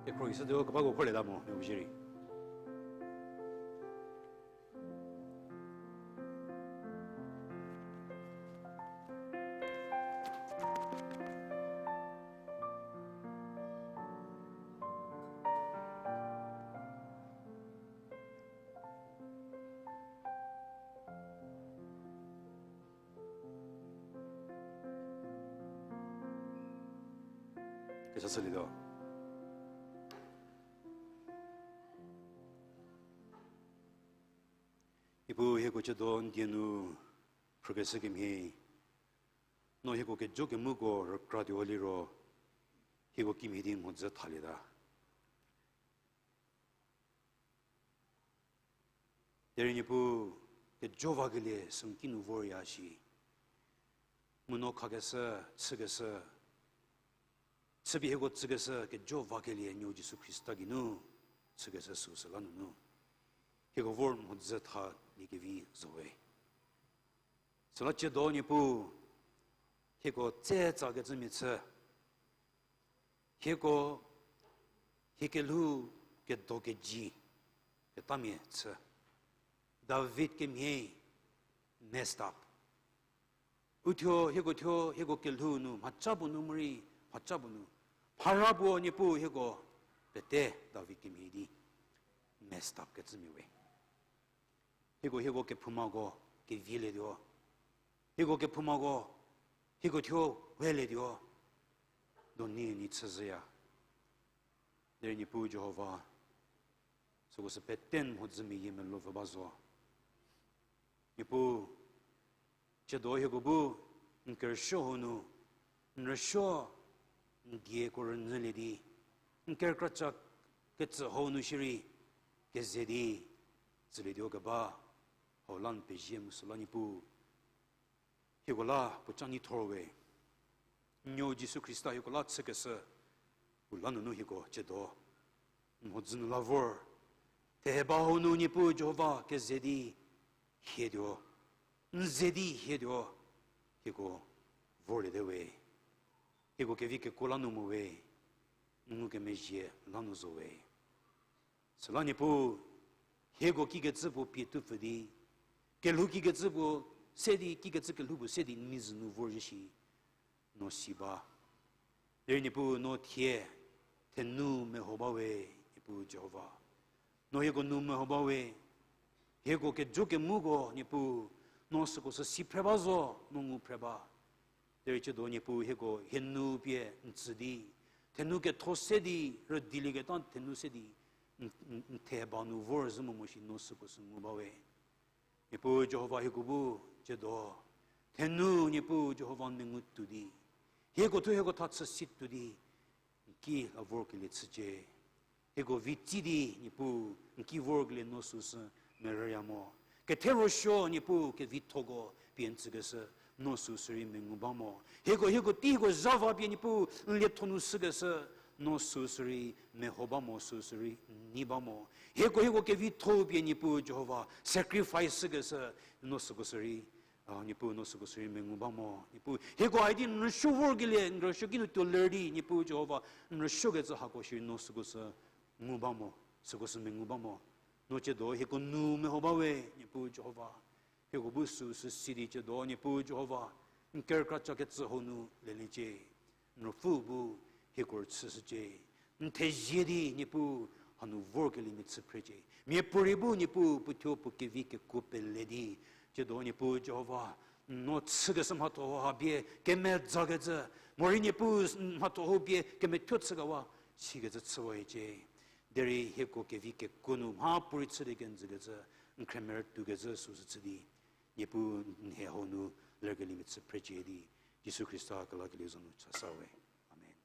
Kekhro isütuo kebako kholieta mo, mia puo shierei. Kesa chülietuo. Niepuu hieko tsiedo n die nu phrükeshü kemhie, no hieko kejo kemuko rükratuo liro, hieko kimhie di mhodzü thalieta. Derei Niepuu, kejo vakelie sü n kinu vorya shi. Mu no khakeshü, chükeshü, chüpie hieko tsükeshü kejo vakelie nuou Jisu Khrista geinu chükeshü süu süla nunu, hieko vor mhodzü tha liekevi zo we. Süla tsiedo Niepuu, hieko tse tsakecümia chü, hieko, hie kelhou kedo keji, ketamia chü. David kemhie messed up. Uthuo, hieko thuo, hieko kelhou nu, mhaca puo nu morei, mhaca puo nu, mhara puo Niepuu hieko, pete David kemhie di messed up kecümia we. Hieko, hieko kephoumako kevielietuo. Hieko kephoumako, hieko thuo welietuo. Doni ni chüzhüya. Derei Niepuu Jihova, süko sü pete n mhodzü meyie melou pfü ba zo. Niepuu, tsiedo hieko bu n kerüsuo hau nu, n rüsuo, n dieko rünyülie di, n kerükra cha ketsü hau nu shierei, keze di, tsülietuo keba, hau la n pezie mu süla Niepuu, hieko la puo ca nyi thor we. Nuou Jisu Khrista hieko la chükeshü, u la nunu hieko tsiedo n mhodzü nu la vor. Theheba hau nu Niepuu Jihova keze di hietuo. N ze di hietuo. hieko vorliete we, hieko kevi kekuo la nu mo we, n ngukemezhie la nu zo we. Süla Niepuu, hieko kikecü puo pie tupfü di, kelhou kikecü puo se di, kikecü kelhou puo se di n mizü nu vorzhie shi, no si ba. Derei Niepuu no thie, thenu meho ba we, Niepuu Jihova. No hieko nu meho ba we, hieko kejo kemuko, Niepuu, no süko sü si phre ba zo, no ngu phre ba. Derei chüdo Niepuu hieko hie nu pie n tsü di, thenu ketho se di, rüdilieketa thenu se di, n, n, n the ba nu vorzhü mo mo shi no süko sü ngu ba we. Niepuu Jihova hieko bu, chüdo, thenu Niepuu Jihova n mengu tuo di, hieko thuo hieko tha chü si tuo di, n ki la vorkelie chücie. Hieko vi tsi di Niepuu n ki vorkelie no süu sü merüya mo. Kethe rosuo Niepuu kevithoko pie n tsükeshü no süu sü rei mengu ba mo. Hieko, hieko tei hieko zha va pie Niepuu n lietho nu shükeshü no süu sü rei meho ba mo, süu sü rei n nei ba mo. Hieko, hieko kevitho pie Niepuu Jihova sacrifice shükeshü no süko sü rei, a, Niepuu no süko sü rei mengu ba mo. Niepuu hieko haidi n rüsuo vorkelie, n rüsuo kinu tuo ler di, Niepuu Jihova n rüsuokecü hako shierei no süko sü ngu ba mo, süko sü mengu ba mo. No chüdo hieko nu meho ba we, Niepuu Jihova. Hieko bu süu sü si di chüdo, Niepuu Jihova, n kerükra chakecü hau nu leliecie. N Ruopfü bu hieko rüchüshücie. N thezie di Niepuu hanu vorkeliemia chü phrecie. Miapuorei bu Niepuu puothuo puo kevi kekuo pele di, chüdo Niepuu Jihova, no chükeshü mhatho ha pie kemezakecü, morei Niepuu mhatho hau pie kemethuo chükewa, sikecü chüwa hiecie. Derei hieko kevi kekuo nu mhapuorei chü di kenjükecü, n khremerü tuokecü süu sü chü di, Niepuu n hie hau nu lerkeliemia chü phrecie di, Jisu Khrista kelakelieu za nu chasa we. Amen.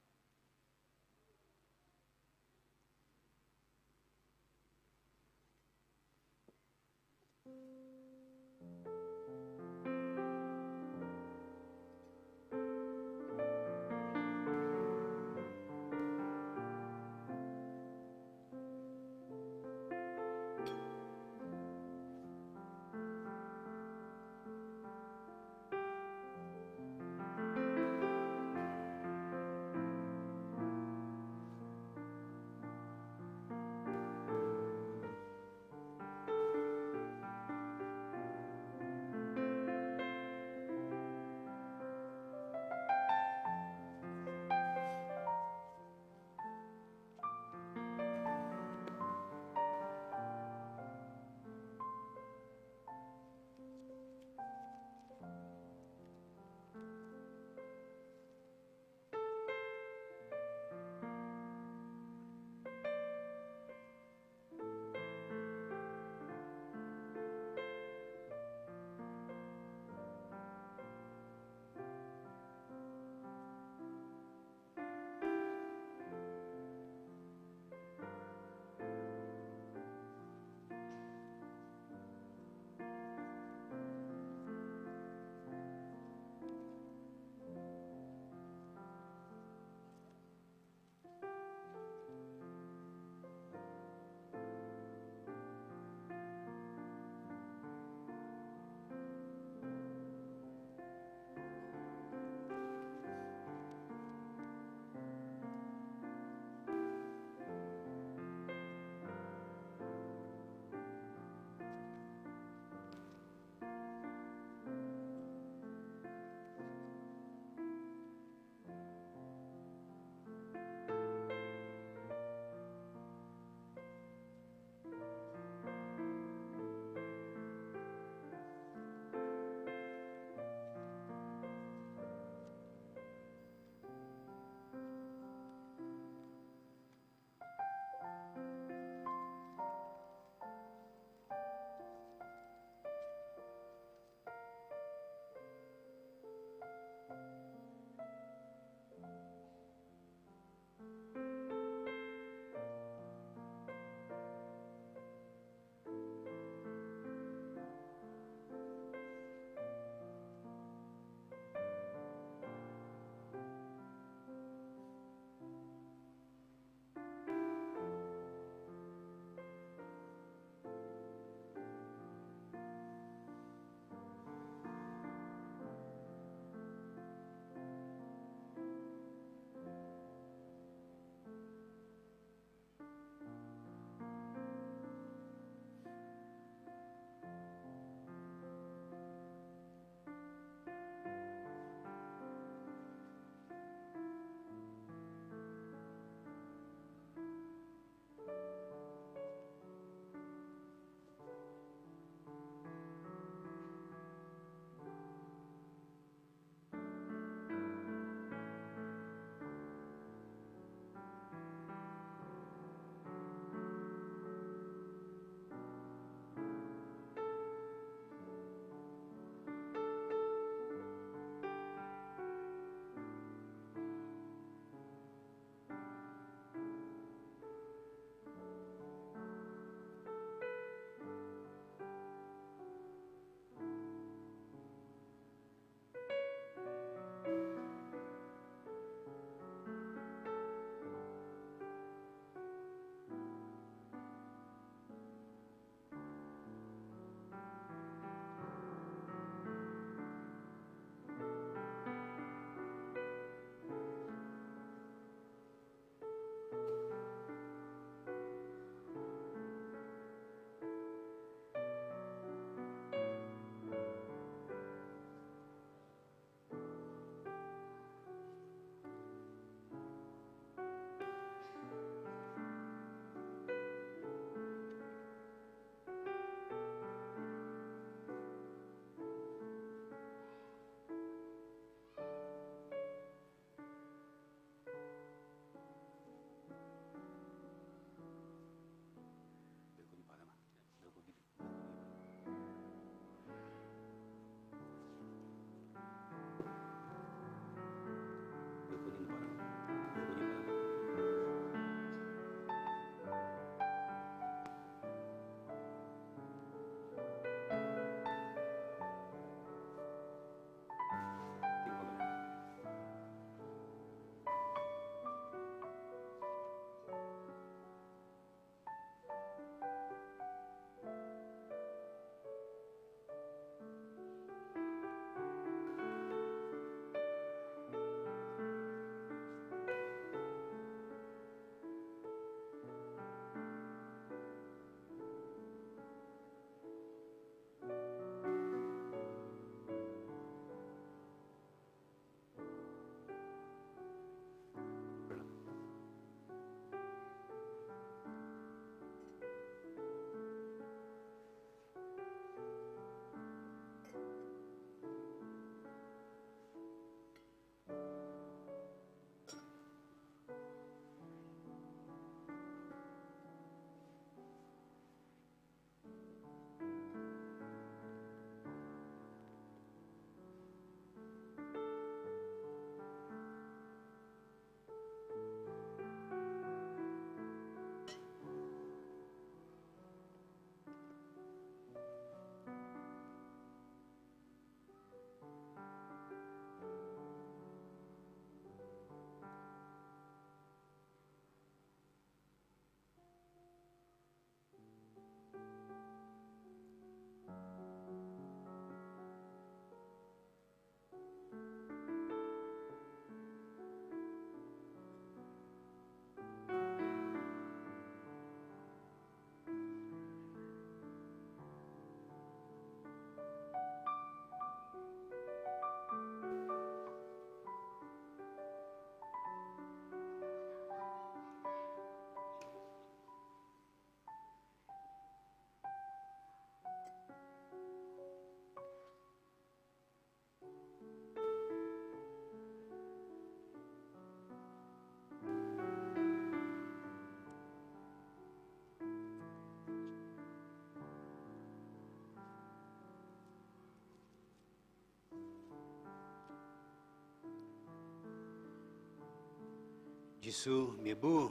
Jisu mia bu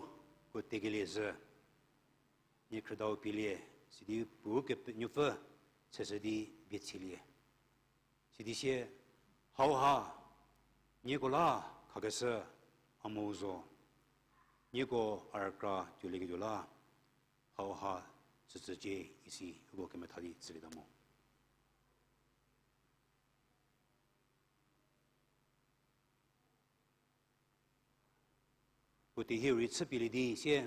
puo tekelie zhü, nie khrüdau pielie, sidi puo Ukepenuopfü chüshü di bie chielie. Sidi sie, hauha nieko la khakeshü a mo zo, nieko a rükra tuolieketuo la hauha tsütsücie isi uko kemetha di chülieta mo. Puo teihieu rei chüpielie di sie,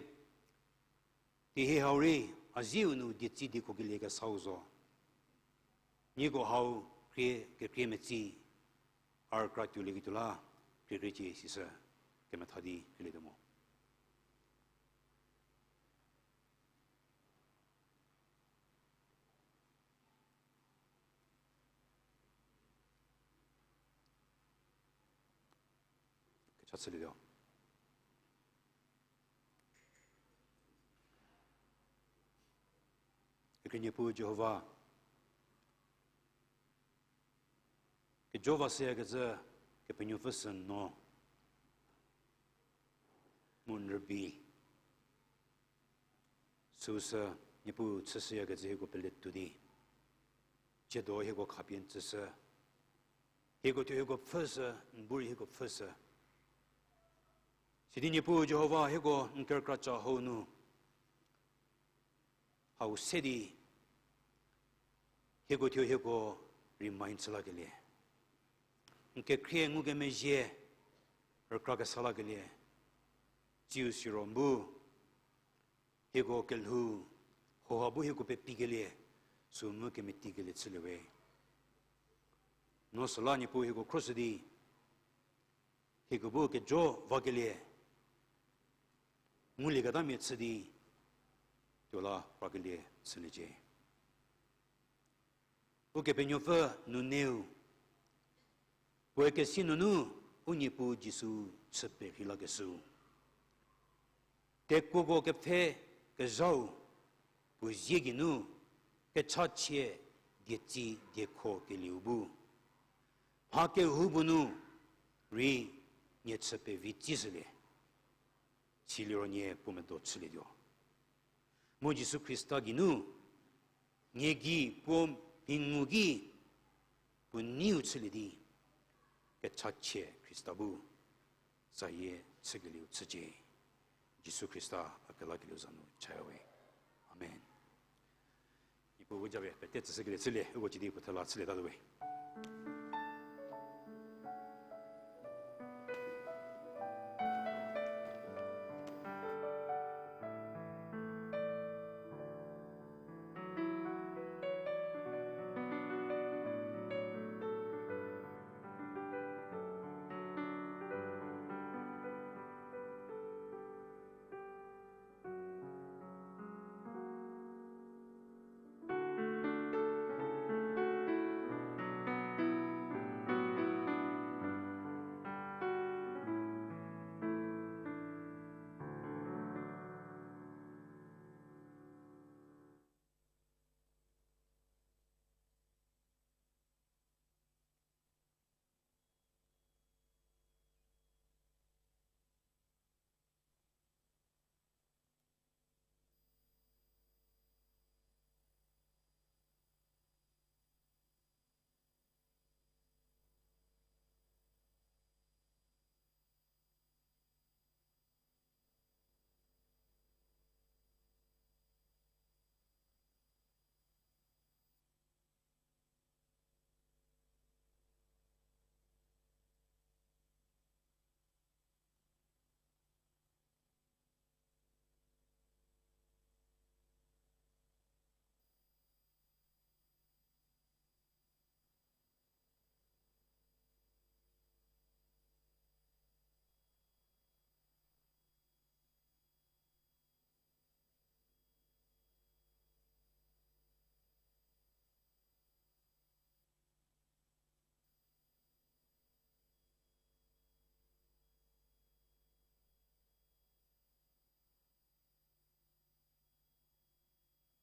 teihie hau rei a zieu nu dietsi diekhokelie kesau zo. Nieko hau krie kekrie metsi a rükra tuolieketuo la kriekriecie sisü kemetha di krelietuo mo. Kecha chülietuo. Kekhrie Niepuu Jihova, kejo va shüyakecü Kepenuopfü sü no mu n rübei. Süusü Niepuu chüshüyakecü hieko pele tuo di, tsiedo hieko khapie n tsüshü. Hieko thuo hieko pfhüshü, n bu rei hieko pfhüshü. Sidi Niepuu Jihova hieko n kerükracha hau nu hau se di, hieko thuo hieko remind chü lakelie, n kekhrie ngukemezhie rükra kesa lakelie, tsiu siro n bu hieko kelhou hauha bu hieko pepikelie, sü mu kemetikelie chülie we. No süla Niepuu hieko khroshü di, hieko bu kejo vakelie, ngulieketamia chü di, tuo la prakelie chüliecie. Ukepenuopfü nuneu, puoe kesi nunu u Niepuu Jisu chü perhei lakeshüu, tekuoko kepfhe kezhau puo zie geinu kechachie dietsi diekho kelieu bu, mha kehoupuo nu rei nie chü pevi tsishülie. Siliro nie puo medo chülietuo. Mu Jisu Khrista geinu nie gei puo mhingu ki puo neiu chülie di, kechachie Khrista bu zayie chükelieu chücie. Jisu Khrista a kelakelieu za nu chaya we. Amen. Niepuu bu japie pete tsüshükelie chülie, uko cidi puo thela chülietatuo we.